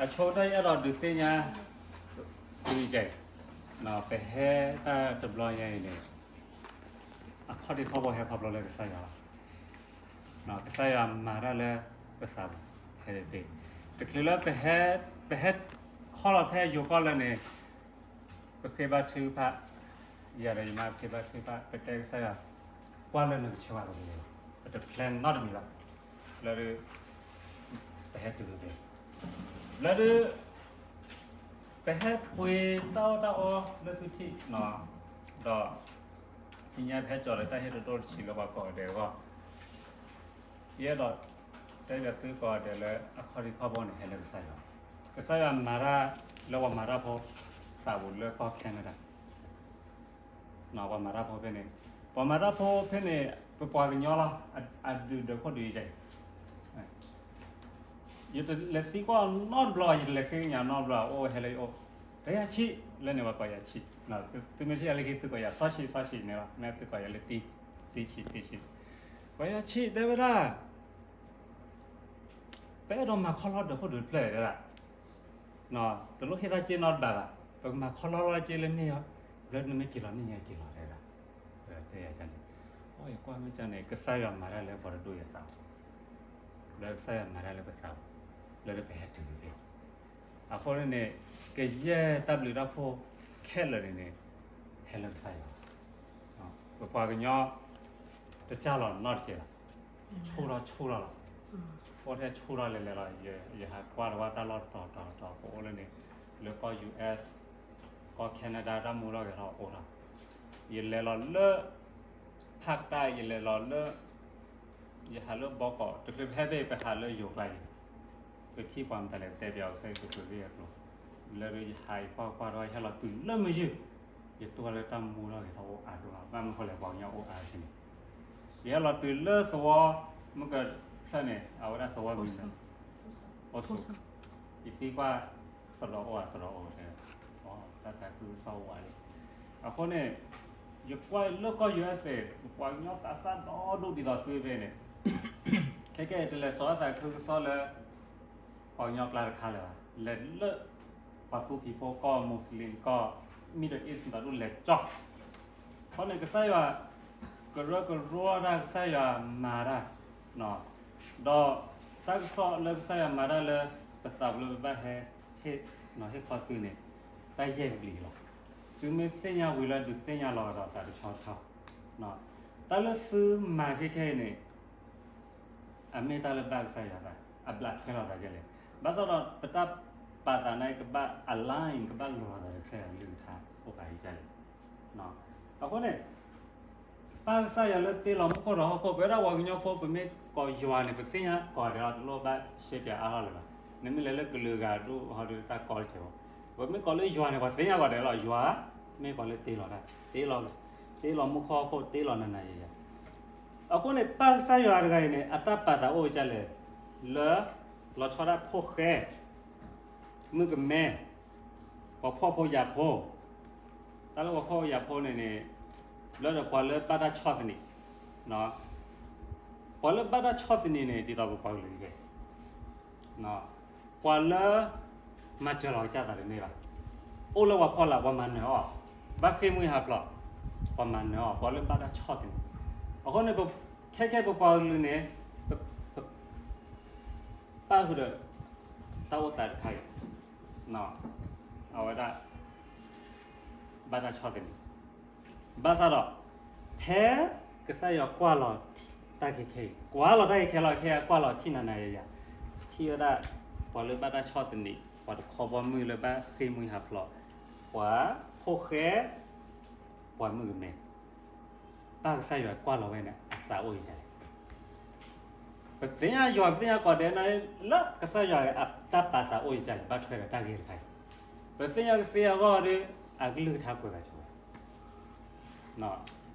အဆိကတၢၢ်ယအဲၣ်ဒိးဒုးသ့ၣ်ညါ သုအံၤ, ပဟဲတၢ်တဘျီညါအံၤန့ၣ် အခီၣ်ထံးခီၣ်ဘိဟဲခီဖျိလၢကစၢ်ယွၤလီၤ. ကစၢ်ယွၤမၤတၢ်လၢပသးပူၤ ဟဲတသ့, တချုးလၢ ပဟဲခီလီၤဖဲယိၤကီၢ်လၢန့ၣ် ပဃ့ဘါထုကဖၣ်, ယၤဒီးယမါဃ့ဘါထုကဖၣ် ပတဲကစၢ်ယွၤ ကွၢ်လၢနကဆိၣ်ဂ့ၤပဂ့ၤ, ပတ plan နီတမံၤဘၣ်, လၢ ပဟဲတုၤလၢ လၢဒုး ပဟဲပှ့ၤတၢ်အီၣ်တၢ်အီလၢသုထံၣ်, ဒီး သ့ၣ်ညါပဟဲကၠီၤဒီးတၢ်ဟ့ၣ်တဒိၣ်တဆံးလၢပှၤကိးဂၤဒဲးအဂီၢ်, ယအဲၣ်ဒိး တဲဘၣ်သုကိးဂၤဒဲးလၢအခီၣ်ထံးခီၣ်ဘိန့ၣ် ဟဲလၢကစၢ်ယွၤ, ကစၢ်ယွၤမၤတၢ်လၢပှၤမၤတၢ်ဖိ သးပူၤလၢကီၢ် Canada, ပှၤမၤတၢ်ဖိဖဲန့ၣ်, ပှၤမၤတၢ်ဖိဖဲန့ၣ် ပပှၤကညီလီၤ, အဒုးဒီးခိၣ်ဒုးယဲၢ် ယတလဲၤသံကွၢ်နီတဘျီ, ယတလဲၤဃ့ကညးနီတဘျီ, အိၣ်ဟဲလၢယအိၣ်, တယၤဆံး, လၢန့ၣ်ပှၤကိးယၤဆံး, သုမ့ၢ်ထံၣ်ယၤလၢခံ သုကိးယၤစီဆံး စီဆံးန့ၣ်လီၤ, မ့ၢ်သုကိးယၤလၢတံ, တံဆံး တံဆံး, ပှၤယၤဆံး တဲဝဲဒၣ် ပအဲၣ်ဒိးမၤခီလီဒီးခိၣ်ဒုးတဖျၢၣ်ဒၣ်, တလိၣ်ဟ့ၣ်တၢ်စ့နီတဘ့ၣ်ဘၣ်, ပကမၤခီလီလီစ့လၢန့ၣ်, လၢနမ့ၢ်က့ၤလီၤန့ၣ် ယက့ၤလီၤတဲဒၣ်, တဲယၤန့ၣ်, အိၣ်ယကွၢ်မ့ၢ်န့ၣ် ကစၢ်ယွၤမၤတၢ်လၢပှၤတဒိၣ်ယသး, လၢကစၢ်ယွၤမၤတၢ်လၢပသး, လၢပဟဲတုၤလၢဖဲ အဃိန့ၣ်န့ၣ် ကယဲၢ်တၢ်ဘျုးတၢ်ဖှိၣ်ခဲလၢာ်န့ၣ်န့ၣ် ဟဲလၢကစၢ်ယွၤ, ပပှၤကညီ တစၢ်လီၤနီတစဲးဘၣ်, ဆိၣ်ထီၣ်ဆိၣ်ထီၣ်လီၤ, အိၣ်ထဲဆိၣ်ထီၣ်လဲၤလဲၤလီၤ, ယဟးကွၢ်တဝၢ်တၢ်လီၢ်တတီၤတီၤတီၤ ပအိၣ်လၢန့ၣ်, လၢကီၢ် U S, ကီၢ် Canada တၢ်မူထီၣ်ဂဲၤထီၣ်အိၣ်ထီၣ်, ယလဲၤလီၤလၢ ဖးကတၢၢ် ယလဲၤလီၤလၢ ယဟးလၢဘီကီး, တချုးပဟဲဖဲအံၤ ပဟးလၢယိၤကျါအံၤ, ပထံၣ်ပှၤမတၤလဲၣ် ပတဲပၠးအီၤ ကစၢ်ယ့ၣ်ၡူးခရံာ်အကျိၤ, လၢယဟးယကွၢ်ကွၢ်ဒီး ယဟဲလီၤတုၤလၢမုၢ်ယုၢ်, ယတူၢ်လၢတၢ်မူထီၣ်ဂဲၤထီၣ်အိၣ်အါဒိၣ်မး, ဘၣ်မနုၤဃိလဲၣ် ပှၤကညီအိၣ်အါဖဲန့ၣ်, ယဟဲလီၤတုၤလၢသဝီ မုၢ်ကဖျၢၣ်န့ၣ် အဝဲဒၣ်သဝီမံၤန့ၣ် အိၣ်ဆိး, ယသံကွၢ် သရိာ်အိၣ်ဧါ သရိာ်အိၣ်တဲ, တၢ်သးခုကစီၣ်အိၣ်ဝးလံ, အဃိန့ၣ် ယကွၢ်လၢကီၢ် U S A ပပှၤကညီသးစၢ်ဒီဒိၣ်ဒ်သိးသုဖဲန့ၣ်, ခဲကဲအံၤတလဲၤစိာ်အသးခုကစီၣ်လၢ ပှၤကညီကျါတခါလၢၤဘၣ်, လဲၤလၢ ပှၤသူဖံးဖိကီၢ် Muslim ကီၢ် Middle East ဒီးဒိၣ်လဲၤကၠီ, အဃိန့ၣ် ကစၢ်ယွၤ ကရၢကရိတၢ် ကစၢ်ယွၤမၤတၢ်, ဒီးတၢ်ကစီၣ်လၢကစၢ်ယွၤမၤတၢ်လၢ ပသးပူၤလၢပဘၣ်ဟဲ ဟ့ၣ်ခီသုန့ၣ် တၢ်ယဲၢ်ကဘျံးလီၤ. သုမ့ၢ်သ့ၣ်ညါဝံၤလၢဒုးသ့ၣ်ညါလီၤကဒီးသးတဆီတဆီ, တၢ်လၢသုမၤခဲခဲအံၤန့ၣ် အမ့ၢ်တၢ်လၢဘၣ်ကစၢ်ယွၤသး အဘျးထွဲလီၤသးဒ်လဲၣ်. ဘၣ်ဆၣ်ဒီး ပတၢ်ပာ်သးန့ၣ် ကဘၣ် align ကဘၣ်လီၤသးဒီးကစၢ်ယွၤကလုၢ်ကထါ အိၣ်ဃာ်ယကလဲၣ်. အဃိန့ၣ် ပၢ်ကစၢ်ယွၤလၢတ့လီၤမူခိၣ်ဒီးဟီၣ်ခိၣ် ပဝဲဒၣ်ပှၤကညီဖိ ပမ့ၢ်ကိးယွၤန့ၣ် ပသ့ၣ်ညါကိးဂၤဒဲးလီၤ တလိၣ်ဘၣ်ရှဲပၠးအါထီၣ်လၢၤဘၣ်. နမ့ၢ်လဲၤလၢကလုာ်ဂၤဒိၣ်ဟီဒုးတၢ်ကီတစဲးဖိ, ပမ့ၢ်ကိးလၢယွၤန့ၣ် ပှၤသ့ၣ်ညါကိးဂၤဒဲးလီၤ. ယွၤ မ့ၢ်ပှၤလၢတ့လီၤတၢ်, တ့လီၤမူခိၣ်ဟီၣ်ခိၣ် တ့လီၤနၤနၤယၤယၤ. အဃိန့ၣ် ပၢ်ကစၢ်ယွၤတဂၤအံၤန့ၣ် အတၢ်ပာ်သးအိၣ်ကလဲၣ် လၢ လီၤဆီဒၣ်ဖိၣ်ဃဲ မုၣ်ကမဲ, ပှၤဖှီၣ်ဖိယာ်ဖိ, တၢ်လၢပှၤဖှီၣ်ဖိယာ်ဖိန့ၣ်န့ၣ် လၢဒီးပှၤလၢဘၣ်တၢ်ဆီၣ်သနံး, ပှၤလၢဘၣ်တၢ်ဆီၣ်သနံးန့ၣ် ဒ်သိးပပှၤကလုာ်အံၤ, ပှၤလၢ မၤစၢၤလီၤကစၢ်သးတန့ၢ်ဘၣ်. အိၣ်လၢပှၤဖီလာ် ပှၤမၤနၢၤအီၤ, ဘၣ်ဃ့ၢ်မှံဟးဖျိး, ပှၤမၤနၢၤအီၤ, ပှၤလၢဘၣ်တၢ်ဆီၣ်သနံး. အဃိန့ၣ် ခဲခဲပပှၤကလုာ်န့ၣ် ပ ပာ်ဃုာ်ဒီး တၢ်အိၣ်သးတခါအံၤ, အဝဲဒၣ် ဘၣ်တၢ်ဆီၣ်သနံး, ဘၣ်ဆၣ်ဒီး ဖဲကစၢ်ယွၤကွၢ်လီၤတၢ်ခဲခဲအံၤ, ကွၢ်လီၤတၢ်ခဲခဲလီၤ ခဲအံၤကွၢ်လီၤထံၣ်နၤနၤယၤယၤ, ထံၣ်ဝဲဒၣ် ပှၤလၢဘၣ်တၢ်ဆီၣ်သနံး, ပှၤတခီဘီမုၢ်လၢဘၣ်ဃ့ၢ်မှံဟးဖျိး, ပှၤဖိၣ်ဃဲ ပှၤမုၣ်ကမဲ, ပၢ်ကစၢ်ယွၤကွၢ်လီၤဝဲန့ၣ် အသးအိၣ်ယၤလဲၣ်. ပသ့ၣ်ညါယွၤ ပသ့ၣ်ညါကိးဂၤဒဲးန့ၣ် လၢကစၢ်ယွၤအတၢ်ပာ်သးအိၣ်ယၤလဲၣ် ဘၣ်ထွဲဒီးတၢ်ဂ့ၢ်တခါအံၤ, ပသ့ၣ်ညါကသ့အဂီၢ်ဒီး အကလုၢ်ကထါကွဲးဂၤဆိဝဲ လံာ်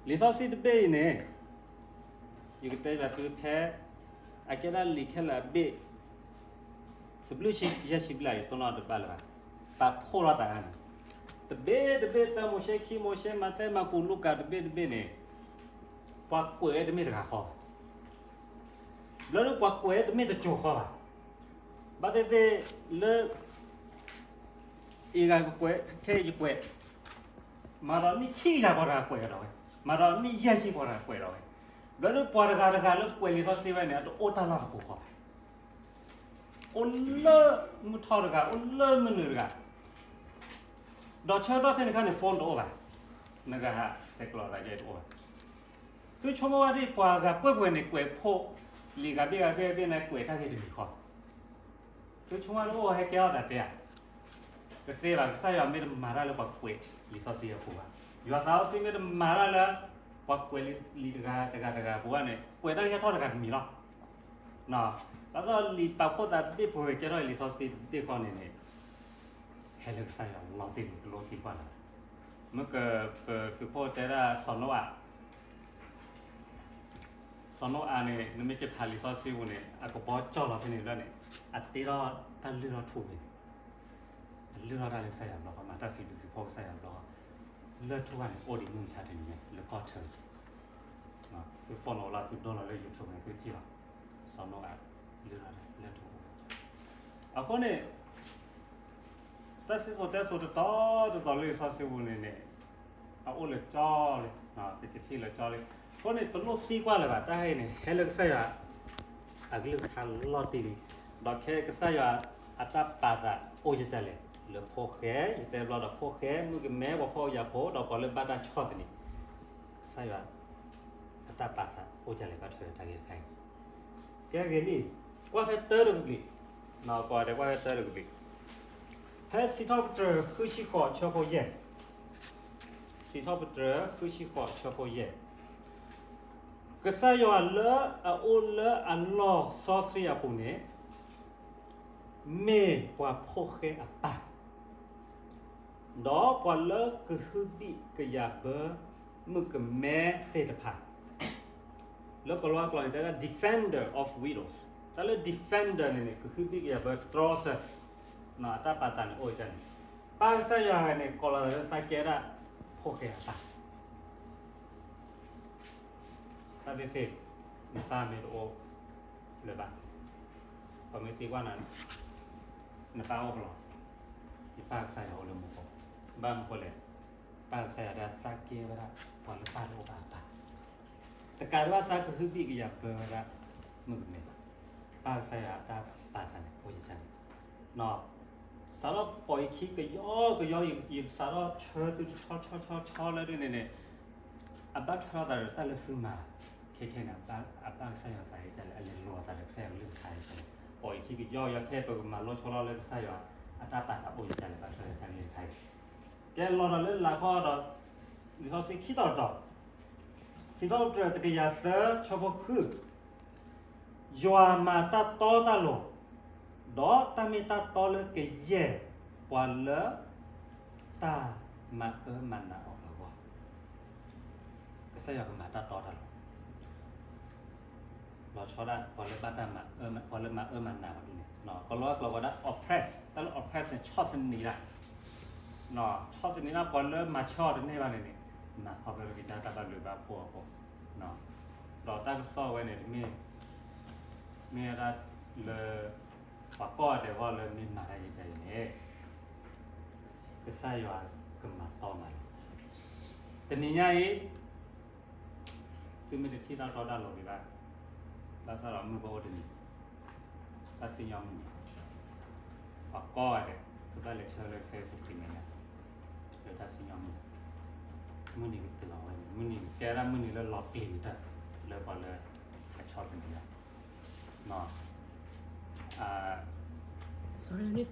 စီဆှံတဘ့ၣ်အံၤန့ၣ် ယကတဲဘၣ်သုဖဲ အကဲဒၣ်လံာ်ခဲလၢာ်အဘ့ၣ် တဘျုးဆံယဲၢ်ဆံဘျဲၣ် ယတိၢ်နီၣ်တဘၣ်လၢၤဘၣ်, ပာ်ဖှိၣ်ထီၣ်သးန့ၣ်, တဘ့ၣ်တဘ့ၣ် တၢမိၤၡ့ ခံမိၤၡ့ မးသဲ မၢ်ကူး လူၤကၣ် တဘ့ၣ်တဘ့ၣ်န့ၣ် ပှၤကွဲးဝဲတမ့ၢ်တဂၤဃီဘၣ်. ဘျီဒုးပှၤကွဲးဝဲတမ့ၢ်တစိၤဃီဘၣ်. ဘၣ်သ့ၣ်သ့ၣ်လၢ အ့ဂၤကကွဲး, ခဲအံၤယကွဲး, မၤဒီးနံၣ်ခံကယၤပှၤတဂၤကွဲးကဒီးဝဲ, မၤဒီးနံၣ်ယဲၢ်ဆံပှၤတဂၤကွဲးဒီးဝဲ, ဘျီဒီးပှၤတဂၤတဂၤလၢကွဲးလံာ်စီဆှံဝဲန့ၣ် အတအိၣ်တၢ်လီၢ်တပူၤဃီဘၣ်. အိၣ်လၢမုၢ်ထီၣ်တဂၤ, အိၣ်လၢမုၢ်နုာ်တဂၤ, ဒီးဆၢကတီၢ်ဖဲန့ၣ်အခါန့ၣ် phone တအိၣ်ဘၣ်, နကဟးဆဲးကျိးသးယဲၢ်တအိၣ်ဘၣ်. သုဆိကမိၣ်ဝဲဒၣ်ပှၤဂၤပှဲၤပှဲၤန့ၣ် ကွဲးဖိလံာ်ဂၤဘ့ၣ်ဂၤဘ့ၣ်ဂၤဘ့ၣ်န့ၣ် ကွဲးတၢ်ဂ့ၢ်တမံၤဃီ သုဆိကမိၣ်တအိၣ်ဟဲကဲထီၣ်သးတဲဧါ. တသ့ဘၣ်, ကစၢ်ယွၤမ့ၢ်တမၤတၢ်လၢပှၤကွဲးလံာ်စီဆှံအပူၤဘၣ်, ယွၤသးစီဆှံမ့ၢ်တမၤတၢ်လၢ ပှၤကွဲးလံာ်တဂၤတဂၤတဂၤအပူၤဘၣ်န့ၣ် ကွဲးတၢ်ဂ့ၢ်ဟဲထီၣ်တဂၤတမံၤလီၤ. ဘၣ်ဆၣ်လံာ်ပာ်ဖှိၣ်သးတဘ့ၣ်ပှဲၤကဲထီၣ်လံာ်စီဆှံတဘ့ၣ်ဃီန့ၣ်န့ၣ် ဟဲလၢကစၢ်ယွၤလီၤတံၢ်လံ ကလိသံကွၢ်လၢၤဘၣ်. မ့ၢ်ကပသုးခိၣ်တဲဒၣ်စီၤနိအၤ, စီၤနိအၤန့ၣ် နမ့ၢ်ကဖးလံာ်စီဆှံပူၤန့ၣ် အကဘီကၠီၣ်လီၤဖဲန့ၣ်လီၤန့ၣ် အတ့ထီၣ်တၢ်လုၢ်ထီၣ်ထူၣ်ဖဲန့ၣ်, အလုၢ်ထီၣ်တၢ်လၢကစၢ်ယွၤဘျီဃီ, မၤတၢ်စံးဘျုးစံးဖှိၣ်ကစၢ်ယွၤဘျီဃီ, လၢၢ်ထူၣ်ဘၣ်န့ၣ် အိၣ်ဒံးမုၢ်မဆါတနံၤညါ လၢကီၢ်ထၢ, သု follow လီၤ သုဒိလီၤလၢ YouTube န့ၣ် သုထံၣ်လီၤ, စီၤနိအၤ လုၢ်ထီၣ်လၢၢ်ထူၣ်အိၣ်, အဃိန့ၣ် တၢ်စံၣ်စိၤတဲစိၤတတီၤတတီၤလၢလံာ်စီဆှံပူၤန့ၣ်န့ၣ် အအိၣ်လၢကၠီလံ, ပကထံၣ်လၢကၠီလံ. အဃိန့ၣ် တလိၣ်သံကွၢ်လၢၤဘၣ်, တၢ်ဟဲန့ၣ် ဟဲလၢကစၢ်ယွၤအကလုၢ်ကထါလီၤတံၢ်လံ, ဒီးခဲကစၢ်ယွၤအတၢ်ပာ်သးအိၣ်ယကလဲၣ်, လၢဖိၣ်ဃဲ, ယတဲဘျီဒီးဖိၣ်ဃဲ, မုၣ်ကမဲ, ပှၤဖှီၣ်ယာ်ဖိ, ဒီးပှၤလၢဘၣ်တၢ်ဆီၣ်သနံး, ကစၢ်ယွၤအတၢ်ပာ်သးအိၣ်ယကလဲၣ် ဘၣ်ထွဲဒီးတၢ်ဂ့ၢ်တခါအံၤ ကဲဂ့ၤလံ, ကွၢ်ဖဲတၢတကဘျံး, ကွၢ်တဲကွၢ်ဖဲတၢတကဘျံး, ဖဲစံးထီၣ်ပတြၢၤဃုဆံဃိးဆၢဖိယဲၢ်, စံးထီၣ်ပတြၢၤဃုဆံဃိးဆၢဖိယဲၢ်, ကစၢ်ယွၤလၢအအိၣ်လၢအလီၢ်စီဆှံအပူၤန့ၣ် မ့ၢ်ပှၤဖိၣ်ဃဲအပၢ် ဒီးပှၤလၢကဟုဘံၣ်ကယာ်ဘၢမုၣ်ကမဲသ့ၣ်တဖၣ်, လၢကီၤလၤဝါကျိာ်န့ၣ် တဲဒၣ် defender of widows, တၢ်လၢ defender န့ၣ်န့ၣ် ကဟုဘံၣ်ကယာ်ဘၢတြီဆၢ, အတၢ်ပာ်သးန့ၣ်အိၣ်ကန့ၣ်, ပၢ်ကစၢ်ယွၤန့ၣ် ကိးလီၤသးလၢသးကဲဒၣ်ဖိၣ်ဃဲအပၢ် တၢ်သ့ၣ်သ့ၣ်, နပၢ်မ့ၢ်တအိၣ်လၢၤဘၣ်, ပှၤမ့ၢ်သံကွၢ်နၤ, နပၢ်အိၣ်ဖဲလဲၣ်, ယပၢ်ကစၢ်ယွၤအိၣ်လၢမူခိၣ်, ဘၣ်မနုၤဃိလဲၣ်, ပၢ်ကစၢ်ယွၤဒၣ်သးကဲဝဲဒၣ် ပှၤလၢပၢ်တအိၣ်ဘၣ်အပၢ်, တကးဒံးဘၣ်သးကဟုဘံၣ်ကယာ်ဘၢဝဲဒၣ် မုၣ်ကမဲဘၣ်, ပၢ်ကစၢ်ယွၤအတၢ်ပာ်သးန့ၣ်အိၣ်ယကန့ၣ် စးထီၣ်ပိာ်ယခံကယီကယီ, ယစးထီၣ်ဆၢသုတဆီဆီဆီဆီလၢဒ်န့ၣ်န့ၣ်, အဘၣ်ထွဲလိာ်သးဒီးတၢ်လၢသုမၤ, ခဲခဲန့ၣ် အဘၣ်ကစၢ်ယွၤသးယကလဲၣ်, အလဲၤလိာ်သးဒီးကစၢ်ယွၤကလုၢ်ကထါယကလဲၣ်, ပိာ်ယခံကယီကယီ ခဲပကမၤလိဆီလီၤလၢကစၢ်ယွၤအတၢ်ပာ်သးအိၣ်ယကလဲၣ် ဘၣ်ထွဲတၢ်ဂ့ၢ်တခါအံၤ, ကဲလီၤဒီးလၢလာ်ခီဒီး လံာ်စီဆှံခံတီၤတတီၤ, စံးထီၣ်ပတြၢၤတကယၤသၢဆၢဖိဃု, ယွၤမၤတၢ်တီတၢ်လိၤ, ဒီးတၢ်မ့ၢ်တၢ်တီလၢကယဲၢ်ပှၤလၢတၢ်မၤအၢမၤနးအီၤအဂီၢ်, ကစၢ်ယွၤကမၤတၢ်တီတၢ်လိၤ လီၤဆီဒၣ် ပှၤလၢဘၣ်တၢ်မၤအၢ, ပှၤလၢမၤအၢမၤနးပှၤဒ်န့ၣ်, ကီၤလၤဝါကျိာ်ဝဲဒၣ် oppress, တၢ်လၢ oppress န့ၣ် ဆီၣ်သနံးဒၣ်, ဆီၣ်သနံးဒၣ်ပှၤလၢမၤဆၢအီၤတန့ၢ်ဘၣ်န့ၣ်န့ၣ်, မၤခီဖျိလၢကစၢ်တၢ်ဘၣ်ဘျုးဘၣ်ဖှိၣ်အဃိ, ဒီးတၢ်ကစီၣ်ဝဲန့ၣ်တမ့ၢ်, မ့ၢ်ဝဲဒၣ်လၢ ပှၤကိးဂၤဒဲးအဂီၢ်လၢမ့ၢ်မၤတၢ်ယံာ်ယံာ်န့ၣ် ကစၢ်ယွၤကမၤတီမးလီၤ. တနံၤညါအံၤ သုမ့ၢ်တထံၣ်တၢ်တီတၢ်လိၤဒံးဘၣ်, ဘၣ်ဆၣ်ဒီးမုၢ်ကအိၣ်တနံၤ, တၢ်စံၣ်ညီၣ်မုၢ်နံၤ, ပှၤကိးဂၤဒဲး ကဘၣ်လဲၤဆၢလၢကစၢ်ယ့ၣ်ၡူးခရံာ်မဲာ်ညါ, လၢတၢ်စံၣ်ညီၣ်မုၢ်နံၤ, မုၢ်နံၤကတုၤလီၤဝဲန့ၣ်, မုၢ်နံၤကဲဒၣ်မုၢ်နံၤလၢလီၤပျံၤကတၢၢ် လၢပှၤလၢအဆီၣ်သနံးလီၤ. သီၣ်ဆံး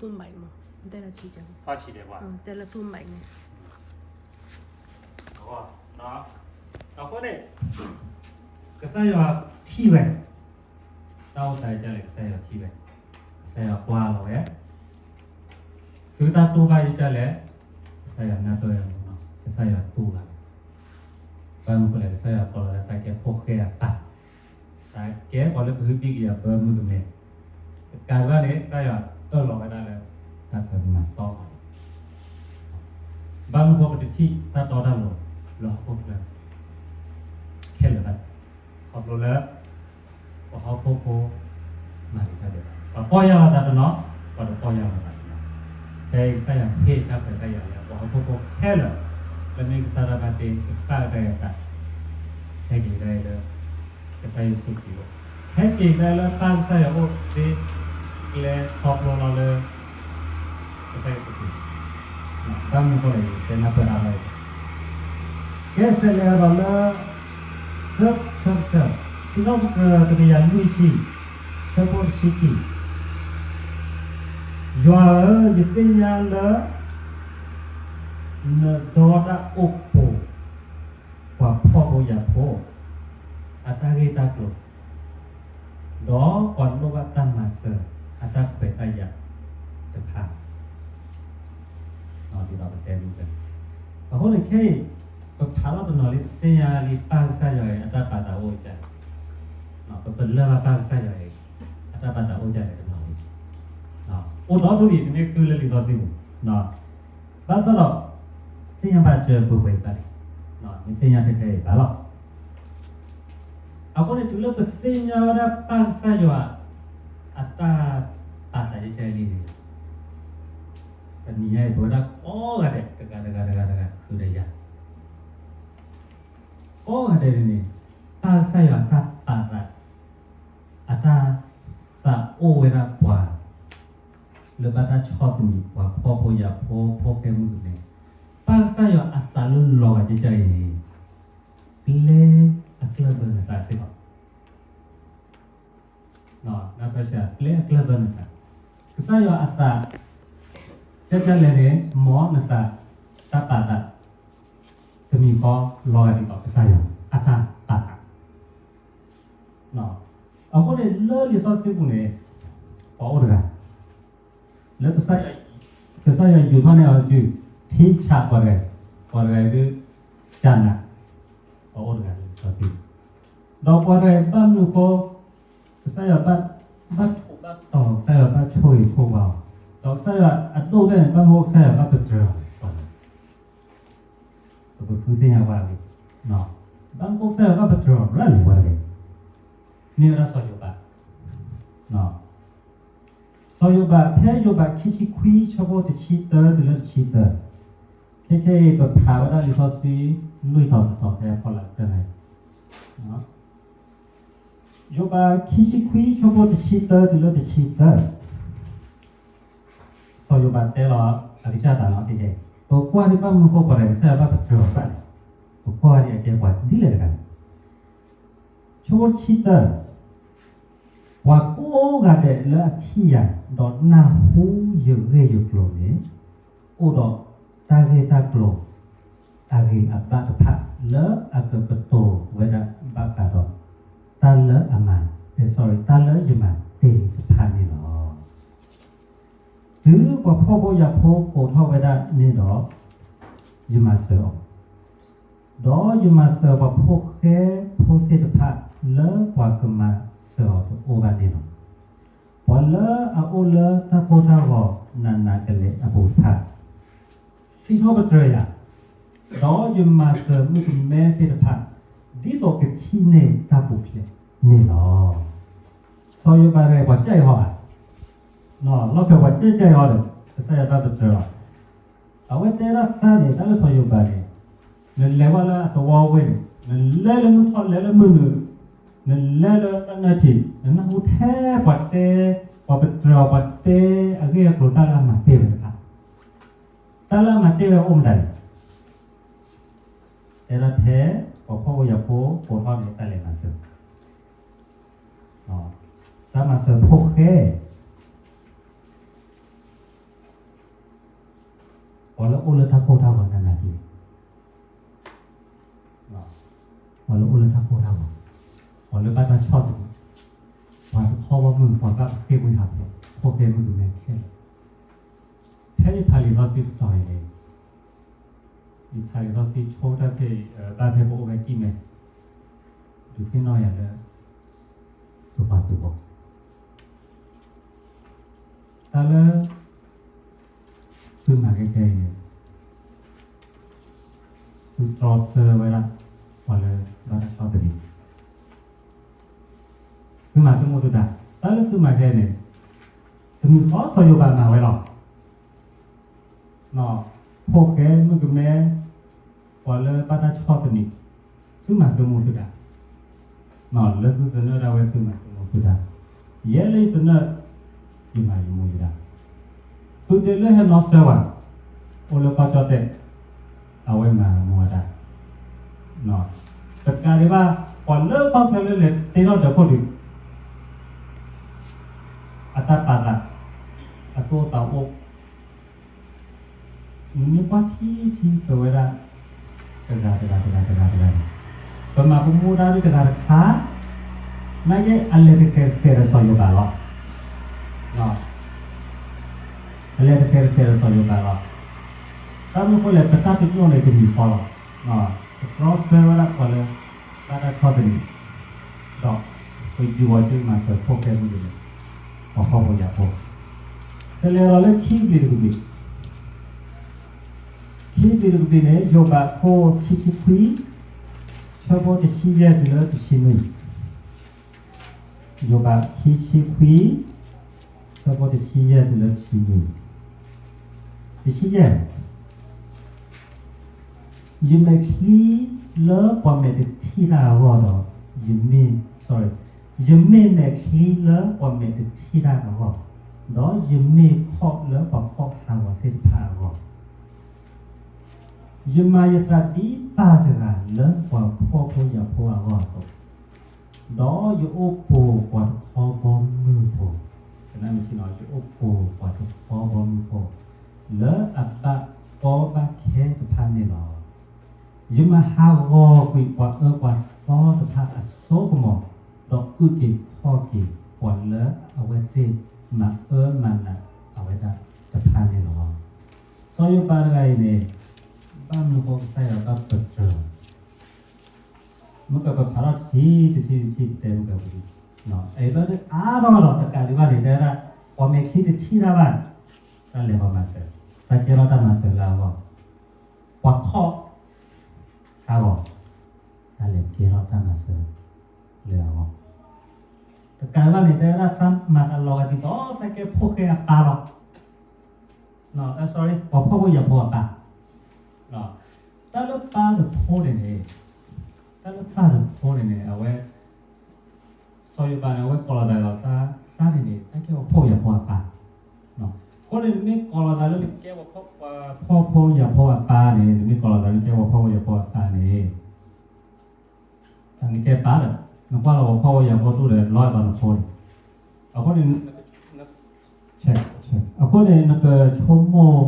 တဲပှၤ, အဃိန့ၣ် ကစၢ်ယွၤထံၣ်ဝဲ, တၢ်အိၣ်သးယကလဲၣ် ကစၢ်ယွၤထံၣ်ဝဲ, ကစၢ်ယွၤကွၢ်လီၤဝဲ, သုတၢ်တိၢ်ဘၣ်ယကလဲၣ်, ကစၢ်ယွၤနၢ်ပၢၢ်ဝဲ, ကစၢ်ယွၤတူၢ်လီၤဝဲ, ဘၣ်မနုၤဃိလဲၣ် ကစၢ်ယွၤကိးလီၤလၢသးကဲဖိၣ်ဃဲအပၢ် သးကဲပှၤလၢကဟုဘံၣ်ကယာ်ဘၢမုၣ်ကမဲ, တကးဒံးဘၣ်န့ၣ် ကစၢ်ယွၤအၢၣ်လီၤဝဲဒၣ်လၢ တၢ်ကမၤတီမးလီၤ. ဘၣ်မနုၤဃိပတထံၣ်တၢ်တီတၢ်လိၤလၢဟီၣ်ခိၣ်ချၢ ခဲလၢာ်ဘၣ်, ခီဖျိလၢ ပှၤဟီၣ်ခိၣ်ဖိ မၤတံာ်တာ်ဒဲးဘး, ပှၤပီၢ်ယၢ်လီၤသးတနီၤ, ပှၤတပီၢ်ယၢ်လီၤသးတနီၤ, ဖဲကစၢ်ယွၤဟ့ၣ်တၢ်ခွဲးတၢ်ယာ်လၢပှၤဟီၣ်ခိၣ်ဖိခဲလၢာ်, လၢမ့ၢ်ကစၢ်တၢ်ဘၣ်တ့ ကပာ်ကတၢၢ်ယၤတၢ်, ဟဲက့ၤကဒါအံၤလၢ ကစၢ်ယ့ၣ်ၡူးခရံာ်အအိၣ်, ဟဲက့ၤကဒါလၢပၢ်ကစၢ်ယွၤအအိၣ်သ့, ကျဲခီဖျိလီၤလၢ ကစၢ်ယ့ၣ်ၡူးခရံာ်, ဘၣ်မနုၤအဃိလဲၣ် တဲနၢ်ပၢၢ်အါလီၤ, ကဲဆဲးလဲၤဒီးလၢ သၢဆၢ, စံးထီၣ်ပတြၢၤတကယၤလွံၢ်ဆံ, ဆၢဖိတဆံခံ, ယွၤဧၢ, ယသ့ၣ်ညါလၢ နဒီတၢ်အိၣ်ဖှိၣ် ပှၤဖှီၣ်ဖိယာ်ဖိ အတၢ်ဂ့ၢ်တၢ်ကျိၤ, ဒီးပှၤလိၣ်ဘၣ်တၢ်မၤစၢၤအတၢ်ခွဲးတၢ်ယာ်တဖၣ်, ဒ်သိးပတဲမုၢ်က, အဃိန့ၣ်ခဲအံၤ ပဖးထီၣ်တနီၤလံ ပသ့ၣ်ညါလံပၢ်ကစၢ်ယွၤအံၤ အတၢ်ပာ်သးအိၣ်ကလဲၣ်, ပပလၢၢ်ဘၣ်ပၢ်ကစၢ်ယွၤအံၤ အတၢ်ပာ်သးအိၣ်ကလဲၣ်တနီၤလံ, အိၣ်ဒီဒူၣ်ဒံး နမ့ၢ်ဃုလၢလံာ်စီဆှံပူၤ, ဘၣ်ဆၣ်ဒီး သ့ၣ်ညါဘၣ်စၢၤပှဲၤပှဲၤအံၤဘၣ်, မ့ၢ်သ့ၣ်ညါထဲထဲအံၤဘၣ်လီၤ. အဃိန့ၣ် တုၤလၢပသ့ၣ်ညါဝဲဒၣ်ပၢ်ကစၢ်ယွၤ အတၢ်ပာ်သးကဲကဲလံန့ၣ်, တနံၤညါအံၤ ပဝဲဒၣ်ကိးဂၤဒဲး တဂၤတဂၤတဂၤတဂၤ ဃုာ်ဒီးယၤ, ကိးဂၤဒဲးန့ၣ် ပၢ်ကစၢ်ယွၤအတၢ်ပာ်သး အတၢ်သးအိၣ်ဝဲဒၣ်ပှၤ လၢဘၣ်တၢ်ဆီၣ်သနံးပှၤဖှီၣ်ဖိယာ်ဖိ ဖိၣ်ဃဲမုၣ်ကမဲ, ပၢ်ကစၢ်ယွၤအသးလၢလီၤဂာ်ကဲကဲအံၤန့ၣ်, ပျဲအကျၢၢ်ဘၢနသးစ့ၢ်ကီး, ပျဲအကျၢၢ်ဘၢနသး, ကစၢ်ယွၤအသး ကဲကဲလဲၣ်န့ၣ် မ်နသး တၢ်ပာ်သး တမံၤဃီလီၤဂာ်ဒ်သိးကစၢ်ယွၤအတၢ်ပာ်သး, အဃိန့ၣ် လၢလံာ်စီဆှံပူၤန့ၣ် ပှၤအိၣ်တဂၤ လၢ ကစၢ်ယွၤယူာ်ထီၣ်န့ၢ်အီၤစု ထံဆးပှၤတဂၤ, ပှၤတဂၤအံၤဒုး ကနၤ, ပှၤအိၣ်တဂၤလၢလံာ်စီဆှံ, ဒီးပှၤတဂၤအံၤဘၣ်မနုၤအဃိ ကစၢ်ယွၤဘၣ်, ဘၣ်ထိးဘၣ်တီၤ ကစၢ်ယွၤဘၣ်ဆိၣ်ဂ့ၤဆိၣ်ဝါအီၤ, ဒီးကစၢ်ယွၤအဒိၣ်ဒၣ်န့ၣ် ဘၣ်မနုၤအဃိကစၢ်ယွၤဘၣ်ပတြၢၤအီၤလဲၣ်, ပကဃုသ့ၣ်ညါဝဲလံ, ဘၣ်မနုၤအဃိကစၢ်ယွၤဘၣ်ပတြၢၤအီၤလဲၣ် ပှၤတဂၤအံၤ, မ့ၢ်ဝဲဒၣ်စီၤယိၤဘး စီၤယိၤဘး ဖဲယိၤဘးခံဆံခွံ ဆၢဖိတဆံတၢတုၤလၢတဆံသၢ, ခဲခဲအံၤ ပဖးဝဲဒၣ်လံာ်စီဆှံ လွံၢ်တီၤတတီၤဖဲအဖီလာ်ကတၢၢ်န့ၣ်, ယိၤဘးခံဆံခွံ ဆၢဖိတဆံတၢတုၤလၢတဆံသၢ, စီၤယိၤဘးတဲလီၤအကစၢ်သးလီၤ, ခဲခဲ, ပကွၢ်ဒံးဘၣ်မနုၤအဃိ ပှၤတဂၤကစၢ်ယွၤဘၣ်ပတြၢၤအီၤလဲၣ်, ပကွၢ်ဒံးအကဲပှၤဒ်လဲၣ်တဂၤန့ၣ် ဆၢဖိတဆံတၢ, ပှၤကိးဂၤဒဲးလၢအထံၣ်ယၤ ဒီးနၢ်ဟူယဂ့ၢ်ယကျိၤန့ၣ် အိၣ်ဒီးတၢ်ဂ့ၢ်တၢ်ကျိၤအဂ့ၤအဘၣ်တဖၣ် လၢအကကတိၤဝဲဒၣ်ဘၣ်ဃးဒီး တၢ်လၢအမၤ, တၢ်လၢယမၤတ့ၢ်တဖၣ်န့ၣ်လီၤ. တုၤပှၤဖှီၣ်ဖိယာ်ဖိကိးထီၣ်ဝဲဒၣ်န့ၣ်ဒီး ယမၤစၢၤအီၤ ဒီးယမၤစၢၤပှၤဖိၣ်ဃဲဖိသ့ၣ်တဖၣ်လၢပှၤကမၤစၢၤအီၤတအိၣ်ဘၣ်န့ၣ်လီၤ. ပှၤလၢအအိၣ်လၢတၢ်ကိၢ်တၢ်ဂီၤနးနးကလဲာ်အပူၤတဖၣ် စံးထီၣ်ပတြၢၤယၤ, ဒီးယမၤစၢၤမုၣ်ကမဲသ့ၣ်တဖၣ် ဒ်သိးကထံၣ်န့ၢ်တၢ်ပူၤဖျဲးန့ၣ်လီၤ. စီၤယိၤဘးတဂၤပှၤကဲအံၤဟီဧါ, လီၢ်ဖဲပှၤကဲကဲအံၤဟီဒီး ကစၢ်ယွၤဘၣ်ပတြၢၤအီၤ အဝဲတဲဒၣ်သးန့ၣ် တၢ်လၢစီၤယိၤဘးန့ၣ် နလဲၤဝဲလၢအသဝီဝ့ၢ်န့ၣ် နလဲၤလၢမုၢ်ထီၣ်လဲၤလၢမုၢ်နုာ် နလဲၤလၢတၢ်နၢထံး နနၢ်ဟူထဲပှၤတဲ ပှၤပတြၢၤအီၤ ပှၤတဲအဂ့ၢ်အကျိၤတၢ်လၢအမၤတ့ၢ်ဝဲတဖၣ် တၢ်လၢအမၤတ့ၢ်ဝဲအိၣ်မတၤလဲၣ် တဲဒၣ်ထဲ ပှၤဖှီၣ်ဖိယာ်ဖိကိးထီၣ်န့ၣ် တၢ်လဲၤမၤစၢၤ တၢ်မၤစၢၤဖိၣ်ဃဲ ပှၤလၢအိၣ်လၢတၢ်ကိၢ်တၢ်ဂီၤနးနးကလဲာ်, ပှၤလၢအိၣ်လၢတၢ်ကိၢ်တၢ်ဂီၤ, ပှၤလၢဘၣ်တၢ်ဆီၣ်သနံး, ပှၤတခီဘီမုၢ် ပှၤဘၣ်ဃ့ၢ်မှံဟးဖျိး ဖိၣ်ဃဲမုၣ်ကမဲခဲလၢာ်, ဖဲယဖးလံာ်စီဆှံတတီၤအံၤန့ၣ် ယဖးလံာ်စီဆှံဆိတၢ်ဖဲအံၤ ဘၣ်ဖဲပအိၣ်ဝဲကံၢ်မဲ ဒုးသ့ၣ်နီၣ်ယၤလၢ ပပှၤပူၤဘီ တၢ်လၢ သုမၤကဲကဲအံၤန့ၣ် သုတြီဆၢဝဲဒၣ် ပှၤလၢဘၣ်တၢ်ဆီၣ်သနံး သုမၤသုမိၢ်သုဒါ တၢ်လၢသုမၤကဲန့ၣ် တမံၤဃီစီၤယိၤဘးမၤဝဲလီၤ. ဖိၣ်ဃဲမုၣ်ကမဲ ပှၤလၢဘၣ်တၢ်ဆီၣ်သနံး, သုမၤသုမူသုတၢ်, လၢသုသနၢၣ်ဒၣ်ဝဲသုမၤသုမူသုတၢ်, ယဲလၢယသနၢၣ်, ယမၤယမူယတၢ်, သုးဒ့လၢဟဲနီၣ်စၢၤဝဲ, အိၣ်လၢကီၢ်ကၠီၣ်တဲၣ်, အဝဲမၤမူဝဲဒၣ်, တကးဒံးဘၣ်, ပှၤလၢကီၢ်ချၢလၢလဲၤတ့ထီၣ်ဒီးခိၣ်ဒုး အတၢ်ပာ်သး, အသိၣ်အသးအိၣ်, မ့ၢ်ကွၢ်ထံထံပဝဲဒၣ်, တဂၤတဂၤတဂၤတဂၤတဂၤန့ၣ်, ပမၤပမူဒါဒ်တဂၤတခါ, နာ်က့အလဲၤတကဲတကဲဒီးစီၤယိၤဘးလီၤ. အလဲၤတကဲတကဲဒီးစီၤယိၤဘးလီၤ. တၢ်မနုၤအဃိလဲၣ် ပတၢ်ပညိၣ်န့ၣ်တမံၤဃီလီၤ. ပတြီဆၢဝဲဒၣ်ပှၤလၢ ဘၣ်တၢ်ဆီၣ်သနံး, ဒီးပယူၤအီၤက့ၤမၤစၢၤဖိၣ်ဃဲမုၣ်ကမဲ, ပှၤဖှီၣ်ဖိယာ်ဖိ, စလဲၤလီၤလၢခံဘျီတကဘျီ, ခံဘျီတကဘျီန့ၣ် ယိၤဘးခိၣ်ခံဆံခွံ, ဆၢဖိတဆံယဲၢ်တုၤလၢတဆံနွံ, ယိၤဘးခံဆံခွံ, ဆၢဖိတဆံယဲၢ်တုၤလၢတဆံနွံ, တဆံယဲၢ် ယမဲာ်ချံလၢပှၤမဲာ်တထံၣ်တၢ်အဂီၢ်ဒီး, ယမ့ၢ်, sorry, ယမ့ၢ်မဲာ်ချံလၢပှၤမဲာ်တထံၣ်တၢ်အဂီၢ်, ဒီးယမ့ၢ်ခီၣ်လၢပှၤခီၣ်ဟးဂီၤသ့ၣ်တဖၣ်အဂီၢ်, ယမၤယသးဒ်ပၢ်တဂၤလၢပှၤဖှီၣ်ဖိယာ်ဖိအဂီၢ်အသိး, ဒီးယအိၣ်ပိာ်ပှၤတခီဘီမုၢ်ဖိ, ကနၣ်မ့ၢ်ထံနီၤ, ယအိၣ်ပိာ်ပှၤတခီဘီမုၢ်ဖိ, လၢအဘၣ်ကီဘၣ်ခဲတဖၣ်န့ၣ်လီၤ. ယမၤဟးဂီၤကွံာ်ပှၤအၢပှၤသီတဖၣ်အစိကမီၤ, ဒီးအုၣ်က့ၤခီၣ်က့ၤပှၤလၢအဝဲသ့ၣ်မၤအၢမၤနးအဝဲဒၣ်တဖၣ်န့ၣ်လီၤ. စီၤယိၤဘးတဂၤအံၤန့ၣ်, ဘၣ်မနုၤဃိကစၢ်ယွၤဘၣ်ပတြၢၤ မ့ၢ်ကပဖးထီၣ်တထံၣ်တထံၣ်တထံၣ်တဲမ့ၢ်ကပူၤ, အအါထီၣ်ဒီးတကးဒံးဘၣ်န့ၣ် တဲဝဲဒၣ်, ပှၤမဲာ်ချံတထံၣ်တၢ်ဘၣ်, တၢ်လဲၤဃီၤမၤစၢၤ, တၢ်ကဲထီၣ်တၢ်မၤစၢၤလၢအဂီၢ်, ပှၤခီၣ်ဟးဂီၤ, တၢ်လဲၤကဲထီၣ်တၢ်မၤစၢၤလၢအဂီၢ်, တကးဒံးဘၣ်န့ၣ် တဲဝဲဒၣ်သးမၤသးလီၤဂာ်ဒ်သိးသးကဲဖိၣ်ဃဲအပၢ်လီၤ. အ sorry, ပှၤဖှီၣ်ဖိယာ်ဖိအပၢ်, တၢ်လၢပၢ်တဖိန့ၣ်န့ၣ်, တၢ်လၢပၢ်တဖိန့ၣ်န့ၣ် အဝဲ စီၤယိၤဘးန့ၣ် အဝဲကိးလီၤသးလီၤသး, သးန့ၣ်န့ၣ် တၢ်ကဲပှၤဖှီၣ်ဖိယာ်ဖိအပၢ်, အဃိန့ၣ် နမ့ၢ်ကိးလီၤသးလၢနကဲပှၤဖှီၣ်ဖိယာ်ဖိအပၢ်န့ၣ်, နမ့ၢ်ကိးလီၤသးလၢနကဲပှၤဖှီၣ်ဖိယာ်ဖိအပၢ်န့ၣ် နကဲပၢ်ဒီး, နကွၢ်လီၤပှၤဖှီၣ်ဖိယာ်ဖိဒိၣ်ဒီး လီၤအဲၣ်ဘၣ်နဖိန့ၣ်, အဃိန့ၣ်, အဃိန့ၣ် နကဆိကမိၣ်ထီဘိလီၤနဖိန့ၣ် ကအီၣ်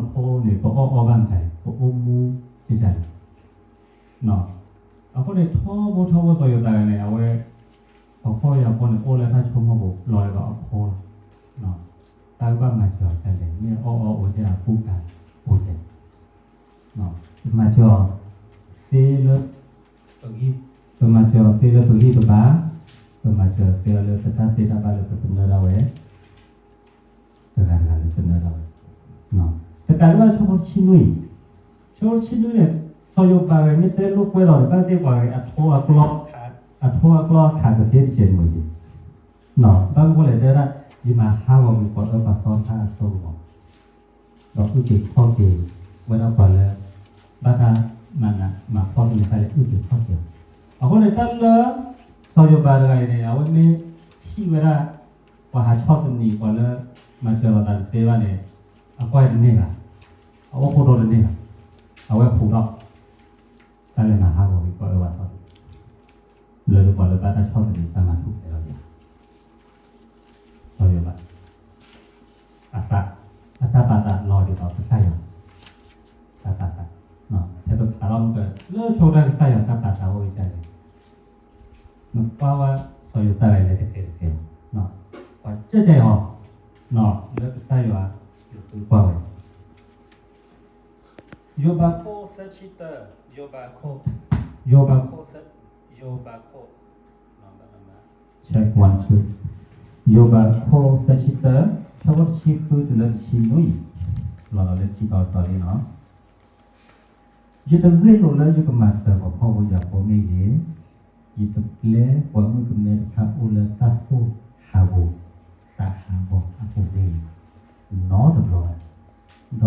အီဘၣ်မတၤလဲၣ်, ကအီမူမတၤလဲၣ်, အဃိန့ၣ် ထီဘိထီဘိစီၤယိၤသးတဂၤန့ၣ် အဝဲ ပှၤဖှီၣ်ဖိယာ်ဖိန့ၣ် အိၣ်လၢတၢ်ဆိကမိၣ်ပူၤ လီၤအဲၣ်ဘၣ်အဖိလီၤ. တၢ်ကဘၣ်မၤစၢၤအီၤဒ်လဲၣ်, မ့ၢ်အီၣ်အီအိၣ်ကဲအကူၣ်ကၤအိၣ်ကဲ ပမၤစၢၤအီၤသ့လၢပဂံၢ်, ပမၤစၢၤအီၤသ့လၢပဂံၢ်ပဘါ, ပမၤစၢၤအီၤသ့လၢပတၢ်သ့တၢ်ဘၣ်လၢပသနၢၣ်ဒၣ်ဝဲ, တဂၤတဂၤလၢပသနၢၣ်ဒၣ်ဝဲ, တကးဒံးဘၣ်ဆၢဖိတဆံနွံ, ဆၢဖိတဆံနွံန့ၣ်, စီၤယိၤဘးဂ့ၤ မ့ၢ်တဲလိာ်ကွဲလီၤဒီး ဘၣ်သ့ၣ်ပှၤဂ့ၤ အထိအကျီ, အထိအကျီအခးကသ့တကဲးမ့ၢ်ယ့ၢ်, ဘၣ်မနုၤဃိလဲၣ် တဲဝဲဒၣ်, ယမၤဟးဂီၤကွံာ်ပှၤအၢပှၤသီတဖၣ်အစိကမီၤ ဒီးအုၣ်က့ၤခီၣ်က့ၤဝဲဒၣ်ပှၤလၢ ဘၣ်တၢ်မၤနးမၤဖှီၣ်သ့ၣ်တဖၣ်န့ၣ် အုၣ်က့ၤခီၣ်က့ၤအီၤ. အဃိန့ၣ် တၢ်လၢ စီၤယိၤဘးတဂၤအံၤန့ၣ် အဝဲမ့ၢ်ထံၣ်ဝဲဒၣ် ပှၤဟးဆီၣ်သနံး ပှၤလၢ မၤစၢၤလိာ်သးတသ့ဘၣ်န့ၣ် အကွၢ်တန့ၢ်ဘၣ်, အအိၣ်ဖှိၣ်ရိတန့ၢ်ဘၣ်, အဝဲဖှူးထီၣ် တၢ်လဲၤမၤဟးဂီၤကွံာ်ပှၤအၢပှၤသီ လၢပှၤလၢဘၣ်တၢ်ဆီၣ်သနံး တၢ်မၤထူၣ်ဖျဲးလီၤယၤ စီၤယိၤဘး အသး, အတၢ်ပာ်သးလီၤဒ်သိးကစၢ်ယွၤ တၢ်ပာ်သး, ဖဲပဖးထီၣ်မ့ၢ်က လၢဆိကတၢၢ်ကစၢ်ယွၤတၢ်ပာ်သးအိၣ်ဝဲဒ်လဲၣ်, နကွၢ်ဝဲ စီၤယိၤသးဂၤလဲၤတကဲးတကဲး, ပှၤကဲကဲအီၤ လၢကစၢ်ယွၤယဃုကွၢ်ဝဲ ယိၤဘးခိၣ်သၢဆံတၢ, ယိၤဘးခိၣ်, ယိၤဘးခိၣ်သၢ, ယိၤဘးခိၣ်, check one two, ယိၤဘးခိၣ်သၢဆံတၢ, ဆၢဖိတဆံဃုတုၤလၢတဆံနွံ, လီၤလီၤလၢခံတီၤတီၤလံနီၤ. ယတဂ့ၢ်လိာ်လၢယကမၤစၢၤပှၤဖှီၣ်ဖိယာ်ဖိမ့ၢ်ဂ့ၤ, ယတပျဲပှၤမုၣ်ကမဲတဖၣ်အိၣ်လၢတၢ်သိၣ်ဟးဂီၤ သးဟးဂီၤအပူၤမ့ၢ်ဂ့ၤ, နီတဘျီဘၣ်.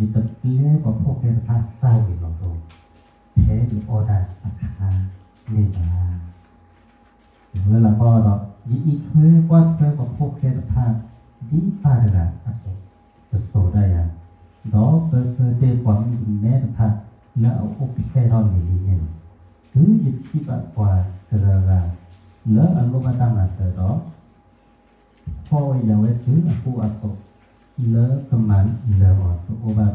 ယတပျဲပှၤဖိၣ်ဃဲတဖၣ်သၣ်ဝံၤလီၤဒိ ဖဲယအီၣ်တၢ်အခါန့ၣ်ဘၣ်. ဝဲလၢ်ကီဒီး ယအံးထွဲကွၢ်ထွဲပှၤဖိၣ်ဃဲတဖၣ် ဒ်ပၢ်တဂၤအသိး ကစိာ်ဒၣ်ယၤ, ဒီးပၢဆှၢတ့ၢ်ပှၤမုၣ်ကမဲတဖၣ် လၢအအိၣ်ဖျဲၣ်ထီၣ်လံၤလံၤန့ၣ်လီၤ. တုၤယထံၣ်ဘၣ်ပှၤတဂၤဂၤ လၢအလိၣ်ဘၣ်တၢ်မၤစၢၤဒီး ဖှီၣ်ဝဲယာ်ဝဲတုၤအဃိအသိး လၢကမၤလၢာ်အီၤတအိၣ်ဘၣ်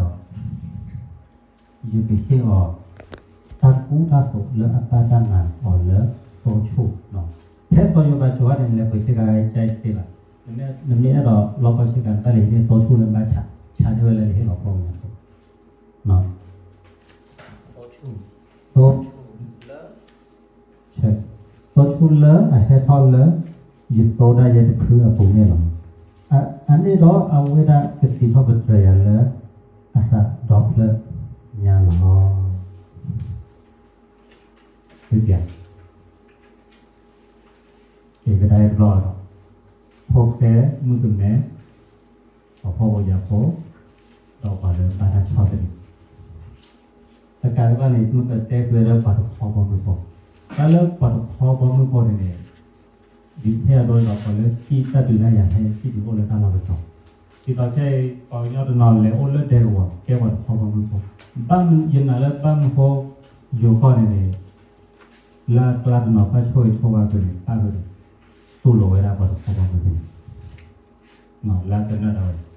ဒီး ယကဟ့ၣ်အီၤ တၢ်ကူတၢ်သိးလၢအဘၣ်တၢ်မၤအီၤလၢသီဆူၣ်လီၤ. ဖဲစီၤယိၤဘးကၠိၤဘၣ်န့ၣ် လဲၤပှ့ၤဆ့ကၤကၠဲတ့ၢ်ဘၣ်. နမ့ၢ်အဲၣ်ဒိးလီၢ်ကီၢ်ဆ့ကၤ နတၢ်လဲၤဟံးန့ၢ်သီဆူၣ်လၢနဘၣ်ဆး ဆးန့ၢ်ဝဲလၢနဟ့ၣ်လီၤဖှီၣ်ဝဲယာ်ဖိ သီဆူၣ် သီဆူၣ်လၢ သီဆူၣ်လၢအဟဲထီၣ်လၢ ယသိဒၣ်ယဲတဖုအပူၤန့ၣ်လီၤ. အန့ၣ်ဒီးအဝဲဒၣ်ကစံးထီၣ်ပတြၢၤယၤလၢ အသးဒီဖျၢၣ်ညါလီၤ. ကကဒါတဘျီဒီး ဖိၣ်ဃဲမုၣ်ကမဲ ပှၤဖှီၣ်ဖိယာ်ဖိ ဒီးပှၤလၢဘၣ်တၢ်ဆီၣ်သနံး တကးဒံးဘၣ်န့ၣ် မ့ၢ်ပတဲကွံာ်ဒီးပှၤတခီဘီမုၢ်ဖိ, တၢ်လၢပှၤတခီဘီမုၢ်ဖိန့ၣ်န့ၣ် ဒ်ထဲအဒိဒီး ပှၤလၢစံၣ်တၢ်ဒုးတၢ်ယၤ ဟဲစံၣ်ဒုးအိၣ်လၢတၢ်လီၢ်တတီၤ, ဒ်သိးခဲအံၤ ပှၤကညီတနီၤလဲၤအိၣ်လၢဒဲကဝီၤ ကဲပှၤတခီဘီမုၢ်ဖိ, ဘၣ်မနုၤယနာ်လၢဘၣ်မနုၤဃိ ယိၤကီၢ်န့ၣ်န့ၣ် လၢအကျါတနီၤဘၣ်ဆိၣ်ဂ့ၤဆိၣ်ဝါက့ၤန့ၣ် ဘၣ်ဃုာ်န့ၣ် တူၢ်လိာ်ဝဲဒၣ်ပှၤတခီဘီမုၢ်ဖိန့ၣ် လၢအသနၢၣ်ဒၣ်ဝဲ ဒီး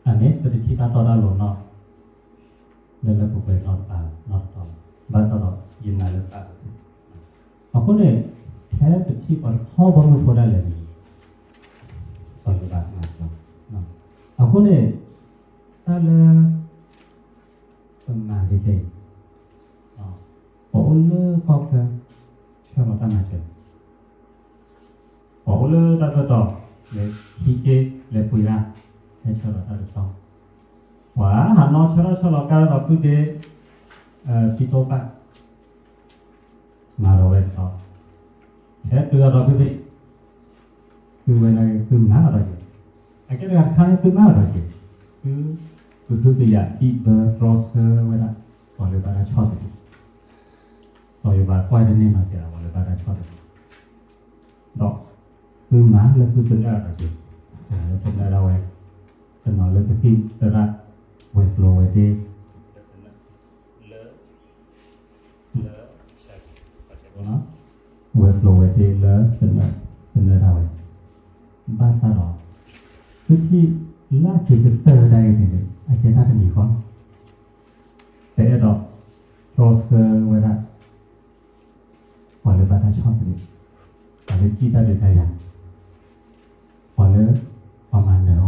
အန့ၣ် ပတထံၣ်တၢ်တီတၢ်လိၤနီတ လၢလၢပှဲၤပှဲၤနီတပၤနီတတီၤ, ဘၣ်ဆၣ်ဒီး ယနာ်လၢပၢ် အဃိန့ၣ် ဖဲပထံၣ်ပှၤတခီဘီမုၢ်ဖိဒၣ်လဲာ်န့ၣ် စီၤယိၤဘးမၤစၢၤ, အဃိန့ၣ် တၢ်လၢ ပမၤဂ့ၤခဲအံၤ ပအိၣ်လၢကီၢ်ချၢ ဆၢလီၤတၢ်မၤစၢၤ ပှၤအိၣ်လၢတၢ်သိၣ်တီၤ လဲၤဟံးက့ လဲၤပှ့ၤတၢ် ဟဲဆၢလီၤတၢ်တဆီ, ပှၤဟးနီၣ်ဆၢထီၣ်ဆၢလီၤကါဒီးသုးက့ သံတိပၢ် မၤဒီးဝဲတဆီ, ဟဲတုၤအဒီးသုးက့ သုးဝဲဒၣ်သုးမၤအဒီးက့ၤ, အကဲတဂၤတခါန့ၣ်သုးမၤအဒီးက့ၤ, သုး သုးသုးကယၤအံၣ်ဘၢတြီဆၢဝဲဒၣ် ပှၤလၢဘၣ်တၢ်ဆီၣ်သနံး စီၤယိၤဘးကွၢ်တန့ၢ်နီၤစဲး ပှၤလၢဘၣ်တၢ်ဆီၣ်သနံး, ဒီး သုမၤလၢသုသနၢၣ်အဒီးက့ၤ, လၢသနၢၣ်ဒၣ်ဝဲ, တနီၤလၢပသံၣ်သရၣ် ဝဲၤကျိၤဝဲၤဒ့ လၢ လၢ ဝဲၤကျိၤဝဲၤဒ့လၢ သနၢၣ်ဒၣ်ဝဲ, ဘၣ်ဆၣ်ဒီး သုထံၣ်လၢအက့ၤကတၢၢ်ဝဲဒၣ်အံၤန့ၣ် အကဲတၢ်တမံၤဃီ ပအဲၣ်ဒိး တြီဆၢဝဲဒၣ် ပှၤလၢဘၣ်တၢ်ဆီၣ်သနံး, ပှၤလၢစံၣ်တၢ်ဒုးတၢ်ယၤ, ပှၤလၢ ပှၤမၤနၢၤအီၤ,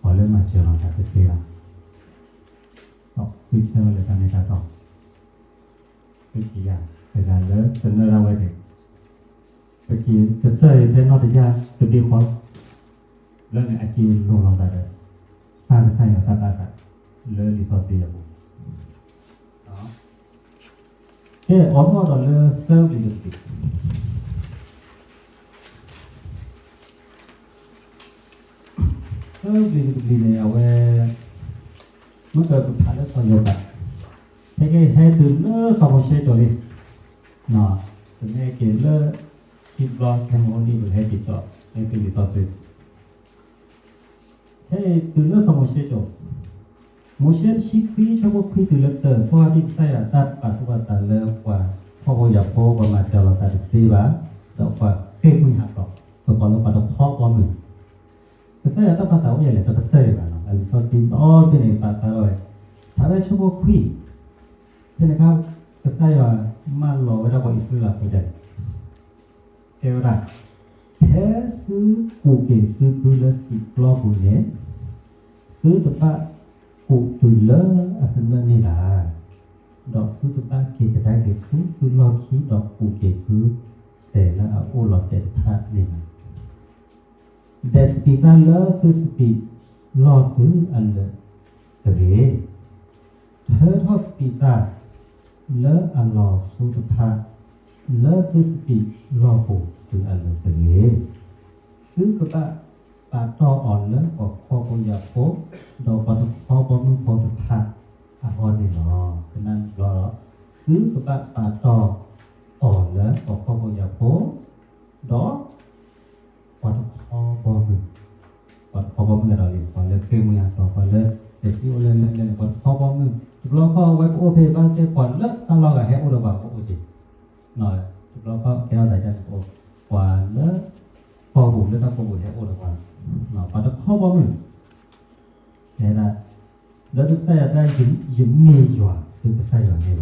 ပှၤလၢမၤစၢၤလီၤတၢ်တသ့ဘၣ်, ဒီးသုဆၢဝဲလၢတၢ်မ့ၢ်တၢ်တီ, သုဆံးယၤ, တဂၤလၢသနၢၣ်ဒၣ်ဝဲန့ၣ် ပက့ၤကတၢၢ်အံၤဖဲနီၢ်တယၢ်တဘ့ၣ်ဃီလီၤ, လၢန့ၣ်အက့ၤလိၤလိာ်သးဒီး တၢ်ကစၢ်ယွၤတၢ်ဘၣ်သး လၢလံာ်စီဆှံအပူၤ ကဲအီၤထီၣ်ဒီးလၢသၢပျံၤတကပျံၤ, သၢပျံၤတကပျံၤန့ၣ် အဝဲ မ့ၢ်ကပဖးလၢစီၤယိၤဘး, ဖဲကဟဲတုၤလၢစီၤမိၤၡ့ကၠီၤလံ, ပမ့ၢ်က့ၤလၢ ခံဘျီ ခဲမုၢ်အိၣ်နံၣ် ပဟဲက့ၤကၠီၤ မ့ၢ်တုၤလံာ်စီဆှံ ခဲအံၤတုၤလၢစီၤမိၤၡ့ကၠီၤ, မိၤၡ့တဆံခွံဆၢဖိခွံတုၤလၢတၢ ထိၣ်ဟးထံၣ်ကစၢ်ယွၤတၢ်ပာ်သူၣ်ပာ်သးလၢပှၤဖှီၣ်ဖိယာ်ဖိ ပှၤမၤစၢၤလီၤသးတသ့ဘၣ်, ဒီးပှၤဃ့ၢ်မှံဟးဖျိး, ပကိးလၢပှၤတခီဘီမုၢ်, ကစၢ်ယွၤတၢ်ပာ်သးအိၣ်ယဲၢ်လဲၣ် တကတၢၢ်ဒံးဘၣ်နီၤ, အလံာ်စီဆှံဒီဘ့ၣ်န့ၣ် ပာ်ဖျါထီၣ်ဝဲ, ထါဝဲဆၢဖိခွံ, ဖဲန့ၣ်အခါ ကစၢ်ယွၤမၢလီၤဝဲဒၣ်ပှၤအံၣ်စရ့လးဖိဒ်လဲၣ် တဲဝဲဒၣ်, ဖဲသုကူးက့ၤသုဖုလၢစံာ်ပျီပူၤန့ၣ်, သုတဘၣ်ကူးတုၤလၢအသနၢၣ်န့ၣ်ဘၣ်, ဒီးသုတဘၣ်က့ၤကဒါက့ၤဆူသုလီၢ်ခံ ဒီးကူးက့ၤသုစဲးလၢအအိၣ်လီၤတဲာ်တဖၣ်န့ၣ်ဘၣ်. ဒဲးစပံးသၣ်လၢသုစပံးလီၢ်တုၤအလၢာ်တဂ့ၤ. ထၢထီၣ်စပံးသၣ်လၢအလီၤဆူတဖၣ် လၢသုစပံးလီၢ်ပူၤတုၤအလၢာ်တဂ့ၤ. သုကဘၣ် ပာ်တ့ၢ်အီၤလၢပှၤဖှီၣ်ဖိယာ်ဖိ, ဒီးပှၤတခီဘီမုၢ်ဖိတဖၣ်အဂီၢ်န့ၣ်လီၤ. သနာ်က့ဒီး သုကဘၣ်ပာ်တ့ၢ်အီၤလၢပှၤဖှီၣ်ဖိယာ်ဖိ, ဒီး ပှၤတခီဘီမုၢ်, ပှၤတခီဘီမုၢ်ကဒီးလံ, ပှၤလၢဃ့ၢ်မှံဟးဖျိး, ပှၤလၢတထံၣ်အိၣ်လၢလၢလၢန့ၣ် ပှၤတခီဘီမုၢ်, တဘျီဃီဝဲပအိၣ်ဖဲအံၤဘၣ်သ့ၣ် ပှၤလၢတၢ်လီၢ်ဂၤဟဲအိၣ်ဒီးပှၤကအိၣ်က့ၤ, တဘျီဃီကဲထီၣ်သးဒ်န့ၣ် ပှၤလၢ ကီၢ်ပူၤလၢတၢ်ကီၢ်ပူၤဟဲအိၣ်ဒီးပှၤ, ပှၤတခီဘီမုၢ် တဲဒၣ်, ဒီးဒုးကစၢ်ယွၤတဲဒၣ်, ယမ့ၢ်ယွၤသုကစၢ်ယွၤန့ၣ်လီၤ.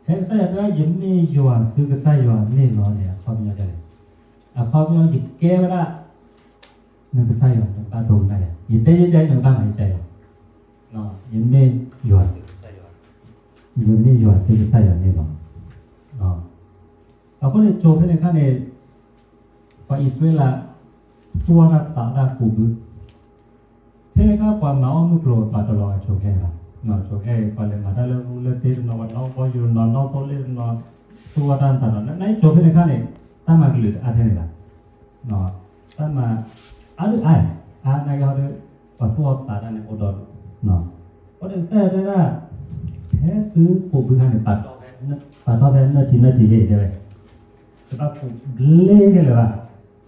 ဖဲကစၢ်ယွၤတဲဒၣ် ယမ့ၢ်ယွၤသုကစၢ်ယွၤန့ၣ်လီၤန့ၣ် အခီပညီဒ်လဲၣ်, အခီပညီ ယကဲဝဲဒၣ် နကစၢ်ယွၤ, နကဘၣ်ဒိကနၣ်ယၤ, ယတဲယဲယဲ နကဘၣ်မၤယဲယၤ, ယမ့ၢ်ယွၤသုကစၢ်ယွၤ, ယမ့ၢ်ယွၤသုကစၢ်ယွၤန့ၣ်လီၤ. အဃိန့ၣ် ကၠိဖဲန့ၣ်အခါန့ၣ် ပှၤအံၣ်စရ့လး သူၣ်အီၣ်တၢ်သးတၢ်ကူးဘု, ဖဲန့ၣ်အခါ ပှၤမၤအီၣ်မုၢ်ကျိၤပာ်တလီၤအကၠိခဲအံၤဘၣ်, ကၠိခဲအံၤ ပှၤလဲၤမၤတၢ်လၢရူလၢသ့တနီၤ, ပှၤနီၣ်ဘီယူၤတနီၤ, နီၣ်သိလ့ၣ်တနီၤ, သူၣ်အီၣ်တၢ်သးတနီၤ, နာ်က့ကၠိဖဲန့ၣ်အခါန့ၣ် တၢ်မၤကလုာ်တအါထဲန့ၣ်ဘၣ်, တၢ်မၤ အါဒုးအါ, အါနာ်က့ဟီဒုး ပှၤသူၣ်အီၣ်သးတၢ်န့ၣ်အိၣ်ဒီဒူၣ်, အဃိန့ၣ်ကစၢ်ယွၤတဲဒၣ်, ဖဲသုကူးဘုခါန့ၣ် ပာ်တ့ၢ်ဖဲနၢၣ်ထံနၢၣ်ထံးဂ့ၤတဲဝဲ, တဘၣ်ကူးဘျ့ခဲလၢာ်ဘၣ်,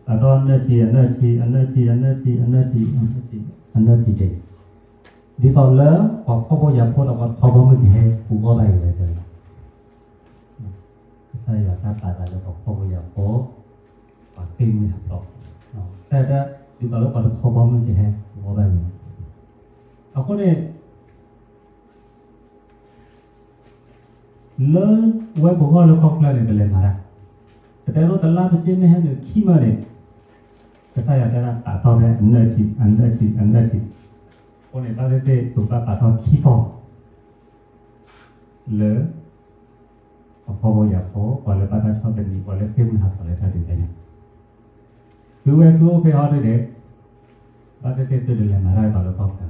ပာ်တ့ၢ်နၢၣ်ထံ အနၢၣ်ထံ အနၢၣ်ထံ အနၢၣ်ထံ အနၢၣ်ထံ အနၢၣ်ထံ အနၢၣ်ထံဂ့ၤ, ဒ်သိးလၢပှၤဖှီၣ်ဖိယာ်ဖိဒီးပှၤတခီဘီမုၢ်ကဟဲကူးအီၣ်ဘၣ်အံၤဝဲတဲဝဲ, ကစၢ်ယွၤတၢ်ပာ်သးလၢပှၤဖှီၣ်ဖိယာ်ဖိ, ပှၤဃ့ၢ်မှံဟးဖျိး, ကစၢ်ယွၤတဲ ဒ်သိးလၢပှၤတခီဘီမုၢ်ကဟဲကူးအီၣ်ဘၣ်အံၤ, အဃိန့ၣ် လၢဝဲပဂီၢ်လၢကီၢ်ချၢန့ၣ် ပလဲၤမၤတၢ်, ပတဲဒိတလါပစ့မ့ၢ်ဟဲနုာ်ခံမၢန့ၣ်, ကစၢ်ယွၤတဲဒၣ်ပာ်တ့ၢ်ဖဲအနၢၣ်ထံ အနၢၣ်ထံ အနၢၣ်ထံ, အဃိန့ၣ် ဘၣ်သ့ၣ်သ့ၣ် ပကဘၣ်ပာ်တ့ၢ်ခံတီၤ လၢ ပှၤဖှီၣ်ဖိယာ်ဖိ ပှၤလၢဘၣ်တၢ်ဆီၣ်သနံး ပှၤလၢဃ့ၢ်မှံဟးဖျိးလၢတၢ်ဒုးတၢ်ယၤ, သုဝဲသုအိၣ်ဖဲဟီဒ်န့ၣ်, ဘၣ်သ့ၣ်သ့ၣ်သုတလဲၤမၤတၢ်ဘၣ်လၢကီၢ်ချၢ,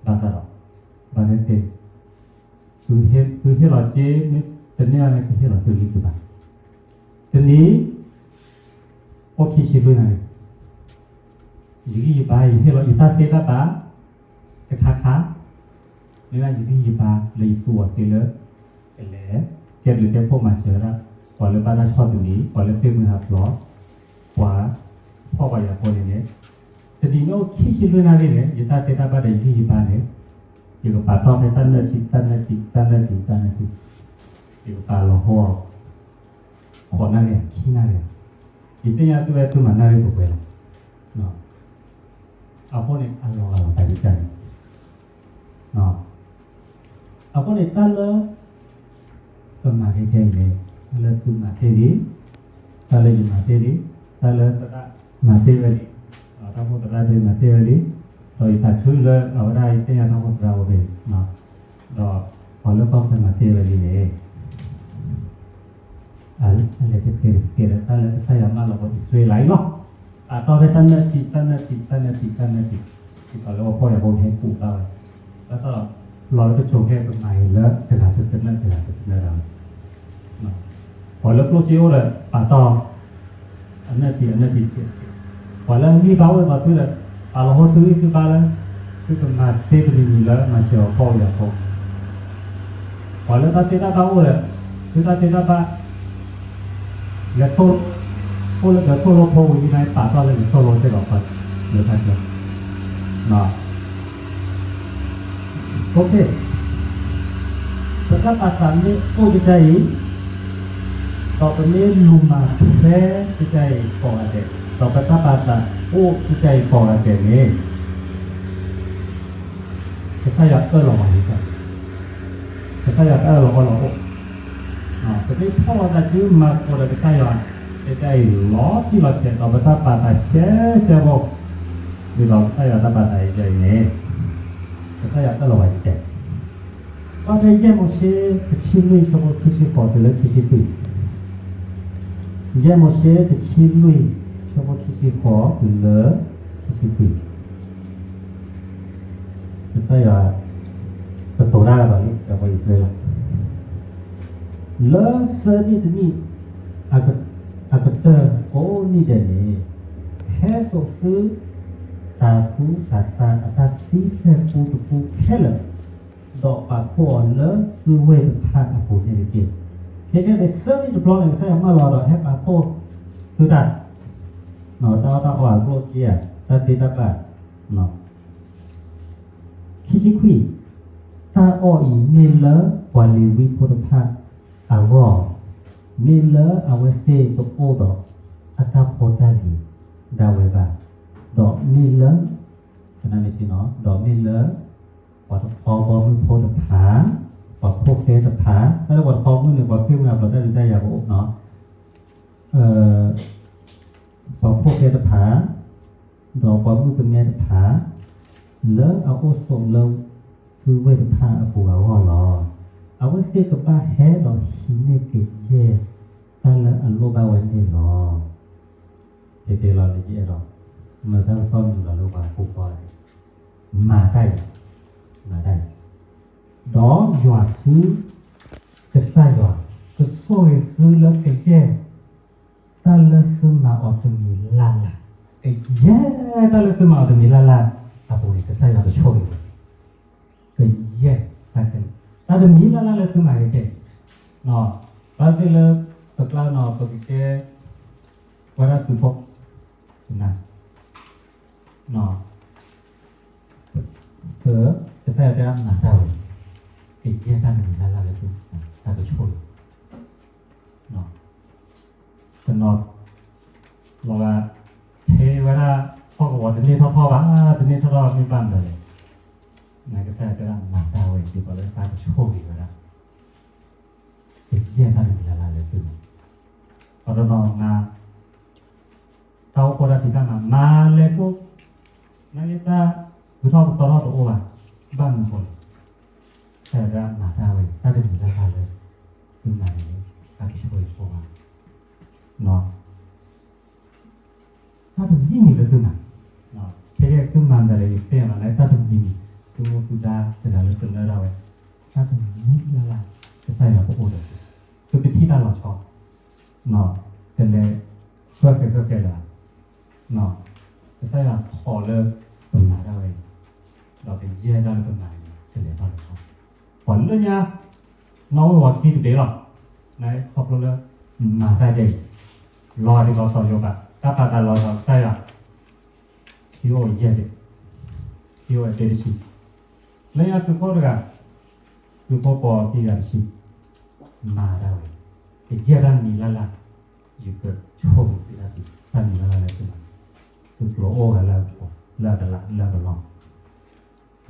ဘၣ်ဆၣ်ဒီး ဘၣ်သ့ၣ်သ့ၣ် သုဟ့ၣ်လီၤစ့ တန့ၢ်ဘၣ်န့ၣ် သုဟ့ၣ်လီၤသုလံသုဘၣ်, တနံၤ အိၣ်ခံဆံလွံၢ်နၣ်ရံၣ်, ယဂံၢ်ယဘါ ယဟ့ၣ်လီၤယတၢ်သ့တၢ်ဘၣ် တခါခါ, မ့ၢ်ဒၣ်ယဂံၢ်ယဘါလၢယသူအီၤသ့လၢ ကလဲၤ ကဲဘျုးကဲဖှိၣ်မၤစၢၤဝဲဒၣ် ပှၤလၢဘၣ်တၢ်ဆီၣ်သနံး ပှၤလၢဃ့ၢ်မှံဟးဖျိး ပှၤဖှီၣ်ပှၤယာ်ဖိန့ၣ်န့ၣ်, တနံၤန့ၣ်အိၣ်ခံဆံလွံၢ်နၣ်ရံၣ်န့ၣ် ယတၢ်သ့တၢ်ဘၣ်ဒီးယဂံၢ်ယဘါန့ၣ်, ယကပာ်တ့ၢ်ဖဲတၢ်နၢၣ်ထံ တၢ်နၢၣ်ထံ တၢ်နၢၣ်ထံ တၢ်နၢၣ်ထံ, ယကပာ်လီၤဟိ ဃိးနၣ်ရံၣ် ခံနၣ်ရံၣ်, ယသ့ၣ်ညါသုဝဲသုမၤနၣ်ရံၣ်ပှဲၤပှဲၤလီၤ. အဃိန့ၣ် အလီၤဂာ်လီၤသးဒ်န့ၣ်, အဃိန့ၣ် တၢ်လၢ ပမၤကဲခဲအံၤန့ၣ်, တၢ်လၢသုမၤတ့ၢ်လံ, တၢ်လၢယမၤတ့ၢ်လံ, တၢ်လၢသရၣ်မၤတ့ၢ်ဝဲလံ, တၢ်ဖိသရၣ်သ့ၣ်မၤတ့ၢ်ဝဲလံ, ဒီးယသးခုလၢအဝဲဒၣ်ယသ့ၣ်ညါတၢ်ဖိသရၣ်အိၣ်ဖဲအံၤ, ဒီးပှၤလၢကီၢ်ချၢမၤတ့ၢ်ဝဲလံန့ၣ် အလဲၤတကဲတကဲဒီး တၢ်လၢကစၢ်ယွၤမၢလီၤပှၤအံၣ်စရ့လးအံၤလီၤ. ပာ်တ့ၢ်ဖဲတၢ်နၢၣ်ထံ တၢ်နၢၣ်ထံ တၢ်နၢၣ်ထံ တၢ်နၢၣ်ထံ, ဒ်သိးလၢပှၤဖှီၣ်ပှၤယာ်ဖိကဟဲကူးဘၣ်ဝဲ, ဘၣ်ဆၣ်ဒီး လီၤလၢကဆိးခဲ ပမၤအံၤလၢတဂၤတသနၢၣ် တဂၤတသနၢၣ်လီၤ. ပှၤလၢကျိၣ်စ့အိၣ်ဒီး ပာ်တ့ၢ် အနၢၣ်ထံ အနၢၣ်ထံတကဲးတကဲး, ပှၤလၢအဂံၢ်ဘါအိၣ်ဒီးသုဒီး ပာ်လီၤဟိသုဂံၢ်သုဘါလၢ သုကမၤသ့တမံၤမံၤလၢမၤစၢၤအီၤဖှီၣ်ပှၤယာ်ဖိ, ပှၤလၢတၢ်သ့တၢ်ဘၣ်အိၣ်ဒီး သုတၢ်သ့တၢ်ဘၣ် လဲၤသိၣ်လိ အိၣ်လၢဒၢးသိၣ်လိဖိဝံၤလံန့ၣ် ပာ်တ့ၢ်လၢလဲၤသိၣ်လိစ့ၢ်ကီးပှၤလၢတၢ်ကျဲ, ပတၢ်ပာ်သးမ့ၢ်အိၣ်ကစၢ်အံၤ, ဒီးပမ့ၢ်လူၤမၤထွဲကစၢ်အံၤကိးဂၤဒဲး, ဒီးပတၢ်ပာ်သးအိၣ်ကစၢ်အံၤကိးဂၤဒဲးန့ၣ် ကစၢ်ယွၤအၢၣ်လီၤပှၤဒ်လဲၣ်, ကစၢ်ယွၤအၢၣ်လီၤအီလီၤအိၣ်, ပမ့ၢ်ဖီၣ်လိာ်သးစုမၤသကိးဒီးကစၢ်ယွၤ ကစၢ်အံၤလီၤတံၢ်လီၤဆဲး ဒီးပတၢ်ပာ်သးရှဲရှဲဖိ, ဒ်သိးကစၢ်ယွၤတၢ်ပာ်သးအံၤန့ၣ် ကစၢ်ယွၤအၢၣ်လီၤပှၤဒ်လဲၣ်. ဘၣ်ထွဲယဲၢ်မိၤၡ့ တဆံလွံၢ် ဆၢဖိခံဆံဃိး တုၤလၢခံဆံခွံ, ယဲၢ်မိၤၡ့ တဆံလွံၢ် ဆၢဖိခံဆံဃိး တုၤလၢခံဆံခွံ, ကစၢ်ယွၤ ကတိၤတၢ်ဒီးလံ ဒီးပှၤအံၣ်စရ့လး လၢသၢနံၣ်တနံၣ် အကတၢၢ်ကိးနံၣ်ဒဲးန့ၣ်, ဟဲစိာ်သု တၤသူတၤသၣ်အတၢ်ဆံဆဲၣ်ပူတပူခဲလၢာ်, ဒီးပာ်ဖှိၣ်အီၤလၢသုဝ့ၢ်တဖၣ်အပူၤန့ၣ်တက့ၢ်. ခဲကနံၣ်သၢနံၣ်တဘျီန့ၣ် ကစၢ်ယွၤမၢလီၤဒီး ဟဲပာ်ဖှိၣ်သုတၢ်, တၢ်အီၣ်တၢ်အီအကျိၣ်စ့ဧါ, တၢ်သ့တၢ်ဘၣ်, ခံဆံခွံ, တၢ်အီၣ်အံၤမ့ၢ်လၢပှၤလ့ၤဝံဖိတဖၣ်အဂီၢ်, မ့ၢ်လၢအဝဲသ့ၣ်တအိၣ်ဒီးအတၢ်ဖိတၢ်လံၤဒၣ်ဝဲဘၣ်, ဒီးမ့ၢ်လၢ, ဒီးမ့ၢ်လၢ ပှၤတခီဘီမုၢ်ဖိတဖၣ်, ပှၤဖိၣ်ဃဲတဖၣ်, တၢ်လၢပှၤတခီဘီမုၢ်န့ၣ် ပှၤဃ့ၢ်မှံဟးဖျိးတၢ်ဒုးတၢ်ယၤပအိၣ်နီၤ ပှၤဖိၣ်ဃဲတဖၣ်, ဒီးပှၤမုၣ်ကမဲတဖၣ်, လၢအအိၣ်ဆိးလၢသုဝ့ၢ်တဖၣ်အပူၤအဂီၢ်လီၤ. အဝဲသ့ၣ်ကဘၣ်ဟဲဒီးဟံးန့ၢ်ကယဲၢ်တၢ်လၢအလိၣ်ဘၣ်ဝဲန့ၣ်လီၤ. တဲတဲလီၤလၢယအဲၣ်ဒိး မၤတၢ်ကစီၣ်မုာ်လီၤလၢပှၤဟီၣ်ခိၣ်ဃီန့ၣ်, မၤတၢ်အံၤ, မၤတၢ်အံၤ, ဒီးယွၤသု ကစၢ်ယွၤ ကဆိၣ်ဂ့ၤသုလၢကယဲၢ် တၢ်လၢသုမၤအီၤတမံၤလၢ်လၢ်, ကယဲၢ်တၢ်လၢသုမၤအီၤတမံၤလၢ်လၢ်အပူၤန့ၣ် ကစၢ်ယွၤကဆိၣ်ဂ့ၤ, ကယဲၢ်တၢ်ခဲလၢာ်, တၢ်တမံၤလၢ်လၢ်လၢသုမၤကဲကဲ, ဘၣ်သ့ၣ်လၢ ပကျါနီၤ ပကကဲ ဝဲဒၣ်သုးဖိ, န ကစၢ်ယွၤတဲမၤတၢ်ဝဲ, ကယဲၢ်တၢ်တမံၤလၢ်လၢ်လၢသုမၤ တၢ်ကဆိၣ်ဂ့ၤ တနီၤလီၤဂာ် ဖဲဝဲဒၣ် ဟီၣ်ကဝီၤတန့ၢ်ထီၣ်ထီၣ်ဘၣ်, တန့ၢ်ထီၣ်ထီၣ်မ့ၢ်ဘၣ်မနုၤလဲၣ်, နကစၢ်ယွၤတဲဒၣ်မၤတၢ်ဝဲ ဒ်သိးလၢတၢ်ကဆိၣ်ဂ့ၤဝဲဒၣ် ကယဲၢ်တၢ်တမံၤလၢ်လၢ်လၢသုမၤ, ပှၤတနီၤမၤ တၢ်အိၣ်ဖှိၣ်တၢ်ဖံးတၢ်မၤ မၤလဲၤကိၣ်, နာ်က့တၢ် ပထီၣ်ပသီထီၣ်တအိၣ်ဘၣ်, ဘၣ်မနုၤဃိလဲၣ်, ကစၢ်ယွၤတဲဒၣ်မၤတၢ်ဝဲ တၢ်တမံၤလၢ်လၢ်လၢသုမၤန့ၣ် တၢ်ကဆိၣ်ဂ့ၤဆိၣ်ဝါ တၢ်တမံၤမံၤလၢသုမၤ, ခဲကဲသုမၤမတၤလဲၣ် ယသ့ၣ်ညါလီၤန့ၣ် တၢ်တမံၤမံၤ သုမူသုဒါတဂၤလၢသုလၢဒၣ်ဝဲ, တၢ်တမံၤမံၤလၢ်လၢ် ကစၢ်ယွၤကအိၣ်ဒီးသု, သုကထံၣ်တၢ်လီၤဆီ, ကလဲၤဃၢဃဲၤဃၢဃဲၤလၢၤ, ကစၢ်ယွၤဖီၣ်လၢပမၤဒၣ်ဝဲအံၤ, ဒီးကယဲၢ်တၢ်လၢပမၤန့ၣ် ကလဲၤထီၣ်လဲၤထီၣ်, ပှၤလၢညါ နီၣ်ဝ့ၢ်ဝီၤခံတဘ့ၣ်လီၤ, နခီဖျိလၢ မၤတၢ်ယဲအံၤ, လီၤဒ်ကီးစီၤယိၤဘး တၢ်ပာ်သးလီၤဒီးကစၢ်ယွၤ, ခံအိၣ်ယဲၢ်ဘ့ၣ်, ခံအိၣ်အသ့တဆံ, လၢညါသုးခိၣ်တဂၤ, သုးခိၣ်ပိာ်ခံဂၤတဆံ, မၤဒၣ်ဝဲ, ကယဲၢ်တၢ်တမံၤလၢ်လၢ်, ယကဆိၣ်ဂ့ၤသုတၢ်တမံၤလၢ်လၢ်လၢသုမၤ, သုကျိၤအိၣ်ဂၤလၢအကပီၤ လၢအကလးလၢအကလီၢ်,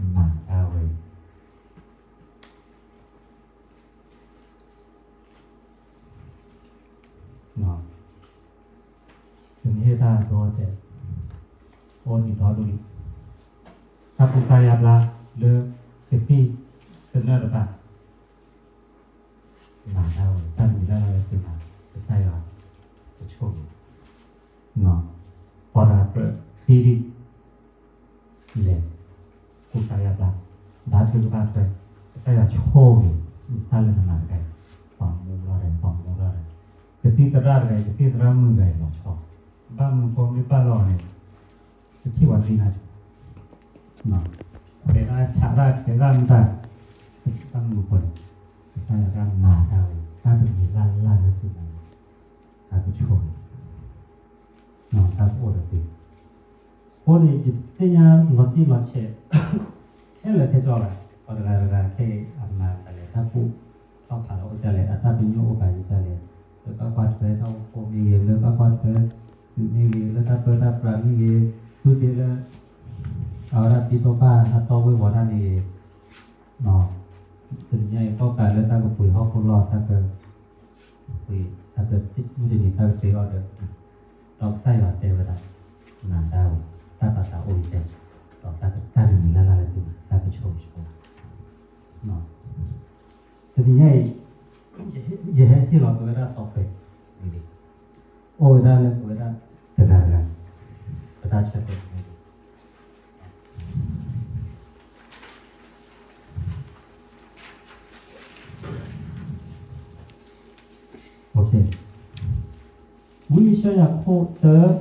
မၤဒၣ်ဝဲ သုမ့ၢ်ဟ့ၣ်တၢ်ဒီတဲာ်, အိၣ်ဒံးဒီဒူၣ်လံ, တၢ်ကူစါယါဘျါလၢကသံၣ်သနၢၣ်တဖၣ်, မၤတၢ်ဝဲ တၢ်တမံၤလၢ်လၢ်လၢသုမၤ, ကစၢ်ယွၤကဆိၣ်ဂ့ၤ, ပှၤတဂၤကြၢးသံဒံး လဲၤ ကူစါယါဘျါ, ဘါထုကဖၣ်ထွဲ, ကစၢ်ယွၤဆိၣ်ဂ့ၤ တၢ်လၢနမၤတခါအံၤ, ပှၤမူထီၣ်ဒီး ပှၤမူထီၣ်ဒီး, ကသံၣ်သရၣ်တဂၤအံၤ ကသံၣ်သရၣ်မုၣ်တဂၤအံၤလီၤဆီ, ဘၣ်မနုၤဃိမ့ၢ်ဘၣ်လီၤန့ၣ်, ကထံၣ်ပှၤသံနၤဆိ, ဖဲဒၣ်ဆးဒၣ်ခဲဒၣ်မတၤ, ကသံၣ်သရၣ်မုၣ်ဖိန့ၣ်, ကစၢ်ယွၤတၢ်မၤတၢ်ဝဲ တၢ်တမံၤလၢ်လၢ်လၢသုမၤန့ၣ်, တၢ်ကဆိၣ်ဂ့ၤ တၢ်ကအိၣ်ဒီးသ့, အဃိန့ၣ် ယတသ့ၣ်ညါလီၤတံၢ်လီၤဆဲး ခဲလၢာ်ခဲဆ့ဘၣ်, ပှၤတဂၤတဂၤခဲအံၤအမၤဒ်လဲၣ် တၢ်ကူၣ်ထီၣ်ဖးထီၣ်အိၣ်ဒ်လဲၣ် အတၢ်ပညိၣ်အိၣ်ဖးဒ်လဲၣ်, လၢဘၣ်ကွၢ်ထွဲတၢ်အိၣ်ဖှိၣ်မ့ၢ်ဂ့ၤ, လၢဘၣ်ကွၢ်ထွဲသုးမ့ၢ်ဂ့ၤ, လၢတၢ်ပၢတၢ်ပြးမ့ၢ်ဂ့ၤ, သုဒ့လၢ အဝဲဒၣ်ဒ်သိးဘၣ်အတီၢ်ဝ့ၢ်ဝီၤတၢ်မ့ၢ်ဂ့ၤ, တနံၤညါအံၤ ကီၢ်ကးလၢတၢ်ကပှ့ၤဟီၣ်ခိၣ်လီၢ် တၢ်ကပှ့ၤ တၢ်ကမုၢ်တနံၤတၢ်ကတ့အီၤဒီး, ဒီးကစၢ်ယွၤတဲဝဲဒၣ် မၤတၢ်ဝဲ တၢ်ပာ်သးအိၣ်ယတဲ, ဒီးတၢ်တမံၤလၢ်လၢ်လၢသုမၤ တၢ်ကဆိၣ်ဂ့ၤဆိၣ်ဝါ, တနံၤညါအံၤ ယဟဲဟ့ၣ်လီၤက့ၤဝဲဒၣ် software န့ၣ်, အိၣ်ဝဲဒၣ်လၢပဝဲဒၣ်တဂၤတဂၤ ပတၢ်ဆၢတဲာ်န့ၣ် ဝံယၡါယၤခိၣ်တၢ,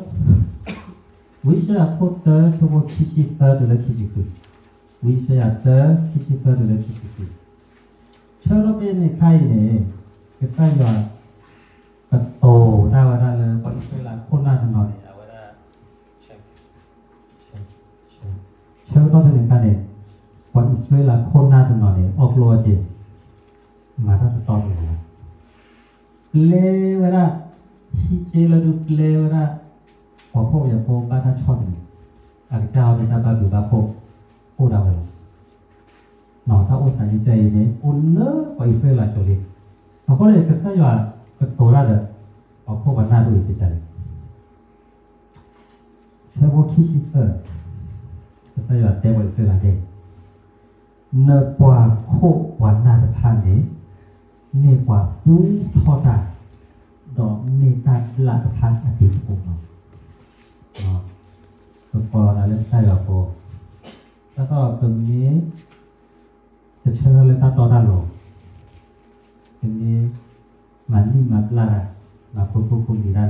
ဝံယၡါယၤခိၣ်တၢ ဆၢဖိခံဆံသၢတုၤလၢခံဆံဃု, ဝံယၡါယၤတၢ ခံဆံသၢတုၤလၢခံဆံဃု, ဆၢကတီၢ်ဖဲန့ၣ်အခါအံၤန့ၣ် ကစၢ်ယွၤကတိၤတၢ်ဝဲဒၣ်လၢပှၤအံၣ်စရ့လးခိၣ်နၢ်တနီၤန့ၣ် အဝဲဒၣ် ဆၢကတီၢ်ဖဲန့ၣ်အခါန့ၣ် ပှၤအံၣ်စရ့လးခိၣ်နၢ်တနီၤန့ၣ် အီၣ်ကျိၣ်အီၣ်စ့ မၤတၢ်တတီတလိၤလီၤ. ပျဲဝဲဒၣ် ဟံးက့လၢဒုးပျဲဝဲဒၣ် ပှၤဖှီၣ်ဖိယာ်ဖိဘၣ်တၢ်ဆီၣ်သနံး, အကစၢ်အီၤဒုးတၢ်ဘၣ်ဘျုးဘၣ်ဖှိၣ် အိၣ်ဒၣ်ဝဲလီၤ. တၢ်အိၣ်သးကဲအံၤန့ၣ် အိၣ်လၢပှၤအံၣ်စရ့လးအစိၤလံ. အဃိန့ၣ် ကစၢ်ယွၤကတိၤတၢ်ဒီး ပှၤခိၣ်ပှၤနၢ်ဒ်အံၤစ့ၢ်ကီးလံ. ဆၢဖိခံဆံသၢ, ကစၢ်ယွၤတဲပှၤအံၣ်စရ့လးဒ်အံၤ, နပှၤခိၣ်ပှၤနၢ်တဖၣ်န့ၣ် မ့ၢ်ပှၤပူထီၣ်တၢ်, ဒီးမ့ၢ်တၢ်ဘျၣ်တဖၣ်အတံၤသကိးလီၤ. ပကိးလီၤသးလၢကစၢ်ယွၤဖိ, ဒ်သိးပမ့ၢ် တဆၢထၢၣ်လၢတၢ်တီတၢ်လိၤ, ပမ့ၢ်မၤနံၣ်မၤဘျၣ်တၢ်, မၤဖိဖိဖိမံၤတၢ်န့ၣ်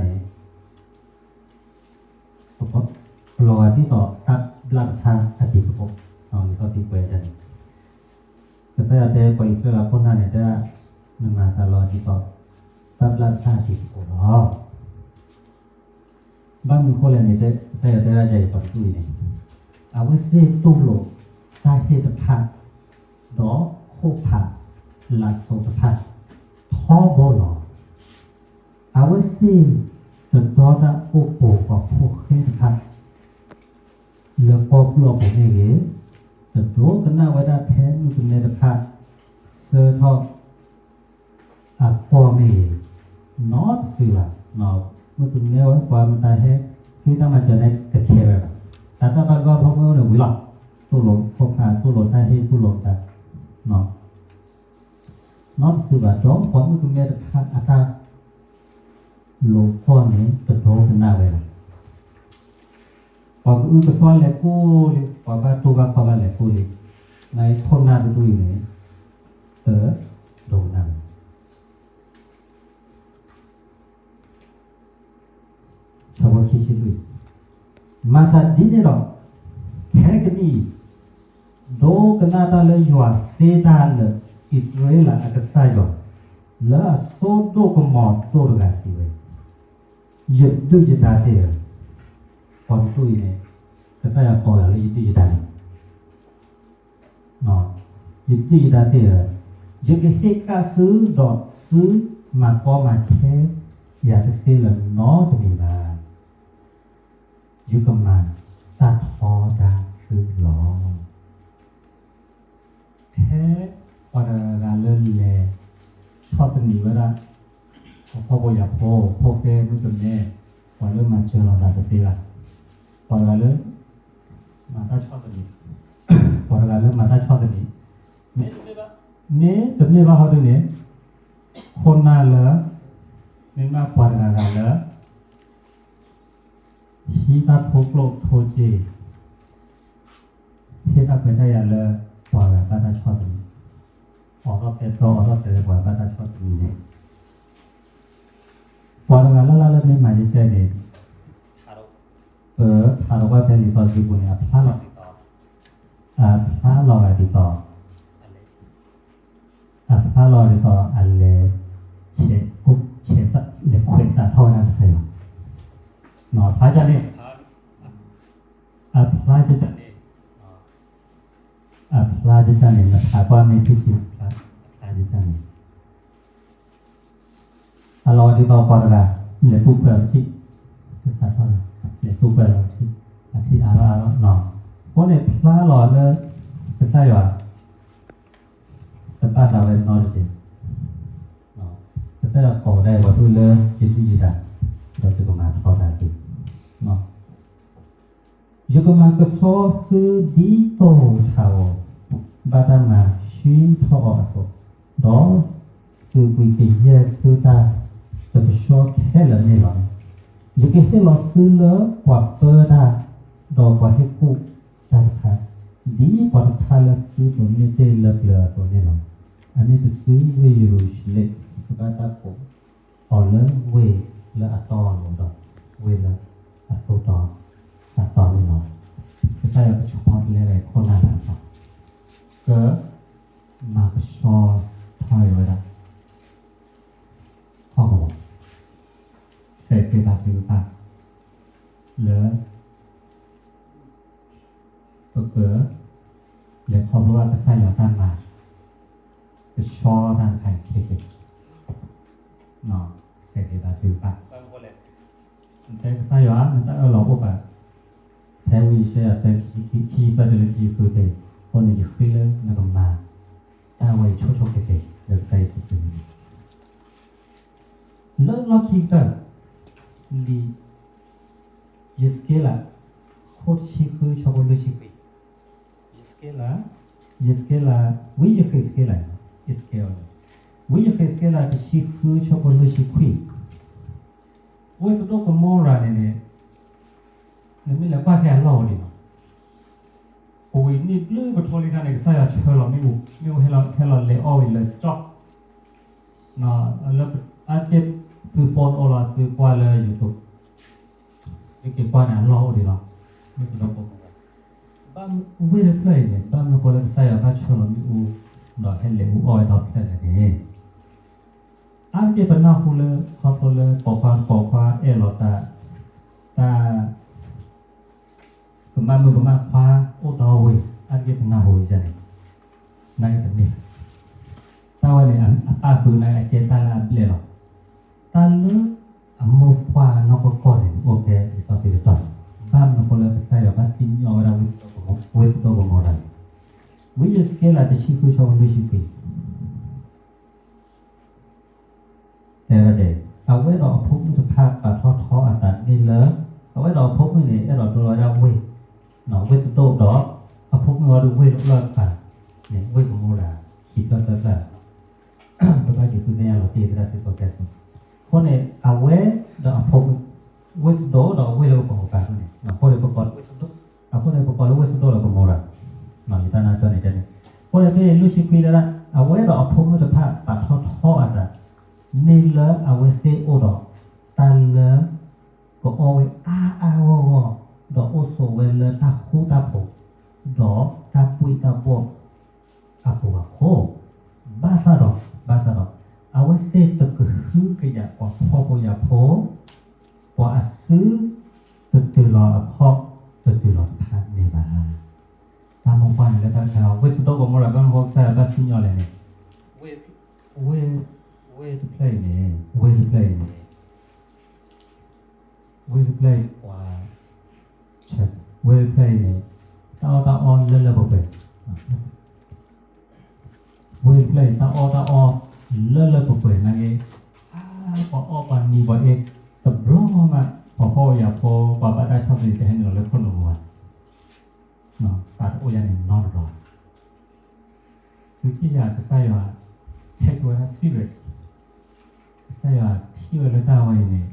ပလီၤဂာ်ဒ်သိးတၢ်ဘျၣ်တဖၣ်အတံၤသကိး, လံာ်စီဆှံကွဲးန့ၣ်, ကစၢ်ယွၤတဲပှၤအံၣ်စရ့လးခိၣ်နၢ်န့ၣ် တဲဒၣ် နမၤတၢ်လီၤဒ်သိး တၢ်ဘျၣ်တဖၣ်အတံၤသကိးလီၤ. ဘၣ်မနုၤအဃိလဲၣ်န့ၣ် ကစၢ်ယွၤတဲဒၣ်ဒ်အံၤ ပှၤတဒူၣ်အံၤန့ၣ်, အဝဲသ့ၣ်တူၢ်လိာ်တၢ်ဟ့ၣ်တဖၣ် ဒီးခိၣ်ဖးလၢ်စိၤတဖၣ် ထီဘိလီၤ. အဝဲသ့ၣ်တဒီတၢ်အိၣ်ပိာ်ပှၤဖိဃဲတဖၣ် လၢပီၣ်ပျီၢ်ပူၤမ့ၢ်ဂ့ၤ, တဒိကနၣ်ဝဲဒၣ်ဖဲမုၣ်ကမဲတဖၣ် ဆှၢထီၣ် အကွီၢ်မ့ၢ်ဂ့ၤ, နီတစုဘၣ်. မုၣ်ကမဲဝဲ ပှၤမတၤဟဲဃ့တၢ်မၤစၢၤန့ၣ် တခဲဝဲဘၣ်. တၢ်တၢ်ဘၣ်ဘျီဖီမ့ၢ်အိၣ်န့ၣ်ဝံၤလီၤ. တူၢ်လိာ်ခိၣ်ဖး, တူၢ်လိာ်တၢ်ဟ့ၣ်, တူၢ်လိာ်တၢ်, နီတစုဘၣ်. ဒီးပှၤမုၣ်ကမဲတဖၣ်အတၢ် လိာ်ကွီၢ်န့ၣ် တဒိကနၣ်ဝဲဘၣ်. ပှၤကအုကစွါလဲၤကူလံ, ပှၤဘၣ်တူၢ်ဘၣ်ခီၣ်ဘၣ်လဲၤကူလံ, နခိၣ်နၢ်တဒူၣ်အံၤန့ၣ် တဒိကနၣ်ဝဲ ဆၢဖိခံဆံလွံၢ်, မၤသးဒ်န့ၣ်ဒီး, ခဲကနံၣ်အံၤ, ဒိကနၣ်တၢ်လၢယွၤသ့တၢ်လၢာ် အံၣ်စရ့လးအကစၢ်ယွၤ, လၢအစိဒိၣ်ကမီၤဒိၣ်တဂၤစံးဝဲ, ယဒုၣ်ယဒါသ့ၣ်ဧၢ, ပှၤတဒူၣ်အံၤန့ၣ် ကစၢ်ယွၤကိးယၤလၢယဒုၣ်ယဒါန့ၣ် ယဒုၣ်ယဒါသ့ၣ်ဧၢ, ယကဟ့ၣ်ကၣ်သုဒီးသုမၤကီမၤခဲယၤတသ့လၢၤနီတမံၤဘၣ်. ယကမၤတၢ်ထီဒါသုလီၤ. ဖဲပှၤတဂၤဂၤလၢလဲၤဆီၣ်သနံးဝဲဒၣ် ပှၤဖှီၣ်ဖိယာ်ဖိ, ဖိဃဲမုၣ်ကမဲ, ပှၤလၢမၤစၢၤလိာ်သးတသ့ဘၣ်, ပှၤတဂၤလၢ မၤတၢ်ဆီၣ်သနံး, ပှၤတဂၤလၢမၤတၢ်ဆီၣ်သနံး, မ့တမ့ၢ်ဘၣ်, မ့တမ့ၢ်ဘၣ်ဟီဒ်န့ၣ်, ခိၣ်နၢ်လၢ မ့ၢ်မးပှၤတဂၤဂၤလၢ ဟံးတၢ်ထိကျိၣ်ထိစ့, ဟ့ၣ်တၢ်ခွဲးတၢ်ယာ်လၢပှၤဂၤဘၣ်တၢ်ဆီၣ်သနံး, အိးထီၣ်ပဲတြီ အိးထီၣ်ပဲလၢပှၤဘၣ်တၢ်ဆီၣ်သနံးန့ၣ်, ပှၤတဂၤလၢ်လၢ်လၢမ့ၢ်မၤဒ်န့ၣ်, ပဖးထီၣ်ကွၢ်ဖဲလံာ်စီဆှံပူၤန့ၣ် အဖျါလီၤဒ်သိး, အဖျါလီၤဂာ်ဒ်သိး, အဖျါလီၤဒ်သိးအလဲၤ, ဆဲး, လဲၤခွဲးသးထီၣ်ဝဲဒၣ်ကစၢ်ယွၤ, အဖျါဒ်န့ၣ်, အဖျါဒ်န့ၣ်, အဖျါဒ်န့ၣ် နဖးကွၢ်မ့ၢ်ထံၣ်ထံၣ်, အဖျါဒ်န့ၣ် အလီၤဒ်သိးပှၤတဂၤ လဲၤတူၢ်ကွဲးအထံၣ်, လဲၤတူၢ်ကွဲးလီၤထံၣ်, အထံၣ်အါထီၣ်အါထီၣ်, အဃိန့ၣ်ဖျါလီၤလၢ ကစၢ်ယွၤ တဘၣ်သးဝဲနီတစဲး, ကစၢ်ယွၤကိးဝဲဒၣ်ပှၤတဒူၣ်လၢယဒုၣ်ယဒါ, ဒီးယကမၤထီဒါသု ယကမၤကဆှီသုဒ်တိၢ်ထးဂီၤ ဘၣ်တၢ်မၤဆှံထီၣ်အီၤအသိး, ဒီးသုးကွံာ်ကယဲၢ်သုတၢ်တကဆှီခဲလၢာ်န့ၣ်လီၤ. ယကဟ့ၣ်လီၤသုလၢပှၤပၢတၢ်, ဒီးပှၤဟ့ၣ်ကူၣ်တၢ်တဖၣ်, ဒ်ပှၤတဖၣ်လၢသုတိာ်န့ၢ်တ့ၢ်လၢပျၢၤအသိးန့ၣ်လီၤ. အန့ၣ်တစုဝ့ၢ်ယရူၤၡလ့ၣ် ကဘၣ်တၢ်ကိး အီၤလၢဝ့ၢ်လၢအတီအလိၤဒီး ဝ့ၢ်လၢအသိၣ်တီသး ကဲဘါထုကဖၣ် လၢ ပက လဲၤခီဖျိဘၣ်ကစၢ်ယွၤတၢ်မၤ ကဆှီတၢ်တခါအံၤခဲကဲ စဲးကဲဘါထုကဖၣ် တဲကစၢ်ယွၤ နတၢ်အၢၣ်လီၤအိၣ်ဘၣ် ဖဲဝံယၡါယၤ သၢ ခံဆံသၢတုၤလၢခံဆံဃုဖဲအံၤ အဃိန့ၣ် ယဃ့လၢနကမၤ တၢ်ဝဲအံၤဆိဆိခဲကဲ လၢကစၢ်ယ့ၣ်ၡူးခရံာ်န့ၣ် လၢလီၢ်ခံကတၢၢ် လံာ် ယစက့လး အခိၣ်တဆံဃု ဆၢဖိလွံၢ်ဆံခွံ ယစက့လး ယစက့လး ဝံယဃ့းစက့လး ယစက့လး ဝံယဃ့းစက့လး တဆံဃု ဆၢဖိလွံၢ်ဆံခွံ ဝ့ၢ်စဒိၣ်ကမိရၤန့ၣ်န့ၣ် နမ့ၢ်လဲၤကွၢ်ခဲအလီၢ်အိၣ်ဒံးလီၤ. ပဝံၤနံၣ်ဘျုးကထိလံခါန့ၣ် ကစၢ်ယွၤဆှၢလီၤမ့ၣ်အူ မ့ၣ်အူဟဲလီၤ ဟဲလီၤလဲၤအီၣ်ဝံၤလၢကၠီၣ် လၢအါတက့ၢ်သု phone အိၣ်လီၤ သုကွၢ်လၢ YouTube သုက့ၤကွၢ်န့ၣ်အလီၢ်အိၣ်ဒံးလီၤ. ဝ့ၢ်စဒိၣ်ကမိရၤ ဘၣ်ဝ့ၢ်တဖျၢၣ်အံၤန့ၣ် ဘၣ်မနုၤဃိလၢကစၢ်ယွၤဘၣ်ဆှၢလီၤမ့ၣ်အူ ဒီးဟဲလဲၤအူအီၣ်ဝဲဒီဖျၢၣ်လဲၣ်န့ၣ် အါတက့ၢ်ပနၢ်ဟူလၢ ခီဖျိလၢပိာ်ခွါတပိာ်ခွါအဲၣ်လီၤတၢ် တၢ် ကမၣ်မုၣ်ကမၣ်ခွါအိၣ်ဒီဝ့ၢ် အါတက့ၢ်ပနၢ်ဟူယၤန့ၣ် နာ်က့တမ့ၢ် တၢ်ဝဲန့ၣ် အပၣ်ဃုာ်နာ်က့အကဲတၢ်လၢအဘျဲၣ်လီၤ. တၢ်လၢအမိၢ်ပှၢ်နီၢ်ကီၢ်ကီၢ်န့ၣ် အိၣ်ဖဲလံာ်စီဆှံတတီၤန့ၣ် ဘၣ်မနုၤဃိလၢကစၢ်ယွၤဘၣ်စံၣ်ညီၣ်ဝဲဒၣ် ဝ့ၢ်စဒိၣ်ကမိရၤန့ၣ် ဝံယစက့လး တဆံဃု ဆၢဖိလွံၢ်ဆံခွံ တဲဝဲဒၣ် အဝဲဒီးအဖိမုၣ်တဖၣ်ပာ်ထီၣ်ထီအသးန့ၣ်လၢ အဝဲဒီးအဖိမုၣ်န့ၣ် အဲၣ်ဒိးဒိလီၤဝဲဒၣ်ဝ့ၢ် ဝ့ၢ်စဒိၣ်ဒီး အဖိမုၣ်ဝဲဒၣ်ဝ့ၢ်လၢအကပၤန့ၣ် ဝ့ၢ်ကမိရၤ ခံဖျၢၣ်သၢဖျၢၣ် ပဘၣ်က့ၤဃုသ့ၣ်ညါလီၤတံၢ်သရၣ်စ့ၢ်ကီးကဲဆိး အဃိန့ၣ် အဝဲဒီးအဖိမုၣ် ဝ့ၢ်စဒိၣ်ဒီးဝ့ၢ်လၢကပၤန့ၣ် အဃိန့ၣ် ပကိးလၢဝ့ၢ်စဒိၣ် အဃိန့ၣ် ပကိးလၢဝ့ၢ်စဒိၣ်လၢကမိရၤ ယတၢ်နၢ်ပၢၢ်န့ၣ်န့ၣ် အဃိန့ၣ် ဖဲလွံၢ်ဆံခွံတဲဒၣ် အဝဲဒီးအဖိမုၣ်တဖၣ်ပာ်ထီၣ်ထီအသး မ့ၢ်လၢအဝဲသ့ၣ်အိၣ်ဒီး တၢ်လၢ ကအီၣ်ဝဲအါအါဂီၢ်ဂီၢ် ဒီးအိၣ်ဆိးဝဲလၢတၢ်ဃူတၢ်ဖိး ဒီးတၢ်ဘှံးတၢ်ဘှီၣ် အပူၤအဃိ ဘၣ်ဆၣ်ဒီး ဘၣ်ဆၣ်ဒီး အဝဲသ့ၣ်တကဟုကယာ်ပှၤဖှီၣ်ဖိယာ်ဖိ ပှၤအစု တတုၤလီၤအခီၣ် တတုၤလီၤတဖၣ်န့ၣ်ဘၣ်. တၢ်မိၢ်ပှၢ်န့ၣ်လၢတၢ်တခါ ဝ့ၢ်စဒိၣ်ကမိရၤ ဘၣ်မနုၤဃိကစၢ်ယွၤဘၣ်စံၣ်ညီၣ်လဲၣ်န့ၣ် ဝ့ၢ် ဝ့ၢ်တဖျၢၣ်အံၤန့ၣ် ဝ့ၢ်တဖျၢၣ်အံၤန့ၣ် ဝ့ၢ်တဖျၢၣ်အံၤပှၤ ဝ့ၢ်တဖျၢၣ်အံၤန့ၣ် တၢ်အီၣ်တၢ်အီလၢလၢပှဲၤပှဲၤ ဝ့ၢ်တဖျၢၣ်အံၤ တၢ်အီၣ်တၢ်အီ လၢလၢပှဲၤပှဲၤနာ်က့ အါ ပှၤအီၣ်ပှၤနံၤပှၤအ့ တဘျီမး ပှၤဖှီၣ်ဖိယာ်ဖိ ပှၤဘၣ်တၢ်ဆီၣ်သနံးတဟဲနုာ်လီၤလၢခိၣ်နူာ်ပူၤဘၣ် သးတအိၣ်ယါန့ၣ်နီတဘျီ သုထံၣ်ယၤကစၢ်ယွၤ take ဝဲဒၣ် serious ကစၢ်ယွၤထံၣ်ဝဲလၢတၢ်ဝဲအံၤန့ၣ်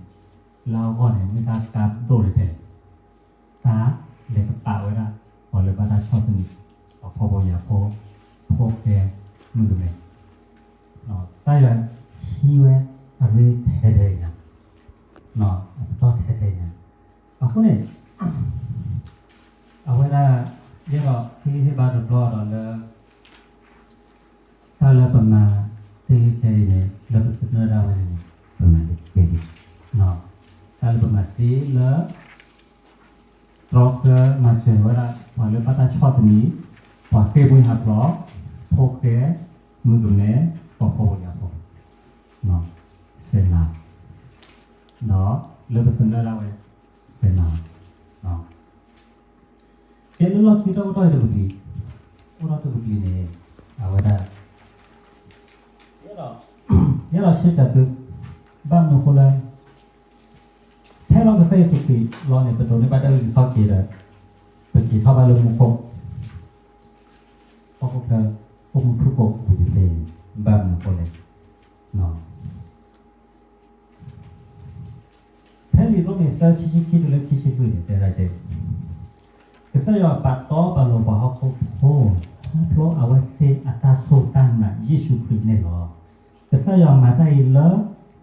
လၢအဂီၢ်န့ၣ် မ့ၢ်တၢ်ကါဒိၣ်လၢထဲလဲၣ် တၢ်လဲၤကပာ်ဝဲဒၣ် ပှၤလၢဘၣ်တၢ်ဆီၣ်သနံး ပှၤဖှီၣ်ဖိယာ်ဖိ ဖိၣ်ဃဲ မုၣ်ကမဲ ကစၢ်ယွၤဟံးဝဲ အရ့ထဲထဲညါ အပတီၢ်ထဲထဲညါ အဃိန့ၣ် အဝဲဒၣ် ယအဲၣ်ဒိးဟ့ၣ်ဂံၢ်ဟ့ၣ်ဘါတဘျီဒီးလၢ တၢ်လၢပမၤသ့ခဲအံၤန့ၣ် လၢပသနၢၣ်ဒၣ်ဝဲန့ၣ် ပမၤသ့ခဲအံၤ တၢ်လၢပမၤသ့လၢ တြီဆၢမၤစၢၤဝဲဒၣ် ပှၤလၢဘၣ်တၢ်ဆီၣ်သနံး ပှၤဃ့ၢ်မှံဟးဖျိး ဖိၣ်ဃဲ မုၣ်ကမဲ ပှၤဖှီၣ်ဖိယာ်ဖိ စဲးနၤ ဒီးလၢပသနၢၣ်ဒၣ်ဝဲ စဲးနၤ ကဲလၢလီၢ်ခံတၢ်အိၣ်ထီၣ်အံၤတကပၤ အိၣ်ထီၣ်တကပၤန့ၣ် အဝဲဒၣ် ယအဲၣ်ဒိး ယအဲၣ်ဒိးရှဲပၠးသု ဘၣ်မနုၤအဃိလၢ ထဲလီၤကစၢ်ယ့ၣ်ၡူးခရံာ်လီၤန့ၣ် ပဒိးန့ၢ်ဘၣ်တၢ်အုၣ်က့ၤခီၣ်က့ၤဒီး ပက့ၤထီၣ်ဘၣ်လၢမူခိၣ် ဟီၣ်ခိၣ်ချၢ အိၣ်မူဖုၣ်ကိာ်အပူၤတက့ၢ်. ဘၣ်မနုၤအဃိလဲၣ်. ဖဲလံာ်ရိမ့ၤသၢ ခံဆံခံတုၤလၢခံဆံလွံၢ်န့ၣ် တဲဒၣ်ဒ်အံၤ, ကစၢ်ယွၤပာ်တီပာ်လိၤပှၤဟီၣ်ခိၣ်ဖိ ခီဖျိအဝဲသ့ၣ်အတၢ်စူၢ်တၢ်နာ်ယ့ၣ်ၡူးခရံာ်န့ၣ်လီၤ. ကစၢ်ယွၤမၤတၢ်အံၤလၢ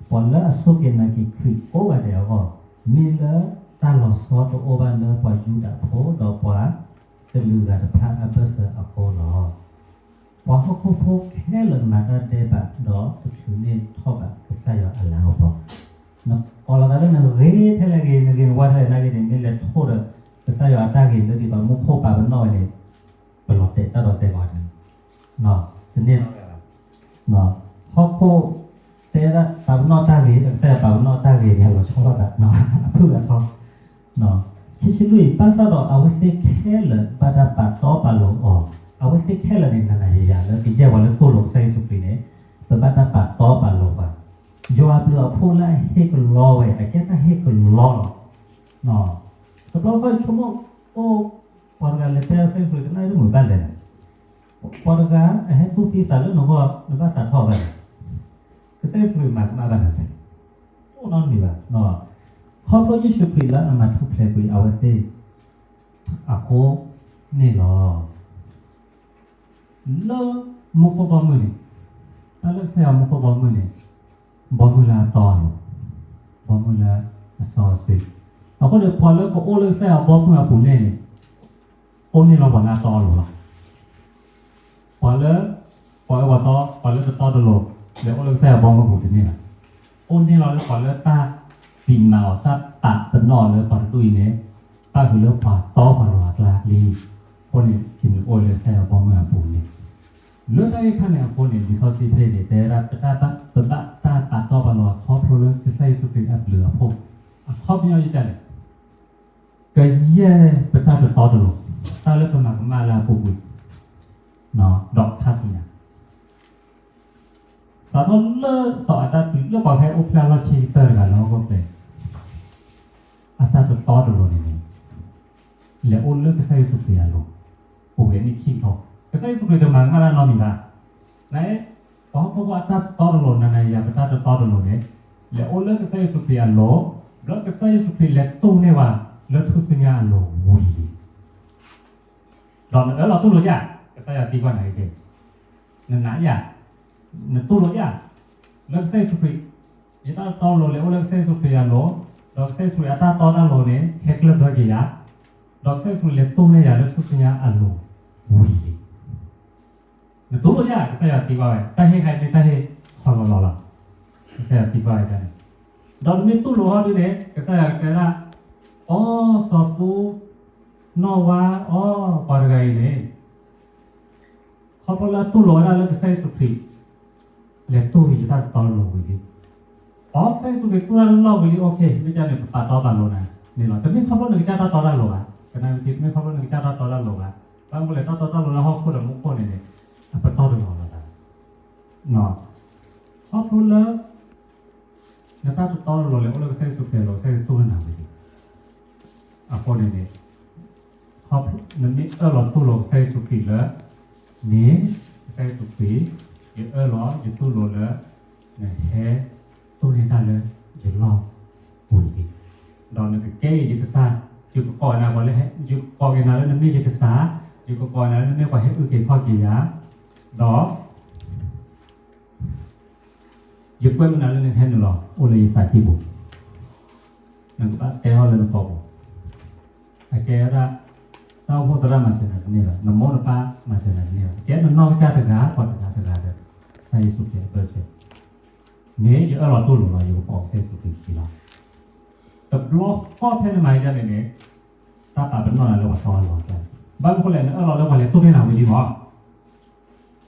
ပှၤလၢအစူၢ်က့ၤနာ်က့ၤခရံာ်ကိးဂၤဒဲးအဂီၢ်, မ့ၢ်လၢတၢ်လီၤဆီတအိၣ်ဘၣ်လၢပှၤယူဒၤဖိ ဒီးပှၤကလုာ်ဂၤတဖၣ်အဘၢၣ်စၢၤအဃိလီၤ. ပှၤဟီၣ်ခိၣ်ဖိခဲလၢာ်မၤတၢ်ဒဲးဘး ဒီးတချုးန့ၢ်ထီၣ်ဘးကစၢ်ယွၤအလၤကပီၤ, နကိးလီၤသး လၢနဂ့ၤထဲလဲၣ်ဂ့ၤ နဂ့ၤနဝါထဲလဲၣ်နာ်ဂ့ၤန့ၣ် မ့ၢ်လဲၤထိၣ်ဒီး ကစၢ်ယွၤအတၢ်ဂ့ၤလၢဒ်သိးမူခိၣ်ပာ်ပနီၣ်ဝဲန့ၣ် ပလီၤတဲာ်တၢ်ဒီးစဲးဂီၤန့ၣ် တန့ၢ်လီၤဝဲဘၣ်. ဟီၣ်ခိၣ်တဲဒၣ်ပာ်ပနီၣ်တၢ်ဂ့ၤ ဒီးကစၢ်ယွၤပာ်ပနီၣ်တၢ်ဂ့ၤန့ၣ် အလီၤဆီလိာ်သး အဖုၣ်အထီ ခံဆံလွံၢ် ဘၣ်ဆၣ်ဒီးအဝဲသ့ၣ်ခဲလၢာ်ဘၣ်တၢ်ပာ်တီပာ်လိၤအီၤ, အဝဲသ့ၣ်ခဲလၢာ်န့ၣ် နၤနၤယၤယၤလၢကယဲၢ်ပှၤလၢသိၣ်လိကစၢ်ယ့ၣ်ၡူးခရံာ်န့ၣ် ပဘၣ်တၢ်ပာ်တီပာ်လိၤပှၤ, ယွၤအဘျုးအဖှိၣ်လၢအဟ့ၣ်ကလီဝဲ အကဲတၢ်ဟ့ၣ်ကလီလီၤ. တဘျီဃီဆိကမိၣ်အိၣ် ပှၤတဂၤလဲၤတဲကစၢ်ယ့ၣ်ၡူးခရံာ် ကနၣ်တမုာ်ဘၣ်လဲၣ်န့ၣ် ပှၤတဂၤအဟဲတူၢ်သံသးလၢနဂီၢ် နဘၣ်သးထီၣ်ဘၣ်န့ၣ် ကစၢ်ယ့ၣ်ၡူးခရံာ်မၤကမၣ်ဘၣ်နၤ, အိၣ်နီတမံၤဘၣ်. ခီဖျိယ့ၣ်ၡူးခရံာ်လၢအမၤထူၣ်ဖျဲးကွံာ်အဝဲသ့ၣ်အဃိန့ၣ်လီၤ. လၢမူခိၣ်ဘီမုၢ်န့ၣ်, တၢ်လၢကစၢ်ယွၤမူခိၣ်ဘီမုၢ်န့ၣ်, ဘီမုၢ်လၢအတီအလိၤ, ဘီမုၢ်လၢအစီအဆှံ, အဃိန့ၣ် ပှၤလၢကအိၣ်လၢကစၢ်ယွၤဘီမုၢ်အပူၤန့ၣ်န့ၣ် အိၣ်န့ၢ်လီၤပှၤလၢအတီအလိၤလီၤ. ပှၤလၢ ပှၤအၢပှၤသီ ပှၤလၢတတီတလိၤ လဲၤအိၣ်လၢကစၢ်ယွၤဘီမုၢ်ပူၤတန့ၢ်ဘၣ်. အိၣ်န့ၢ်လီၤလၢပှၤလၢတၢ်သံးမၤအီၤ တၢ်ပာ်ပနီၣ်အီၤလၢပှၤတဒူၣ်အံၤန့ၣ် ပၣ်ဃုာ်လၢပှၤတီပှၤလိၤအကျါလံ. အဃိန့ၣ် ကန့ၣ်အိၣ်လၢကစၢ်ယွၤဘီမုၢ်အပူၤန့ၣ် လၢတၢ်ဂ့ၢ်ခါန့ၣ်အဃိန့ၣ် လံာ်စီဆှံဖဲန့ၣ် တဲဒၣ်ပတၢ်ဘၣ် ပဘၣ်တၢ်ပာ်တီပာ်လိၤအခီဖျိလၢကစၢ်ယ့ၣ်ၡူးခရံာ်အဘျုးအဖှိၣ်, အခီပညီယကလဲၣ် ကယဲၢ်ပတၢ်တတီတလိၤ, တၢ်လၢပမၤကမၣ်လၢအပူၤကွံာ်, ဒီးခါဆူညါ စးထီၣ်လၢစီၤအၤဒၣ်တုၤလၢပှၤဟဲအိၣ်ဖျဲၣ်အလီၢ်ခံကတၢၢ်တဂၤလၢဟီၣ်ခိၣ်ချၢ, အတၢ်တတီတလိၤန့ၣ်န့ၣ် လဲၤအိၣ်လၢကစၢ်ယ့ၣ်ၡူးခရံာ်အလိၤ, အိၣ်ဂဲၤန့ၣ်ခံထီ, ကစၢ်ယ့ၣ်ၡူးခရံာ်တမၤကမၣ်တၢ်နီတမံၤဘၣ်. န ပှၤဟီၣ်ခိၣ်ဖိအတၢ်တတီတလိၤ နၤနၤယၤယၤပတၢ်တတီတလိၤန့ၣ် လဲၤအိၣ်လၢကစၢ်ယ့ၣ်ၡူးခရံာ်အလိၤ, ဒီးကစၢ်ယ့ၣ်ၡူးခရံာ်လဲၤတူၢ်န့ၢ်ဝဲလၢထူၣ်စုညါအလိၤဝံၤလံ ဒီးနအၢၣ်လီၤတူၢ်လိာ်ယၤ, ကစၢ်ယွၤသံကွၢ်နၤအံၤ, နနာ်ယၤ, နတူၢ်လိာ်ယၤ, လၢကစၢ်ယ့ၣ်ၡူးခရံာ်, ယတၢ်တတီတလိၤလဲၤအိၣ်လၢကစၢ်ယ့ၣ်ၡူးခရံာ်အလိၤ, ဒီးကစၢ်ယ့ၣ်ၡူးခရံာ်အတၢ်တီတၢ်လိၤန့ၣ် ဟဲကျၢၢ်ဘၢက့ၤယၤ, ဒီးကစၢ်ယ့ၣ်ၡူးခရံာ်လဲၤတူၢ်န့ၢ်ယၤလၢထူၣ်စုညါအလိၤဝံၤလံ နတူၢ်လိာ်ယၤ ကစၢ်ယွၤသံကွၢ်ဝဲ, တၢ်ဟ့ၣ်ခါအံၤမ့ၢ်တၢ်ဟ့ၣ်ခီလီၤလီၤလီၤ, ကစၢ်ယွၤသံကွၢ်ဝဲန့ၣ်, ဒီးနမ့ၢ်တူၢ်လိာ်ဟီဒုန့ၣ် ကစၢ်ယွၤကတဲဒၣ်, အိ စီၤသူ, နီၢ်ဝါ, အိ ပှၤတဂၤအံၤန့ၣ် ခီဖျိလၢအတူၢ်လိာ်ဝဲဒၣ်လၢကစၢ်ယ့ၣ်ၡူးခရံာ် လဲၤတူၢ်ဝံၤယတၢ်တတီတလိၤဝံၤလံ, အိ ကစၢ်ယ့ၣ်ၡူးခရံာ်တူၢ်တၢ်လၢလီၢ်ဝံၤလံ အိၣ်ခ့ မ့ၢ်ကန့ၣ် ပပာ်တီပာ်လိၤနၤန့ၣ်လီၤ. တမ့ၢ်ခီဖျိနကစၢ်တၢ်တီတၢ်လိၤဘၣ်, ကနၣ်ဝံၤ တမ့ၢ်ခီဖျိနကစၢ်တၢ်တီတၢ်လိၤဘၣ်, ဘၣ်မနုၤလဲၣ် တၢ်တီတၢ်လိၤလၢဟီၣ်ခိၣ်ဒီးမူခိၣ်န့ၣ်န့ၣ် အပတီၢ်တလီၤလီၤသး ခီဖျိလၢ နတၢ်တတီတလိၤလဲၤအိၣ်လၢကစၢ်ယ့ၣ်ၡူးခရံာ်အလိၤ ကစၢ်ယ့ၣ်ၡူးခရံာ်တူၢ်နၤဝံၤလံ, အဃိန့ၣ်န့ၣ် နမ့ၢ်အၢၣ်လီၤတူၢ်လိာ်ကစၢ်ယ့ၣ်ၡူးခရံာ်လၢ န့ၣ် ကစၢ်ယ့ၣ်ၡူးခရံာ် ယအၢၣ်လီၤယတူၢ်လိာ်လၢ နဟဲတိၢ်န့ၢ်တၢ်လၢယလီၢ်ဝံၤလံ, ဒီးနကကဲက့ၤယကစၢ်, ယကကိးနၤပှၤလၢ ယကကိးက့ၤနၤလၢနမ့ၢ်ယကစၢ်, ယကကိးနၤလၢနမ့ၢ်ပှၤဟဲအုၣ်က့ၤခီၣ်က့ၤယၤ, ဒီး ယကွဲမုာ်နၤလၢနဟဲနုာ်လီၤအိၣ်လၢယသးကံၢ်ပူၤ, နကဘၣ်တဲထီၣ်လၢနကိာ်ပူၤ, အကဲဝဲဒၣ် တၢ်အိၣ်ဖှိၣ်သရၣ်မၤစၢၤနၤတန့ၢ်ဘၣ်, နမိၢ်နပၢ်မၤစၢၤနၤတန့ၢ်ဘၣ်, အကဲနနီၢ်ကစၢ်တဂၤ ပှၤတဂၤတဂၤဒီး ကစၢ်ယ့ၣ်ၡူးခရံာ်အဘၢၣ်စၢၤ, မ့ၢ်ယအၢၣ်လီၤတူၢ်လိာ်လီၤ ယကပိာ်ကစၢ်ယ့ၣ်ၡူးခရံာ်လီၤ. တဘျီဃီဖဲနမၤဒ်န့ၣ်န့ၣ် တၢ်ပာ်ပနီၣ်နၤလၢပှၤတီပှၤလိၤအကျါ, ဘၣ်မနုၤဃိလဲၣ် နအၢၣ်လီၤလၢပှၤလဲၤတူၢ်န့ၢ်နၤဝံၤလံမး န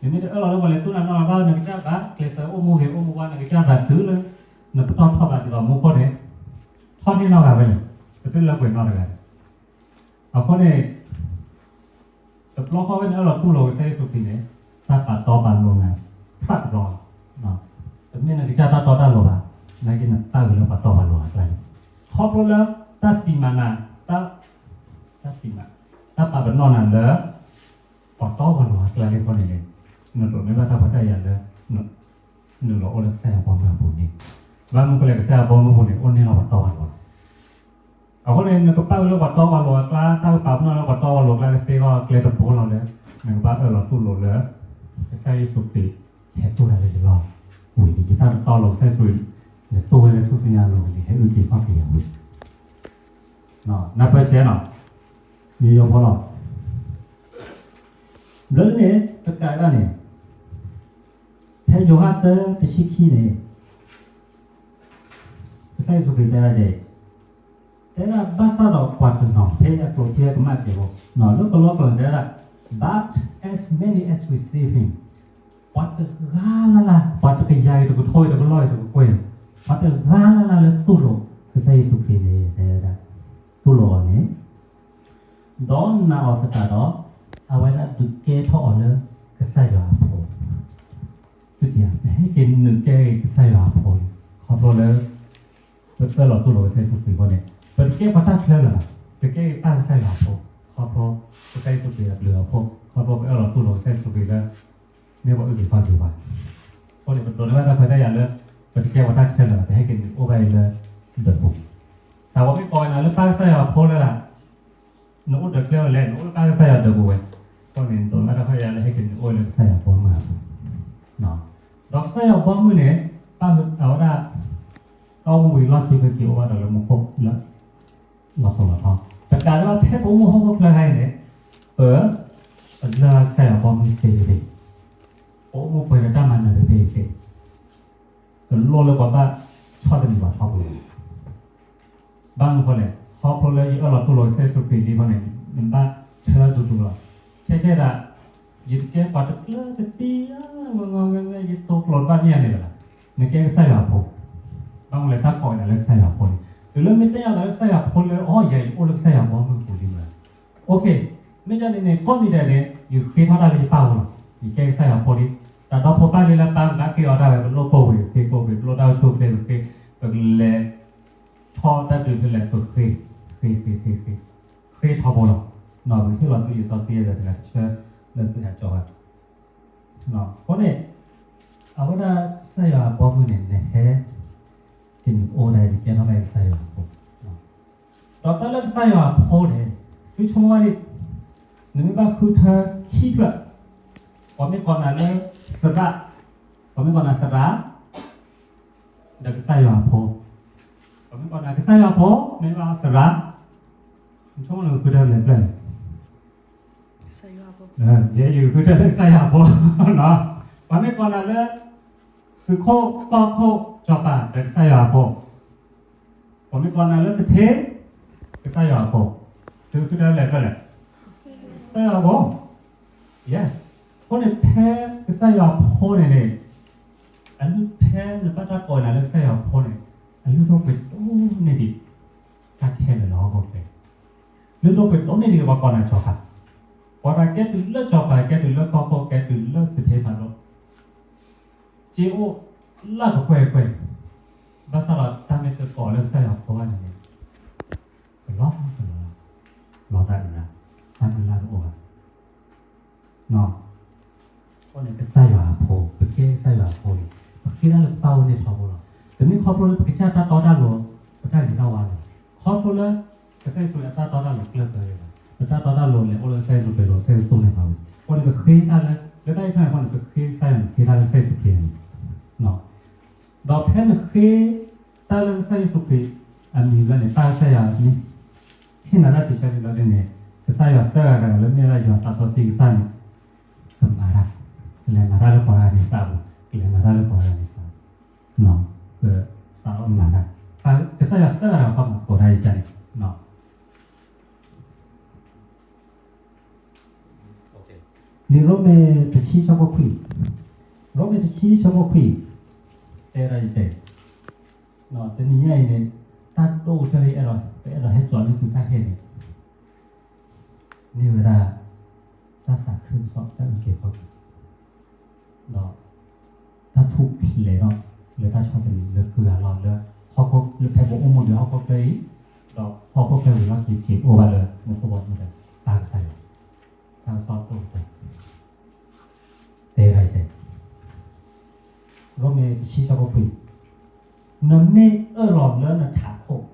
မ့ၢ်တအၢၣ်လီၤလၢပှၤလဲၤတူၢ်နၤနီၢ်ဘၣ် နကစၢ်သး ကျဲးစၢးအိၣ်မူဂ့ၤအိၣ်မူဝါ နကစၢ်သးတုၤလၢ နပတီၢ်ထီၣ်ဘးဒ်သိးမူခိၣ်န့ၣ် ထီၣ်န့ၢ်နီၢ်ဂၤဝဲလဲၣ်, ပတလၢပှဲၤနီတဂၤန့ၣ်. အဃိန့ၣ် တဘျီဃီဖဲနအၢၣ်လီၤတူၢ်လိာ်ကစၢ်ယ့ၣ်ၡူးခရံာ်န့ၣ် တၢ်ပာ်တီပာ်လိၤနၤ ဖးတဘျီ, တမ့ၢ်နကစၢ်တၢ်တီတၢ်လိၤဘၣ်, နာ်က့နပၣ်ဃုာ်လၢပှၤတီပှၤလိၤအကျါန့ၣ်, ခီဖျိလၢ တၢ်သံမးနၤ, တၢ် တၢ်သံမး, တၢ်ပာ်ပနီၣ်နၤလၢ ပှၤတီပှၤလိၤအကျါန့ၣ်အဃိန့ၣ်န့ၣ်, နဒိးန့ၢ်ဘၣ်တၢ်ခွဲးတၢ်ယာ်လၢ နုာ်လီၤအိၣ်လၢကစၢ်ယွၤဘီမုၢ်အပူၤန့ၣ်, ဘၣ်မနုၤဃိလဲၣ် ကစၢ်ယွၤဘီမုၢ်ပူၤန့ၣ် အိၣ်န့ၢ်လီၤပှၤတီပှၤလိၤလီၤ. အဃိန့ၣ် နကပၣ်ဃုာ်လၢပှၤတီပှၤလိၤအကျါ, တၢ်ကပာ်ပနီၣ်လၢပှၤတီပှၤလိၤအကျါကသ့အဂီၢ် ကျဲတဘိလီၤလၢ နကဘၣ်အၢၣ်လီၤတူၢ်လိာ်လၢ ကစၢ်ယ့ၣ်ၡူးခရံာ် ဟဲတိၢ်တၢ်လၢယလီၢ်ဝံၤလံ, ယတၢ်တတီလိၤကစၢ်ယ့ၣ်ၡူး လဲၤတိၢ်ဝဲလၢထူၣ်စုညါအလိၤဝံၤလံ, ဟဲအုၣ်က့ၤခီၣ်က့ၤယၤဝံၤလံ. နၢ်ပၢၢ်ဆဲးနီၤ, ယယီၤဖီလီၤ. ဘျီန့ၣ် တကးဒၣ်န့ၣ် ဖဲယိၤဟၣ်သၢ တဆံခံန့ၣ် ကစၢ်ယ့ၣ်ၡူးခရံာ်တဲဒၣ်ယဲ တဲဒၣ်ဘၣ်ဆၣ်ဒီးပှၤတနီၤ ဖဲအကျိၤထံကမၣ်စဲးဖိ လၢကလီကလီတဲဒၣ် but as many as receive him ပှၤတဂၤလၢ်လၢ် ပှၤတကယၤအံၤ တကထိအံၤ တကလီၢ်အံၤ တကကွဲၢ်အံၤ ပှၤတဂၤလၢ်လၢ်လၢတူၢ်လိာ်ကစၢ်ယ့ၣ်ၡူးခရံာ်န့ၣ် တဲဒၣ် တူၢ်လိာ်အီၤန့ၣ် ဒီးနာ်အီၤသတးဒီး အဝဲဒၣ်ဒုးကဲထီၣ်အီၤလၢကစၢ်ယွၤအဖိ သုတယၤ ပဟဲက့ၤနုာ်ကဲက့ၤကစၢ်ယွၤအဖိန့ၣ် ခီဖျိလၢ ပအၢၣ်လီၤတူၢ်လိာ်ကစၢ်ယ့ၣ်ၡူးခရံာ်အဃိန့ၣ် ပတကဲပှၤတၢ်ချၢလၢၤဘၣ်, ပကဲက့ၤပၢ်ကစၢ်ယွၤအဖိ, ခီဖျိကစၢ်ယ့ၣ်ၡူးခရံာ်အဘျုးအဖှိၣ်, ခီဖျိပအၢၣ်လီၤတူၢ်လိာ်ကစၢ်ယ့ၣ်ၡူးခရံာ်လၢ မ့ၢ်ပှၤအုၣ်က့ၤခီၣ်က့ၤပှၤ, အဃိန့ၣ် ပဒိးန့ၢ်ဘၣ်တၢ်ခွဲးတၢ်ယာ်လၢ ပတကဲပှၤတၢ်ချၢလၢၤဘၣ်, ပဟဲက့ၤနုာ်အိၣ်ဘၣ်အံၤလၢဒၢးပူၤ, တၢ်ဝဲမ့ၢ်ကိးဝဲနၤလၢပၢ်ကစၢ်ယွၤအဖိလၢ နအိၣ်ဒၢးချၢဝဲလဲၣ်, နအိၣ်လၢပၢ်ကစၢ်ယွၤဒၢးပူၤဝဲ, အဃိန့ၣ် ဒိးန့ၢ်ဘၣ်တၢ်ခွဲးတၢ်ယာ်လၢဟဲက့ၤနုာ်အိၣ်လၢကစၢ်ယွၤဘီမုၢ်အပူၤ, ဒီးကစၢ်ယွၤဘီမုၢ်န့ၣ် ပၢ်အဝဲဒၣ် တၢ်အိၣ်မူဝံၤလီၢ်ခံ ပက့ၤအိၣ်ဘၣ်ဒီးလၢမူခိၣ်လၢ လီၤစိၤလီၤထီ, တကးဒံးဘၣ် ဖဲပအိၣ်မူဟီၣ်ခိၣ်ချၢခါအံၤန့ၣ် ပ ပလၢၢ်ကစၢ်ယွၤဘီမုၢ်သ့တဂ့ၤ, ပအိၣ်မူပှဲၤဒီးတၢ်မၤနၢၤတသ့တသ့, ကလိၣ်လၢပှၤဘၣ်ဆီၣ်သနံးပှၤထီဘိ ဘၣ်မနုၤအဃိလဲၣ်, ခီဖျိလၢယအၢၣ်လီၤတူၢ်လိာ်ကစၢ်ယ့ၣ်ၡူးခရံာ်လံအဃိန့ၣ် နဘၣ်ဆၢဒူဒူလီၤ, ခဲခဲဒၣ် ယတကဲပှၤတကျၢၤတတံၢ်ဧါ, ယတိာ်ကျိာ်တဘၣ်မ့ၢ်ဧါန့ၣ်လီၤ, နကဲကစၢ်ယွၤအဖိ, ဘၣ်မနုၤလဲၣ် တၢ်ကိးဝဲဒၣ်လၢကစၢ်ယွၤအဖိန့ၣ်, တုၤလၢမ့ၢ်သ့ၣ်ညါသးလၢကစၢ်ယွၤအဖိလၢ အိၣ်ယၤ ယအိၣ်လၢကစၢ်ယွၤဘီမုၢ်ပူၤလံမး, OK, မ့ၢ်ဒ်န့ၣ်န့ၣ် ကိးနံၤဒဲးန့ၣ် ယဃ့ထီၣ်တၢ်လၢယပၢ်အအိၣ်လီၤ, ယကဲကစၢ်ယွၤအဖိလံ, တၢ်ဒီဖိပၢ်လံလၢပၢ်ကဘၣ်ဃ့အီၤတၢ်ဝဲ ပလိၣ်ပိာ်ဝဲ ဃ့ပိာ်ဝဲ ပလိၣ်တၢ်အိၣ်ဆူၣ်အိၣ်ချ့ ပဃ့, ပကလဲၤ ထီၣ်တၢ်ဒုးဖဲလဲၣ် ပဃ့, ဃ့ ဃ့ ဃ့ ဃ့, ဃ့ထီဘိလီၤ, ပကဟ့ၣ်လီၤသုလံာ်စီဆှံယဲၢ်ဒီးတဂၤတဆၢ လၢသုဟးကၠီဘၣ်, အဃိန့ၣ် အဝဲဒၣ်ကစၢ်ယွၤအဘီမုၢ်န့ၣ် နဟဲ က့ၤနုာ်အိၣ်ဒၣ်အံၤ နကဲထီၣ်ဘၣ်ကစၢ်ယွၤအဖိ, ဒီးတၢ်လၢကစၢ်ယွၤအဖိန့ၣ် သုဆိကမိၣ်ဝဲဒၣ် နမ့ၢ်ဘၣ်ဃုထၢခံဖျၢၣ်, ပှၤမ့ၢ်ကိးနၤလၢ သရၣ်, ပှၤမ့ၢ်ကိးနၤသရၣ် ဒီးကစၢ်ယွၤအဖိ, ပှၤမ့ၢ်ကိးနၤကစၢ်ယွၤအဖိ မ့ၢ်ဘၣ်သရၣ်, နဆိကမိၣ်နကဃုထၢလဲၤဖျၢၣ်န့ၣ် ယဲယကဃုထၢလၢကစၢ်ယွၤအဖိ, ပှၤမ့ၢ်ကိးနၤလၢ သုးခိၣ်ကီၢ်ခိၣ်စီၤပၤ ဒီးကစၢ်ယွၤအဖိ, ပှၤမ့ၢ်ကိးနၤလၢသထ့, ကစၢ်ယွၤအဖိ, သုးခိၣ်တၢ်လဲၤဖျၢၣ်လဲၣ်, ကစၢ်ယွၤအဖိ, ယဲ, အဃိန့ၣ် ဖဲကစၢ်ယွၤအဖိန့ၣ်န့ၣ်, အလုၢ်ဖဲနဘၣ်တၢ်ကိးနၤလၢကစၢ်ယွၤအဖိန့ၣ်, အလုၢ်ဒိၣ်ပှ့ၤဒိၣ်န့ၢ်ဒံး တၢ်ခဲလၢာ်လၢဟီၣ်ခိၣ်ချၢ, လုၢ်ဒိၣ်ပှ့ၤဒိၣ်န့ၢ်ဒံးပှၤကိးနၤစီၤပၤ, ပှၤတဂၤကဲတုၤလၢစီၤပၤ ကဲတုၤလၢကီၢ်ခိၣ် ကဲတုၤလၢသထ့ဖးဒိၣ် စ့အိၣ်လၢကကွဲၢ်ကွဲၢ်, ဘၣ်ဆၣ်ဒီးတၢ်မ့ၢ်တကိးလၢကစၢ်ယွၤအဖိဘၣ်န့ၣ်န့ၣ်, ကလီကလီ, လီၤတၢ်အံၤ, တၢ်မုၢ်လၢ်တအိၣ်ဘၣ်, အဃိန့ၣ်ကစၢ်ယွၤအဖိ, ပကဲကစၢ်ယွၤအဖိန့ၣ်, ပဃ့တၢ်လၢပတၢ်အိၣ်န့ၢ်ထီဘိလီၤ, တမ့ၢ်ခီဖျိလၢပကစၢ်တၢ်တီတၢ်လိၤ, ပတၢ်ဂ့ၤတၢ်ဝါလီၤ, ခီဖျိလၢ ကစၢ်ယ့ၣ်ၡူးအတၢ်တီတၢ်လိၤကျၢၢ်ကျၢ်လီၤ, ပတၢ်တီတၢ်လိၤလဲၤအိၣ်လၢကစၢ်ယ့ၣ်ၡူးခရံာ်အလိၤ ကစၢ်ယ့ၣ်ၡူးခရံာ်န့ၣ်, အဃိန့ၣ် ပဃ့တၢ်လၢ, လၢတၢ်အံၤခါန့ၣ်အဃိန့ၣ် ပဃ့ကစၢ်ယွၤန့ၣ် ဃ့တၢ်လၢကစၢ်ယ့ၣ်ၡူးခရံာ်န့ၣ်, ဒီးဖဲနဃ့ တၢ်လၢကစၢ်ယ့ၣ်ၡူးခရံာ်အမံၤဘျီန့ၣ် တၢ်ကစၢ်ယွၤမ့ၢ်ဟ့ၣ်နၤတၢ်စံးဆၢန့ၣ်ဘျီန့ၣ်, ကစၢ်ယွၤသၢဂၤတဂၤလၢမ့ၢ်ဝဲဒၣ်ယွၤသးစီဆှံကစၢ်န့ၣ်, ကမၤတၢ်, ကလဲၤမၤတၢ်လၢပှၤဂၤန့ၣ်သးပူၤ, ကလဲၤမၤတၢ်လၢပှၤဂၤန့ၣ်သးပူၤ, ကစးထီၣ်မၤတၢ်, ကစၢ်ယွၤသၢဂၤတဂၤ ပှၤမၤကိးတၢ်အံၤန့ၣ် လံာ်ရိမ့ၤတဆံဆၢဖိခွံ, ရိမ့ၤတဆံဆၢဖိခွံ, တဲဒၣ်ယတဲ, တနံၤညါအံၤန့ၣ်, တၢ်ဒိၣ်ကတၢၢ်လၢယအဲၣ်ဒိး, ပအဲၣ်ဒိးဟဲစိာ်န့ၢ်သုတၢ်ဟဲန့ၣ်, မ့ၢ်ဝဲဒၣ်, တၢ်သးခုကစီၣ်တၢ်အုၣ်က့ၤခီၣ်က့ၤ ဒီး, တၢ်ထူၣ်ဖျဲးထီၣ်, လၢတၢ်ဆီၣ်သနံးလၢကုၢ်အလီၢ်လၢ, ဟီၣ်ခိၣ်လၢဖဲပအိၣ်မူဒီးဟီၣ်ခိၣ်ချၢအံၤ, ဒီးဟီၣ်ခိၣ်ချၢဝံၤလီၢ်ခံက့ၤအိၣ်ဘၣ်လၢ မူခိၣ်ဘီမုၢ်ဒီး, တၢ်ကစၢ်ယွၤ, တၢ်ကစီၣ်တိၣ်ကစၢ်, တဲဝဲဒၣ်ယဲ, ရိမ့ၤတဆံဆၢဖိခွံ, နမ့ၢ်အၢၣ်လီၤလၢနထးခိၣ်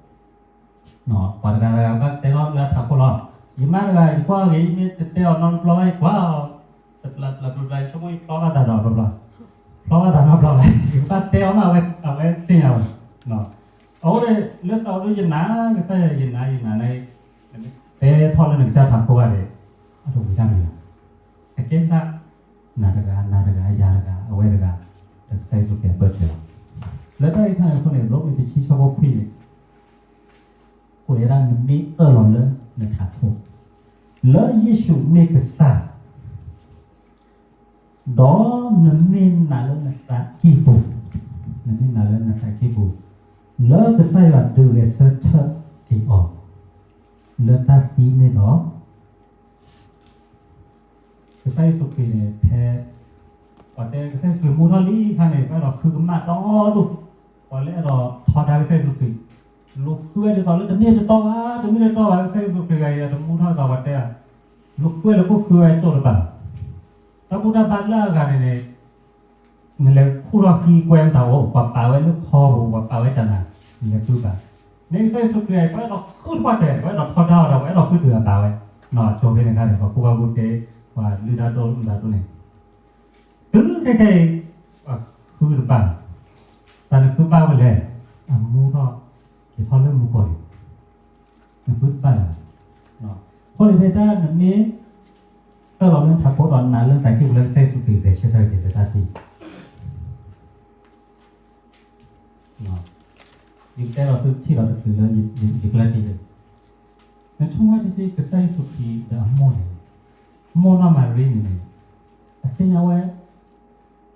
ပှၤတဂၤတဂၤဘၣ်တဲလီၤလၢအထးခိၣ်လီၤ, ယမါတဂၤ ယကွၢ်ဂ့ၤ ယမ့ၢ်တတဲအီၤနီတဘျီဘၣ် ယကွၢ်အီၤ, တဘျီဘျီဘျီဘျီ ဆိကမိၣ်ယဖျီဘၣ်သးဒီးဘျီဘျီ, ဖျီဘၣ်သးနီတဘျီဘၣ် ယကဘၣ်တဲအီၤမး အဝဲသ့ၣ်ညါဝဲ, အဃိန့ၣ် လၢသးအိၣ်ဒိၣ်ယနာ် ကစၢ်ယွၤယနာ်ယနာ်န့ၣ်, တဲထီၣ်လၢနကစၢ်ထးခိၣ်ဘၣ်န့ၣ်, အတဝံၤတၢ်မံၤလီၤ, အကဲသး, နၤတဂၤ နၤတဂၤ ယၤတဂၤ အဝဲတဂၤ, ဒီးကစၢ်ယ့ၣ်ၡူးခရံာ်အဘၢၣ်စၢၤလီၤ. လၢတၢ်အံၤခါန့ၣ်အဃိန့ၣ် ရိမ့ၤတဆံဆၢဖိခွံန့ၣ် ကွဲးဝဲဒၣ်နမ့ၢ်အၢၣ်လီၤလၢနထးခိၣ် လၢယ့ၣ်ၡူးမ့ၢ်ကစၢ် ဒီးနမ့ၢ်နာ်လၢနသးကံၢ်ပူၤ, နမ့ၢ်နာ်လၢနသးကံၢ်ပူၤ လၢကစၢ်ယွၤဒုးဂဲၤဆၢထၢၣ်က့ၤအီၤ လၢတၢ်သံန့ၣ်ဒီး ကစၢ်ယ့ၣ်ၡူးခရံာ်န့ၣ် ဖဲ ပှၤတဲကစၢ်ယ့ၣ်ၡူးခရံာ်မူထီၣ်လံအခါန့ၣ် ပှၤအဲၣ်ဒိးဃုကမၣ်ဒီဒိၣ်, ပှၤလၢအဲၣ်ဒိးထီဒါကစၢ်ယ့ၣ်ၡူးခရံာ် လူၤဃုဝဲဒ်သိးလၢတမ့ၢ်တတီဘၣ်, တမ့ၢ်တတီဘၣ် ကစၢ်ယ့ၣ်ၡူးခရံာ်ဂၤအံၤ တမူထီၣ်ဒ်သိးပှၤတဲဘၣ်, လူၤဃုဝဲလၢခိၣ်ဃုဝဲကၠိၣ်တဘၣ်, တၢ်ဘူၣ်တၢ်ဘါလၢအဂၤန့ၣ်န့ၣ် နလဲၤခူၣ်ထီၣ်ဃံကွဲမတၤအိၣ်, ပှၤပာ်ဝဲလၢခီပူၤ, ပှၤပာ်ဝဲတၢ်နၤ, နလဲၤဃုဘၣ်. မ့ၢ်ကစၢ်ယ့ၣ်ၡူးခရံာ်အံၤ ပှၤအဲၣ်ဒိးဃုထီၣ်တဲာ်, ပှၤအဲၣ်ဒိးထီဒါအီၤဒီး ပှၤအဲၣ်ဒိးဃုတုၤအဘၣ်ဝဲ, နီၢ်ကၠိဖဲန့ၣ်အခါန့ၣ် ပှၤကူၣ်ဘၣ်ကူၣ်သ့, ပှၤလုၢ်တၢ်ဒိၣ်လုၢ်တၢ်ဒိၣ်န့ၣ် တုၤခဲခဲအံၤ ပှၤဃုတဘၣ်, တၢ်နဃုဘၣ်ဝဲလဲၣ်, အမူထီၣ်က့ၤထီၣ်လၢမူကီၢ်န့ၣ် နဃုတဘၣ်လၢၤဘၣ်. အဃိန့ၣ်ဖဲတၢ်နမ့ၢ် အၢၣ်လီၤလၢနထးခိၣ်ဒီးနာ်လၢနသးကံၢ်ပူၤလၢကစၢ်ယ့ၣ်ၡူးခရံာ်ဂဲၤဆၢထၢၣ်က့ၤလၢတၢ်သံ ယကတဲဒီးသုထံၣ်ဒီးတချုးလၢယကျဲတံၢ်လံ, နဆိကမိၣ်ထံထံကစၢ်ယ့ၣ်ၡူးခရံာ်ဒီးအမိၢ်န့ၣ်, မိၢ်နီၢ်မၤရံန့ၣ်န့ၣ်, အသ့ၣ်ညါဝဲ,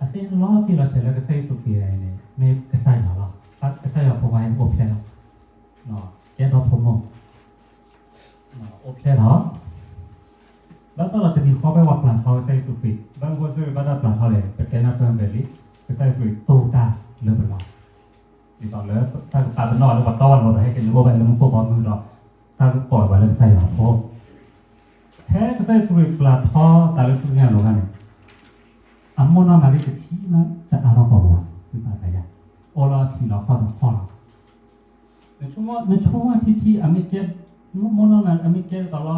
အသ့ၣ်ညါလီၤတံၢ်လီၤဆဲးလၢကစၢ်ယ့ၣ်ၡူးခရံာ်အံၤန့ၣ် မ့ၢ်ကစၢ်ယွၤလီၤ, ကစၢ်ယွၤဖိခွါအိၣ်ဖျဲၣ်လီၤ, ကဲဒီဖိမိၢ် အိၣ်ဖျဲၣ်လီၤ. ဘၣ်ဆၣ်ဒီးတမံၤဃီဖဲပှၤပျၢ်ထီကစၢ်ယ့ၣ်ၡူးခရံာ်, ဘၣ်မနုၤဃိလဲၣ် ပတဲနၢ်ပၢၢ်ဖဲလံ, ကစၢ်ယ့ၣ်ၡူးခရံာ်တိၢ်တၢ်လၢပလီၢ်, ဒ်သိးလၢတၢ်ကပာ်ပနီၣ်လၢပှၤတီပှၤလိၤဒီးဟဲက့ၤန့ၣ်အိၣ်ဘၣ်လၢမူခိၣ်ဘီမုၢ်ဒီး တၢ်ကကိးပှၤလၢကစၢ်ယွၤအဖိ ဖဲကစၢ်ယ့ၣ်ၡူးခရံာ်ပျၢ်ထီသးလၢထူၣ်စုညါအလိၤအခါန့ၣ်, အမိၢ်နီၢ်မၤရံတထံၣ်နီတအါထီၣ်ကီးဘၣ်, သုဘၣ်သးယၤ, အိၣ်လီၤထံလီၤကီၢ်ဒီးဖီၣ်လီၤ. နဆိကမိၣ်ထံထံ အမ့ၢ်ကဲ, မိၢ်နီၢ်မၤရံအမ့ၢ်ကဲဒ်သိးလီၤ,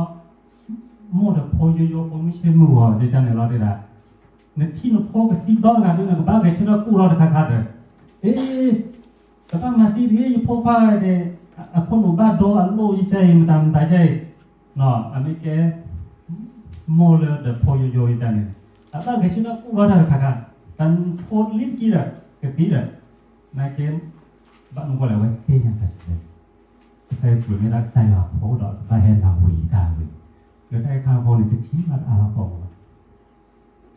မိၢ်ဒီးဖိယိယိဖိမုၢ်ဆ့ၣ်မုၢ်ဂီၤ ကန့ၣ်လီၤဒၣ်, နထံၣ်နဖိကသံဒီတဂၤဒီး နကဘၣ်ဂဲၤဆၢထၢၣ်ကူၣ်ထီၣ်တခါခါဒီး, အ့ တဘၣ်မၤသံတဂ့ၤ ယဖိခွါန့ၣ်, အခိၣ်နူာ်ဘၣ်ဒိအလိၣ်ယကဲအံၤ မတၤမတၤကဲအံၤ, အမ့ၢ်ကဲ မိၢ်လၢဒီးဖိယိယိယကန့ၣ်, အဘၣ်ဂဲၤဆၢထၢၣ်ကူၣ်ထီၣ်တၢ်တခါခါ, တၢ်ဖိလံတကံဒီး ကသံဒီး, နာ်က့ ဘၣ်မနုၤဃိလဲၣ် အဝဲသ့ၣ်ညါတၢ်တဖျၢၣ်, ကစၢ်ယ့ၣ်ၡူးမ့ၢ်ဒၣ်ကစၢ်ယွၤအဖိဒီး တဘၣ်ဟဲနၤဝံၤတၢ်ဝံၤ, လၢတၢ်အံၤခါအဃိန့ၣ် တထံၣ်ဘၣ်တအါထီၣ်ကီးဘၣ် သ့ၣ်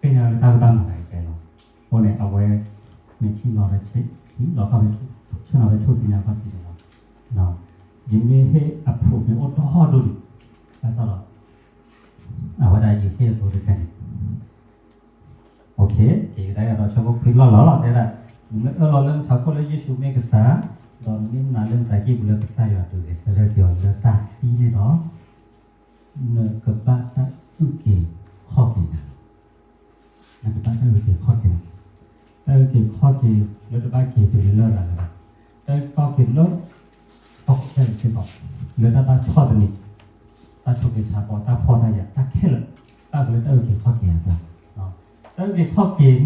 ညါလၢတၢ်ကဘၣ်မၤသးကဲလီၤ. အဃိန့ၣ် အဝဲမ့ၢ်ထံၣ်လီၤလၢ ထံၣ်လီၤခီၣ်ဖဲ ဆ့ၣ်နီၤဖဲထူၣ်စုညါအခီၣ်ထံးန့ၣ်လီၤ. ယမ့ၢ်ဟ့ၣ်အဖျိးမ့ၢ်အိၣ်ဒီဒူၣ်န့ၣ်, ဘၣ်ဆၣ်ဒီး အဝဲဒၣ်ယဟ့ၣ်အသိတခါန့ၣ် က့ၤကဒါကဒီးဆၢဖိခွံလီၢ်လီၢ်လီၤ တဲဒၣ်, နမ့ၢ်အၢၣ်လီၤလၢနထးခိၣ်လၢယ့ၣ်ၡူးမ့ၢ်ကစၢ်, ဒီးနမ့ၢ်နာ်လၢနသးကံၢ်ပူၤလၢကစၢ်ယွၤဒုးဂဲၤဆၢထၢၣ်က့ၤအီၤလၢတၢ်သံန့ၣ်ဒီး နကဘၣ်တၢ်အုၣ်က့ၤခီၣ်က့ၤနၤလီၤ. နကဘၣ်တၢ်အု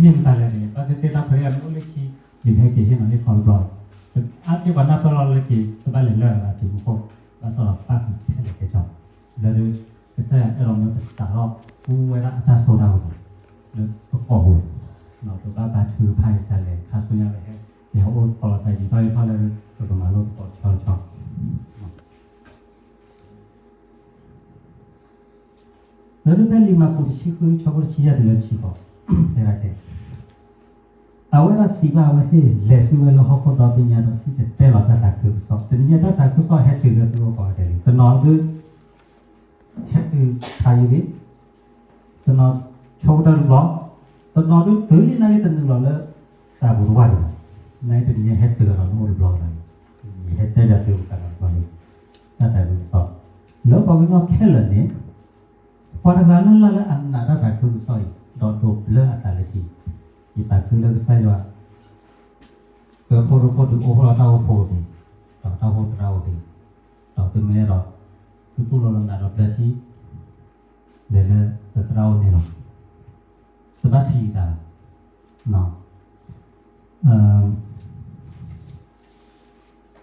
ၣ်က့ၤခီၣ်က့ၤနၤ, တၢ်အုၣ်က့ၤခီၣ်က့ၤလၢတဘၣ်က့ၤတုၤလၢလၢၢ်လၢ်လၢၤဘၣ်, တၢ်အုၣ်က့ၤခီၣ်က့ၤလၢ ဟီၣ်ခိၣ်ချၢစ့ၢ်ကီး, လၢတၢ်ဘၣ်ဆီၣ်သနံး, တၢ်ဆိးက့ဆါဘီ, တၢ်ဖှီၣ်တၢ်ယာ်, တၢ်ခဲလၢာ်, တၢ်အုၣ်က့ၤလၢတၢ်အုၣ်က့ၤခီၣ်က့ၤအကျါ, တၢ်အုၣ်က့ၤခီၣ်က့ၤမ့ၢ်မတၤလဲၣ်န့ၣ် ဘၣ်သ့ၣ်သ့ၣ်တၢ်ခွဲးတၢ်ယာ်မ့ၢ်အိၣ်လၢခံ, ယဟဲက့ၤဟ့ၣ်နီၤဟ့ၣ်ခီတဘျီ, အါတက့ၢ်ပှၤနၢ်ပၢၢ်လီၤလၢက့ၤ တဘၣ်လဲၤလၢအဂၤတုၤမူခိၣ်, ဘၣ်ဆၣ်ဒီးပၣ်ဃုာ်ထဲလဲၣ်ကဲကီ, လၢ ကစၢ်ယွၤအဲၣ်ဒိးမၢကစးထီၣ်ကူဝဲဒၣ်အတၢ်စိတၢ်ကမီၤ လၢပကီၢ်ပူၤ, ပဘၣ်ပာ်ထုကဖၣ်ကစၢ်လဲၣ် ခါဆူညါလဲၣ်ဟဲ, ယဟဲအိၣ်ကီးလီၤသးယံာ်ထီၣ်ယံာ်ထီၣ်လၢပကမၤလိသကိးတဆီတဆီ လၢဖဲလံာ်မၢ်ကူးတဆံဃု ဆၢဖိတဆံယဲၢ်တုၤလၢတဆံဃိး, တဲဒၣ်ကဲ, အဝဲဒၣ်စံးဘၣ်အဝဲသ့ၣ်, လဲၤသုဝဲလၢဟီၣ်ခိၣ်ဒီဘ့ၣ်ညါဒီးစံၣ်တဲၤတဲလီၤတၢ်သးခုကစီၣ်, တနံၤညါတၢ်သးခုကစီၣ်ဟဲတုၤလၢသုအိၣ်ကိးဂၤဒဲးလံ, တနီၤဒုး ဟဲတုၤဖးယံၤလံ, တနီၤဆိကတၢၢ်တဘျီ, တနီၤဒုးတုၤလံနာ်က့တနုာ်လီၤလၢ သးပူၤတဝၢ်ဒံးဘၣ်, နာ်က့တနံၤညါဟဲတုၤဒီးအိၣ်တဘျီလီၤ, ယဟဲတဲဘၣ်သုပသးဒီးတဘျီလံ, တၢ်သးခုကစီၣ်, လၢပှၤကညီခဲလၢာ်န့ၣ် ပှၤတဂၤလၢ်လၢ်လၢအနာ်တၢ်သးခုကစီၣ်အံၤ ဒီးဒိးဘျၢအသးလၢထံ, ယသးခုလၢကစၢ်ယွၤ ကဖိဒိၣ်ခိၣ်ဒုးအိၣ်ဖှိၣ်လီၤတၢ်အိၣ်ဖှိၣ်အံၤ, ဒီးတၢ်အိၣ်ဖှိၣ်သရၣ်အိၣ်ဖှိၣ်, ဒီးသုမ့ၢ်အဲၣ်ဒိး သုတူၢ်လိာ်လီၤနာ်ဒီးဘျၢထံ လဲၤလၢပသရၣ်အိၣ်န့ၣ်လီၤ, တဘၣ်ထံၣ်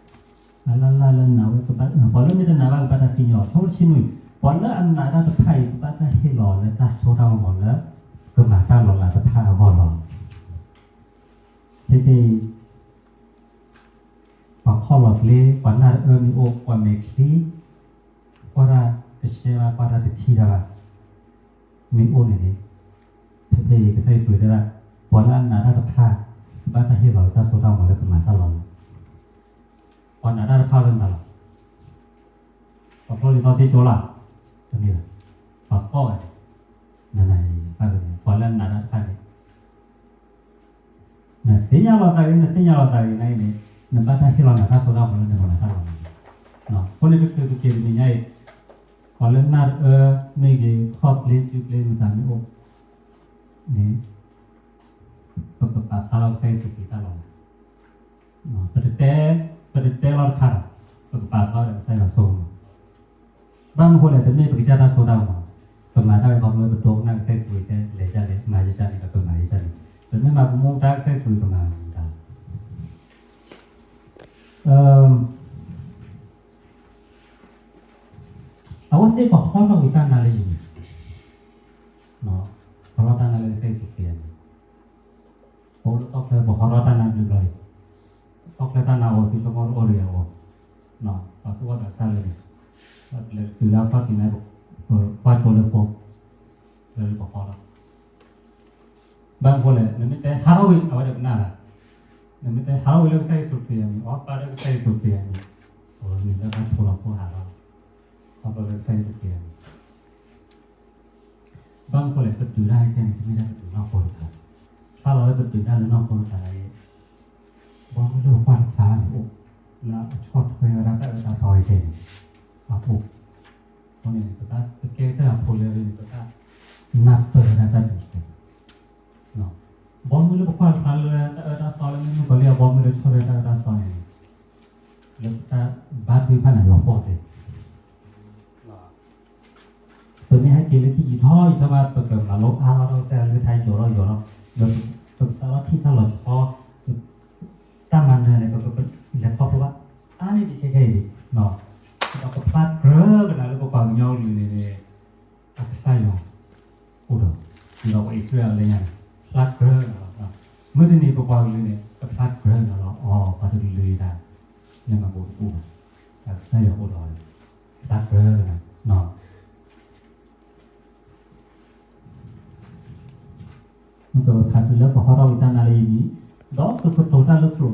အသးဘၣ် အလၢ်လၢ်လၢနာ်ဝဲကဘၣ်, ပှၤလၢမ့ၢ်တနာ်ဘၣ်ကဘၣ်တၢ်စံၣ်ညီၣ်, ဆၢဖိတဆံနွံ, ပှၤလၢအနာ်တၢ်တဖၣ်အံၤ ကဘၣ်တၢ်ဟ့ၣ်လီၤလၢတၢ်စိတၢ်ကမီၤလၢ ကမၤတၢ်လီၤလးတဖၣ်အဂီၢ်လီၤ. ခဲကနံၣ်အံၤ ပှၤခီၣ်လီၤပျ့ၤ, ပှၤနၢ်တအၢမ့ၢ်အိၣ်, ပှၤမဲာ်ချံ, ကွၢ်တၢ်တရှဲဘၣ်, ကွၢ်တၢ်တထံၣ်တၢ်ဘၣ်, မ့ၢ်အိၣ်န့ၣ်န့ၣ်, ဖဲဖဲအံၤကစၢ်ယ့ၣ်ၡူးတဲဒၣ်, ပှၤလၢအနာ်တၢ်တဖၣ် ဘၣ်တၢ်ဟ့ၣ်လီၤလၢတၢ်စိတၢ်ကမီၤလၢကမၤတၢ်လီၤလး. ပှၤနာ်တၢ်တဖၣ်လၢမၤလီၤ ပှၤဖျိလံာ်စီဆှံကၠိလီၤ. တမ့ၢ်ဘၣ်, ပှၤကိးဂၤဒဲး, နနၤန့ၣ် ပှၤလၢနာ်တၢ်တဖၣ်န့ၣ်, နသ့ၣ်ညါလီၤသးဂ့ၤ, နသ့ၣ်ညါလီၤသးဂ့ၤန့ၣ်, နဘၣ်တၢ်ဟ့ၣ်လီၤနၤတၢ်စိတၢ်ကမီၤလၢနကမၤတၢ်လီၤလး. အဃိန့ၣ် ပသုးက့ၤတနံၤညါအံၤ, ပှၤလၢနာ်တအၢမ့ၢ်ဂ့ၤ, ခီၣ်ပျ့ၤစုပျ့ၤမတၤမ့ၢ်အိၣ်န့ၣ်, ပကပာ်ဖျါထီၣ်ကစၢ်ယ့ၣ်ၡူးခရံာ်တၢ်လီၤလး. ပတတဲ, ပတတဲလီၤတခါဒီး, ပကပာ်ဖျါဒီးကစၢ်ယွၤစိကမီၤ. ဘၣ်မနုၤအဃိလဲၣ်, တမ့ၢ်ပကစၢ်တၢ်စိတၢ်ကမီၤ, ပမၤတၢ်ဝဲခီဖျိပဒိကနၣ်ကစၢ်ယ့ၣ်ၡူးခရံာ်တဲလဲၤဒ်လဲၣ်, မၤဒ်လဲၣ်န့ၣ်ဒီးပမၤဒ်လဲၣ်န့ၣ်, ပမ့ၢ်မၤပမူဒါကစၢ်ယ့ၣ်ၡူးခရံာ်ကမၤမူဒါလီၤ. အဝဲသ့ၣ်ပဟီထီၣ်ဝံၤတၢ်နါလၢယံၤန့ၣ်, ပဟီထီၣ်တၢ်နါလၢကစၢ်ယ့ၣ်ၡူးခရံာ်န့ၣ်, ပအိၣ်လၢကီၢ်ချၢပဟီထီၣ်တၢ်နါဘျုးဘျီအံၤ, ကီၢ်ချၢတၢ်နါအိၣ် သုဆိကမိၣ်တအိၣ်တဂ့ၤအဂီၢ်, ပှၤသူၣ်ဘီၣ်သးစၢ်လၢန့ၣ်, ပလဲၤတုၤလၢအခီၣ်ထံးန့ၣ်, ပကွၢ်ကၠိလၢဖိ, လၢပဟီထီၣ် ဘၣ်မနုၤအဃိလဲၣ်, နမ့ၢ်တဲဟးထီၣ်ဝံၤ အဝဲဒၣ်ကနၣ်လီၤ, နမ့ၢ်တဲဟးထီၣ်ဝံၤလၢကစၢ်ယ့ၣ်ၡူးခရံာ်အမံၤ, အီၣ်ပာ်ဒီးကစၢ်ယ့ၣ်ၡူးခရံာ်အမံၤ, အဝဲမ့ၢ်လၢတၢ်ဆိလီၤဖိဟးထီၣ်, ခီဖျိလၢကစၢ်ယ့ၣ်ၡူးခရံာ်အမံၤ ဘၣ်မနုၤအဃိလဲၣ်, ပတုၤတၢ်ခဲအံၤန့ၣ် တမ့ၢ်ဒၣ်ပတုၤနီၢ်ခိတခါ, ဖျါလီၤလၢပတုၤတၢ်လၢနီၢ်ခိတခါန့ၣ်, ဘီမုၢ်လၢပကွၢ်တခါန့ၣ်အိၣ်, လၢအဆီၣ်ထွဲဝဲဒၣ်တၢ်အၢတၢ်သီခဲအံၤန့ၣ်, အအိၣ်, အဃိန့ၣ် ပဘၣ်ကဲကစၢ်ယွၤဖိလၢအဂ့ၤန့ၣ် ပဘၣ်နၢ်ပၢၢ်ဝဲဒၣ်တၢ်ဒုးခဲအံၤ ဘီမုၢ်လၢပကွၢ်တခါလၢတၢ်အၢတၢ်သီလၢမ့ၢ်မုၣ်ကီၤလံၢ်အဘီမုၢ်လၢဆီၣ်ထွဲတၢ်အၢတၢ်သီန့ၣ်, လၢပတၢ်ဘါထုကဖၣ်န့ၣ်လီၤပှီၢ်သ့, ပမ့ၢ်ဟဲက့ၤလၢခံယံာ်ထီၣ်ယံာ်ထီၣ်ဘၣ် ပကမၤလိအါထီၣ်တၢ်ကစၢ်ယွၤလၢထါယိာ်ထီၣ်ယိာ်ထီၣ်, ဒီးပကစးထီၣ်ထံၣ်တၢ်လီၤဆီ, တၢ်မၤနၢၤန့ၣ် ပကလဲၤခီဖျိဘၣ်အါန့ၢ်ဒံးခဲခဲအံၤ, ဒီးပဖျါကြၢးကနၤလၢပပှၤကညီကလုာ်န့ၣ်န့ၣ်, အကစၢ်ယွၤအိၣ်ဒီး, ဒီးပှၤအံၣ်စရ့လးလၢညါန့ၣ် ဖျါကြၢးကနၤလီၤ, မုၢ်တနံၤပပှၤကလုာ်န့ၣ် ကဖျါကြၢးကနၤလီၤ, အီၤ ပှၤတကလုာ်အံၤဒၣ် လဲၤမၤဘူၣ်တဘူၣ်ဘၣ်, အကစၢ်ယွၤအိၣ်ဒီး, ဖျါကြၢးကနၤ မ့ၢ်ကဖးတုၤလၢပဟီထီၣ်ဝံၤတၢ်နါလၢယံၤန့ၣ်, ဒီးပကတိၤတၢ်လၢကျိာ်လီၤဆီတဖၣ်, ဖဲဖဲပတထံၣ်, အအ, ဘၣ်မနုၤတဘၣ်နီတမံၤဘၣ်, ဘၣ်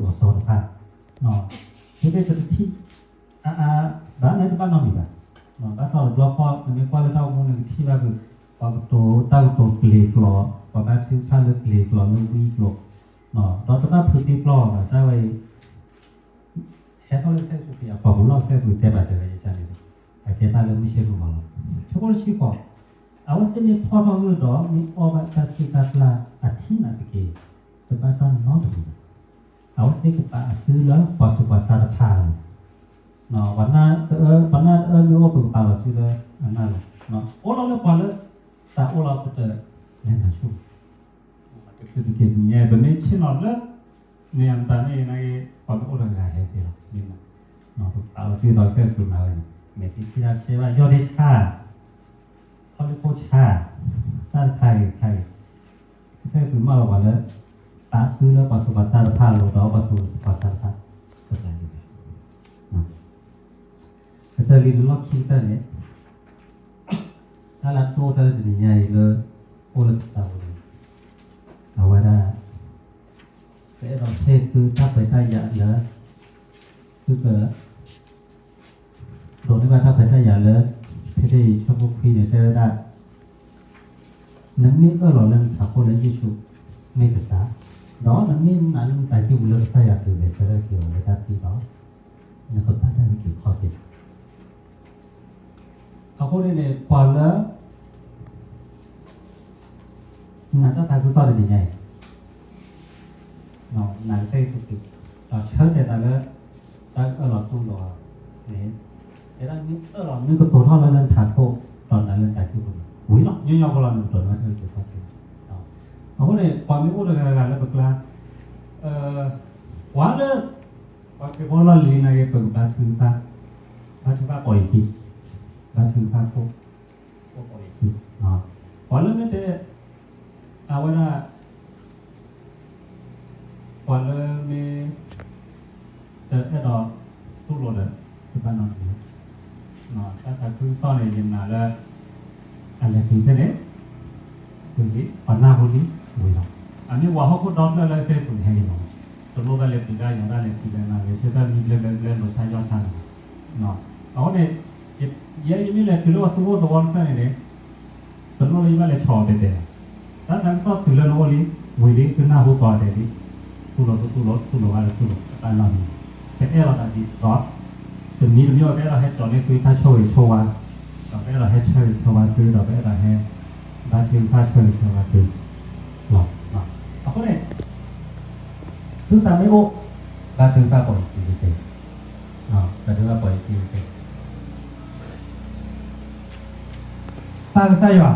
ဆၣ်တဘျီဃီ နမ့ၢ်ကွၢ်လၢတၢ်အိၣ်မူနကထံၣ်ဘၣ်ဖုး, ပှၤကတိၤတၢ်ကတိၤပျ့ၤကျိာ်, ပှၤဘါထုကဖၣ်လၢပျ့ၤကျိာ်လၢဝံကျိာ်, ဒီးတဘၣ်ဖုးသံပျီဘၣ် တၢ်ဝဲအံၤ ဟဲထီၣ်လၢကစၢ်ယ့ၣ်ၡူးခရံာ်အပှၤပူၤလီၤ, ကစၢ်ယ့ၣ်ၡူးတဲဘၣ်တဲဝဲယကန့ၣ်, အကဲတၢ်လၢမုၢ်ဆ့ၣ်မုၢ်ဂီၤလီၤ. ဆၢဖိတဆံဃိး, အဝဲသ့ၣ်မ့ၢ်ဖီၣ်ထီၣ်ဂၢၢ်ဒီး မ့ၢ်အီၣ်ဘၣ်တၢ်စူၢ်တၢ်နာ်အထံၣ်နာ်သက့, တဘၣ်တၢ်နီတမံၤဘၣ်. အဝဲသ့ၣ်ကပာ်အစုလၢပှၤဆူးပှၤဆါတဖၣ်အလိၤ, ပှၤနာ်တအၢမ့ၢ်အိၣ် ပကပာ်လီၤစုလၢအနၢ်လိၤ, အိၣ်လီၤလၢပှၤလၢသးအိၣ်လီၤပတလဲၤနၤဆူ တချုးတက့ၢ်တနံၤညါအံၤ ပမ့ၢ်ဆ့ၣ်နီၤလၢ မ့ၢ်အမတၤမ့ၢ်ဂ့ၤန့ၣ်ဂ့ၤ ပှၤမ့ၢ်အိၣ်တဂၤဟဲက့ၤလီၤ, မ့ၢ်, ပာ်လီၤစုသီကစၢ်ယ့ၣ်ၡူးမၤဝဲန့ၣ် မဲာ်ထံဆံးတၢ်ဆဲးဘၣ် ယီၢ်ဒ့ဆါ, ခီလ့ၣ်ဖိဆါ, တၢ်တခါဂ့ၤတခါဂ့ၤ, ကစၢ်ယ့ၣ်ၡူးမၢလီၤပှၤလၢ ပာ်စုလၢပှၤဆူးပှၤဆါတဖၣ်အလိၤ ဒီးပှၤဆူးပှၤဆါတဖၣ် ကပာ်လံ, ကတၢၢ်လံတလီၢ်ခံကတၢၢ်န့ၣ် တၢ်လၢအဒိၣ်ကတၢၢ်လၢတနံၤညါအံၤလၢ အိၣ်လၢပသးပူၤန့ၣ် အဝဲဒၣ် ပအဲၣ်ဒိးဟ့ၣ်သုတၢ်ခွဲးတၢ်ယာ်လၢ သုက ဒိးန့ၢ်ဘၣ်တၢ်ခွဲးတၢ်ယာ်လၢ ဖဲဖဲအံၤဆၢဖိခွံန့ၣ် တဲဝဲဒၣ် နမ့ၢ်အၢၣ်လီၤလၢနထးခိၣ်လၢယ့ၣ်ၡူးမ့ၢ်ကစၢ်, ဒီးနမ့ၢ်နာ်လၢနသးကံၢ်ပူၤလၢကစၢ်ယွၤဒုးဂဲၤဆၢထၢၣ်က့ၤအီၤလၢတၢ်သံဒီး နကဘၣ်တၢ်အုၣ်က့ၤခီၣ်က့ၤ အဃိန့ၣ်န့ၣ် ပှၤလၢ နာ်တၢ်သးခုကစီၣ်တနံၤညါအံၤ နာ်ကစၢ်ယ့ၣ်ၡူးခရံာ် ဒီးဆၢတဲာ်သးလၢ တၢ်အၢၣ်လီၤတူၢ်လိာ်န့ၣ် တဲဒၣ်မ့ၢ်အၢၣ်လီၤမ့ၢ်ကတိၤထီၣ်လၢလၢနထးခိၣ် ဒီးနာ်လၢနသးကံၢ်ပူၤန့ၣ် ဝံၤလီၤ ညီညီဖိလီၤ နကတိၤထီၣ်တၢ်အုၣ်က့ၤခီၣ်က့ၤ အဃိန့ၣ် ပှၤမ့ၢ်အိၣ်တဂၤဂၤလၢပကျါ ပှၤလၢ ပှၤခရံာ်ဖိလီၢ်လံၤနာ်က့ ပကဘါထုကဖၣ် ဘါထုကဖၣ်ကိးယံၤခံ ဘါထုကဖၣ်ကိး ကိးယံၤခံ ပှၤလၢမ့ၢ်တဲ အဝဲဒၣ် ပှၤလၢမ့ၢ် တအဲၣ်ဒိး တူၢ်လိာ်ဒီး တဘၣ်နီတမံၤလီၤ. တၢ်သးခုကစီၣ်န့ၣ် ယနာ်လၢ အလဲၤတုၤဖဲန့ၣ် တုၤလံ ပှၤနၢ်ဟူလံ ဝံၤလီၤ. အမ့ၢ်ဝဲဟီၣ်ခိၣ်ဒီဖျၢၣ်လၢစ့ၢ်ကီးဟဲက့ၤလီၤ. တလိၣ်ဘၣ်လဲၤတုၤတၢ် ယၤတၢ်လဲၤတုၤလဲၤနၤ လဲၤဆၢထၢၣ်မံကျဲဘျဲကျဲ လိၤဆါယီၢ်ဆါလီၤ. အဃိန့ၣ် ယဲယမ့ၢ်လဲၤတုၤလၢပှၤသူၣ်ကိၢ်သးဂီၤတဖျၢၣ်န့ၣ်န့ၣ် တလိၣ်လၢယဘၣ်လဲၤဆီၣ်အီၤတဲတဲလီၤ. တၢ်သးခုကစီၣ်တုၤလၢနအိၣ်လံ ဝံၤလံ သုနၢ်ဟူကိးဂၤဒဲးလံ. တူၢ်လိာ်တတူၢ်လိာ် တူၢ်လိာ်ဘၣ်တတူၢ်လိာ် တဘၣ်နီတမံၤ. ပအဲၣ်လိာ်သးဒ်သိး တမံၤတမံၤ ပအဲၣ်ဒိးဟဲကၠီၤန့ၢ်သုတၢ်ဆိၣ်ဂ့ၤဆိၣ်ဝါ, ဒီးပအဲၣ်ဒိးဟဲဆၢဂ့ၤဆၢဝါသု ဒီးပအဲၣ်ဒိးဟဲ ဘါထုကဖၣ်ဆၢဂ့ၤဆၢဝါသုလီၤ. အဃိန့ၣ် သုသးမ့ၢ်အိၣ် ဘါထုကဖၣ်ပိာ်ယခံကတၢၢ်, ဘါထုကဖၣ်ပိာ်ယခံကတၢၢ်. ပၢ်ကစၢ်ယွၤ,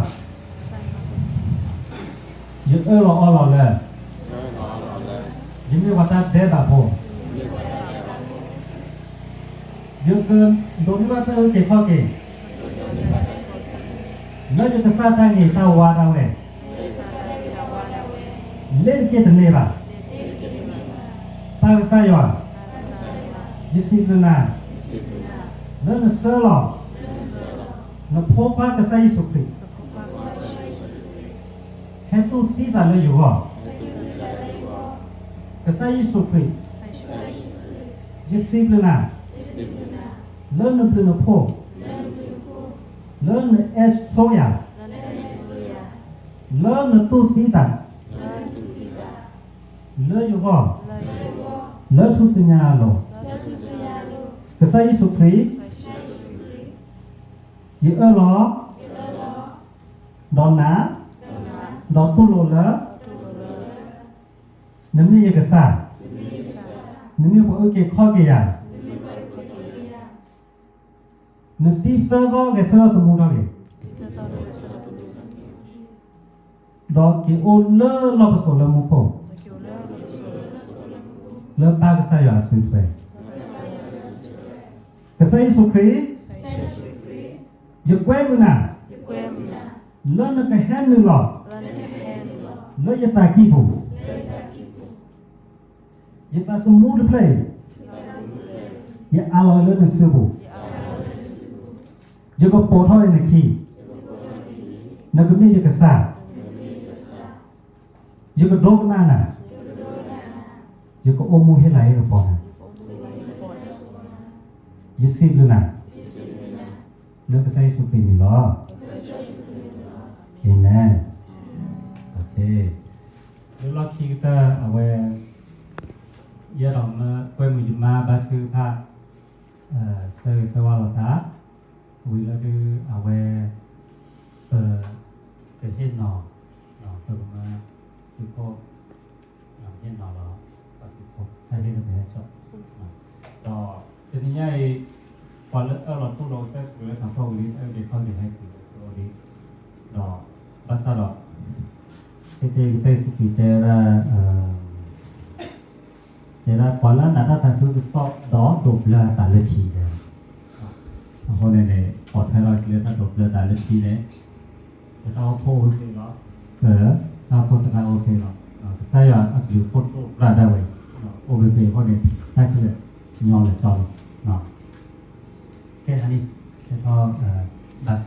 ယအၢၣ်လီၤအီလီၤလၢ ယမ့ၢ်ပှၤတၢ်ဒဲးဘးဖိ, ယကဒိးန့ၢ်ဘၣ်တၢ်အုၣ်က့ၤခီၣ်က့ၤ လၢယကစၢ်တၢ်ဂ့ၤတၢ်ဝါဒၣ်ဝဲ လ့ၤတက့ၢ်တန့ၢ်ဘၣ်. ပၢ်ကစၢ်ယွၤ, ယစံးဘျုးနၤ လၢနဆှၢလီၤ နဖိခွါကစၢ်ယ့ၣ်ၡူးခရံာ် ဟဲတူၢ်သံသးလၢယဂီၢ်, ကစၢ်ယ့ၣ်ၡူးခရံာ်, ယစံးဘျုးနၤ လၢနဘျုးနဖှိၣ်, လၢနအဲၣ်ဆိယၤ, လၢနတူၢ်သံသး လၢယဂီၢ်, လၢထူၣ်စုညါအလိၤ, ကစၢ်ယ့ၣ်ၡူးခရံာ်, ယအၢၣ်လီၤ ဒီးနၤ, ဒီးတူၢ်လိာ်လၢ နမ့ၢ်ယကစၢ်, နမ့ၢ်ပှၤအုၣ်က့ၤခီၣ်က့ၤယၤ, နသံသၢသီဂဲၤဆၢထၢၣ်သမူထီၣ်က့ၤ, ဒီးက့ၤအိၣ်လၢလီၢ်ပစိာ်လၢမူခိၣ်, လၢပၢ်ကစၢ်ယွၤအစုထွဲ, ကစၢ်ယ့ၣ်ၡူးခရံာ်, ယကွဲမုာ်နၤ, လၢနကဟဲနုာ်လီၤ လၢယသးကံၢ်ပူၤ, ယသးသမူတဖျၢၣ်အံၤ, ယအးလီၤလၢနစုပူၤ, ယကပိာ်ထီၣ်အံၤနခံ, နကမ့ၢ်ယကစၢ်, ယကဒိကနၣ်နၤ, ယကအိၣ်မူဟ့ၣ်လၤဟ့ၣ်ကပီၤနၤ, ယစံးဘျုးနၤ လၢကစၢ်ယ့ၣ်ၡူးခရံာ်အမံၤလီၤ. အၤမ့ၣ်. လၢလီၢ်ခံကတၢၢ်အဝဲ ယအဲၣ်ဒိးမၢကွဲမုာ်ယမါဘါထုကဖၣ် ဆၢဂ့ၤဆၢဝါလိာ်သး, ဝံၤလီၤဒုးအဝဲ ပကဟ့ၣ်နီၤ, ပကမၢ သုးခိၣ် ဟ့ၣ်နီၤလီၤ ပသုးခိၣ် တၢ်ဟ့ၣ်လၢပဟဲကၠီၣ်, ဒီးတနံၤညါအံၤ ပှၤလၢအၢၣ်လီၤတူၢ်လိာ်ကစၢ်ယ့ၣ်ၡူးခရံာ်လၢထးခိၣ်ဝံၤလံ အၢၣ်လီၤခီၣ်က့ၤဟဲက့ၤလၢကျိလံ, ဒီးဘၣ်ဆၣ်ဒီး ခဲကနံၣ်အံၤကစၢ်ယ့ၣ်ၡူးခရံာ်တဲဝဲဒၣ် တဲဒၣ်ပှၤလၢအနာ်တၢ်သးခုကစီၣ်ဒီးဒိးဘျၢအသးလၢထံ, အဃိန့ၣ်န့ၣ် ပိာ်ထွဲထီၣ်လၢတၢ်ဒိးဘျၢအသးလၢထံန့ၣ် ပတၢ်အိၣ်ဖှိၣ်အိၣ်ဖဲလီၤ, တၢ်အိၣ်ဖှိၣ်တခါအိၣ်ဖဲလီၤ, ကစၢ်ယွၤအဘျုးအဖှိၣ်ဒိၣ်ဒိၣ်ဒၣ်ဝဲ, အိၣ်ဖဲဖဲအဃိန့ၣ် တၢ်ခဲလၢာ်ညီလၢာ်ကၠီလီၤ. ကဲန့ၣ် ကဲထီၣ် ဘၣ်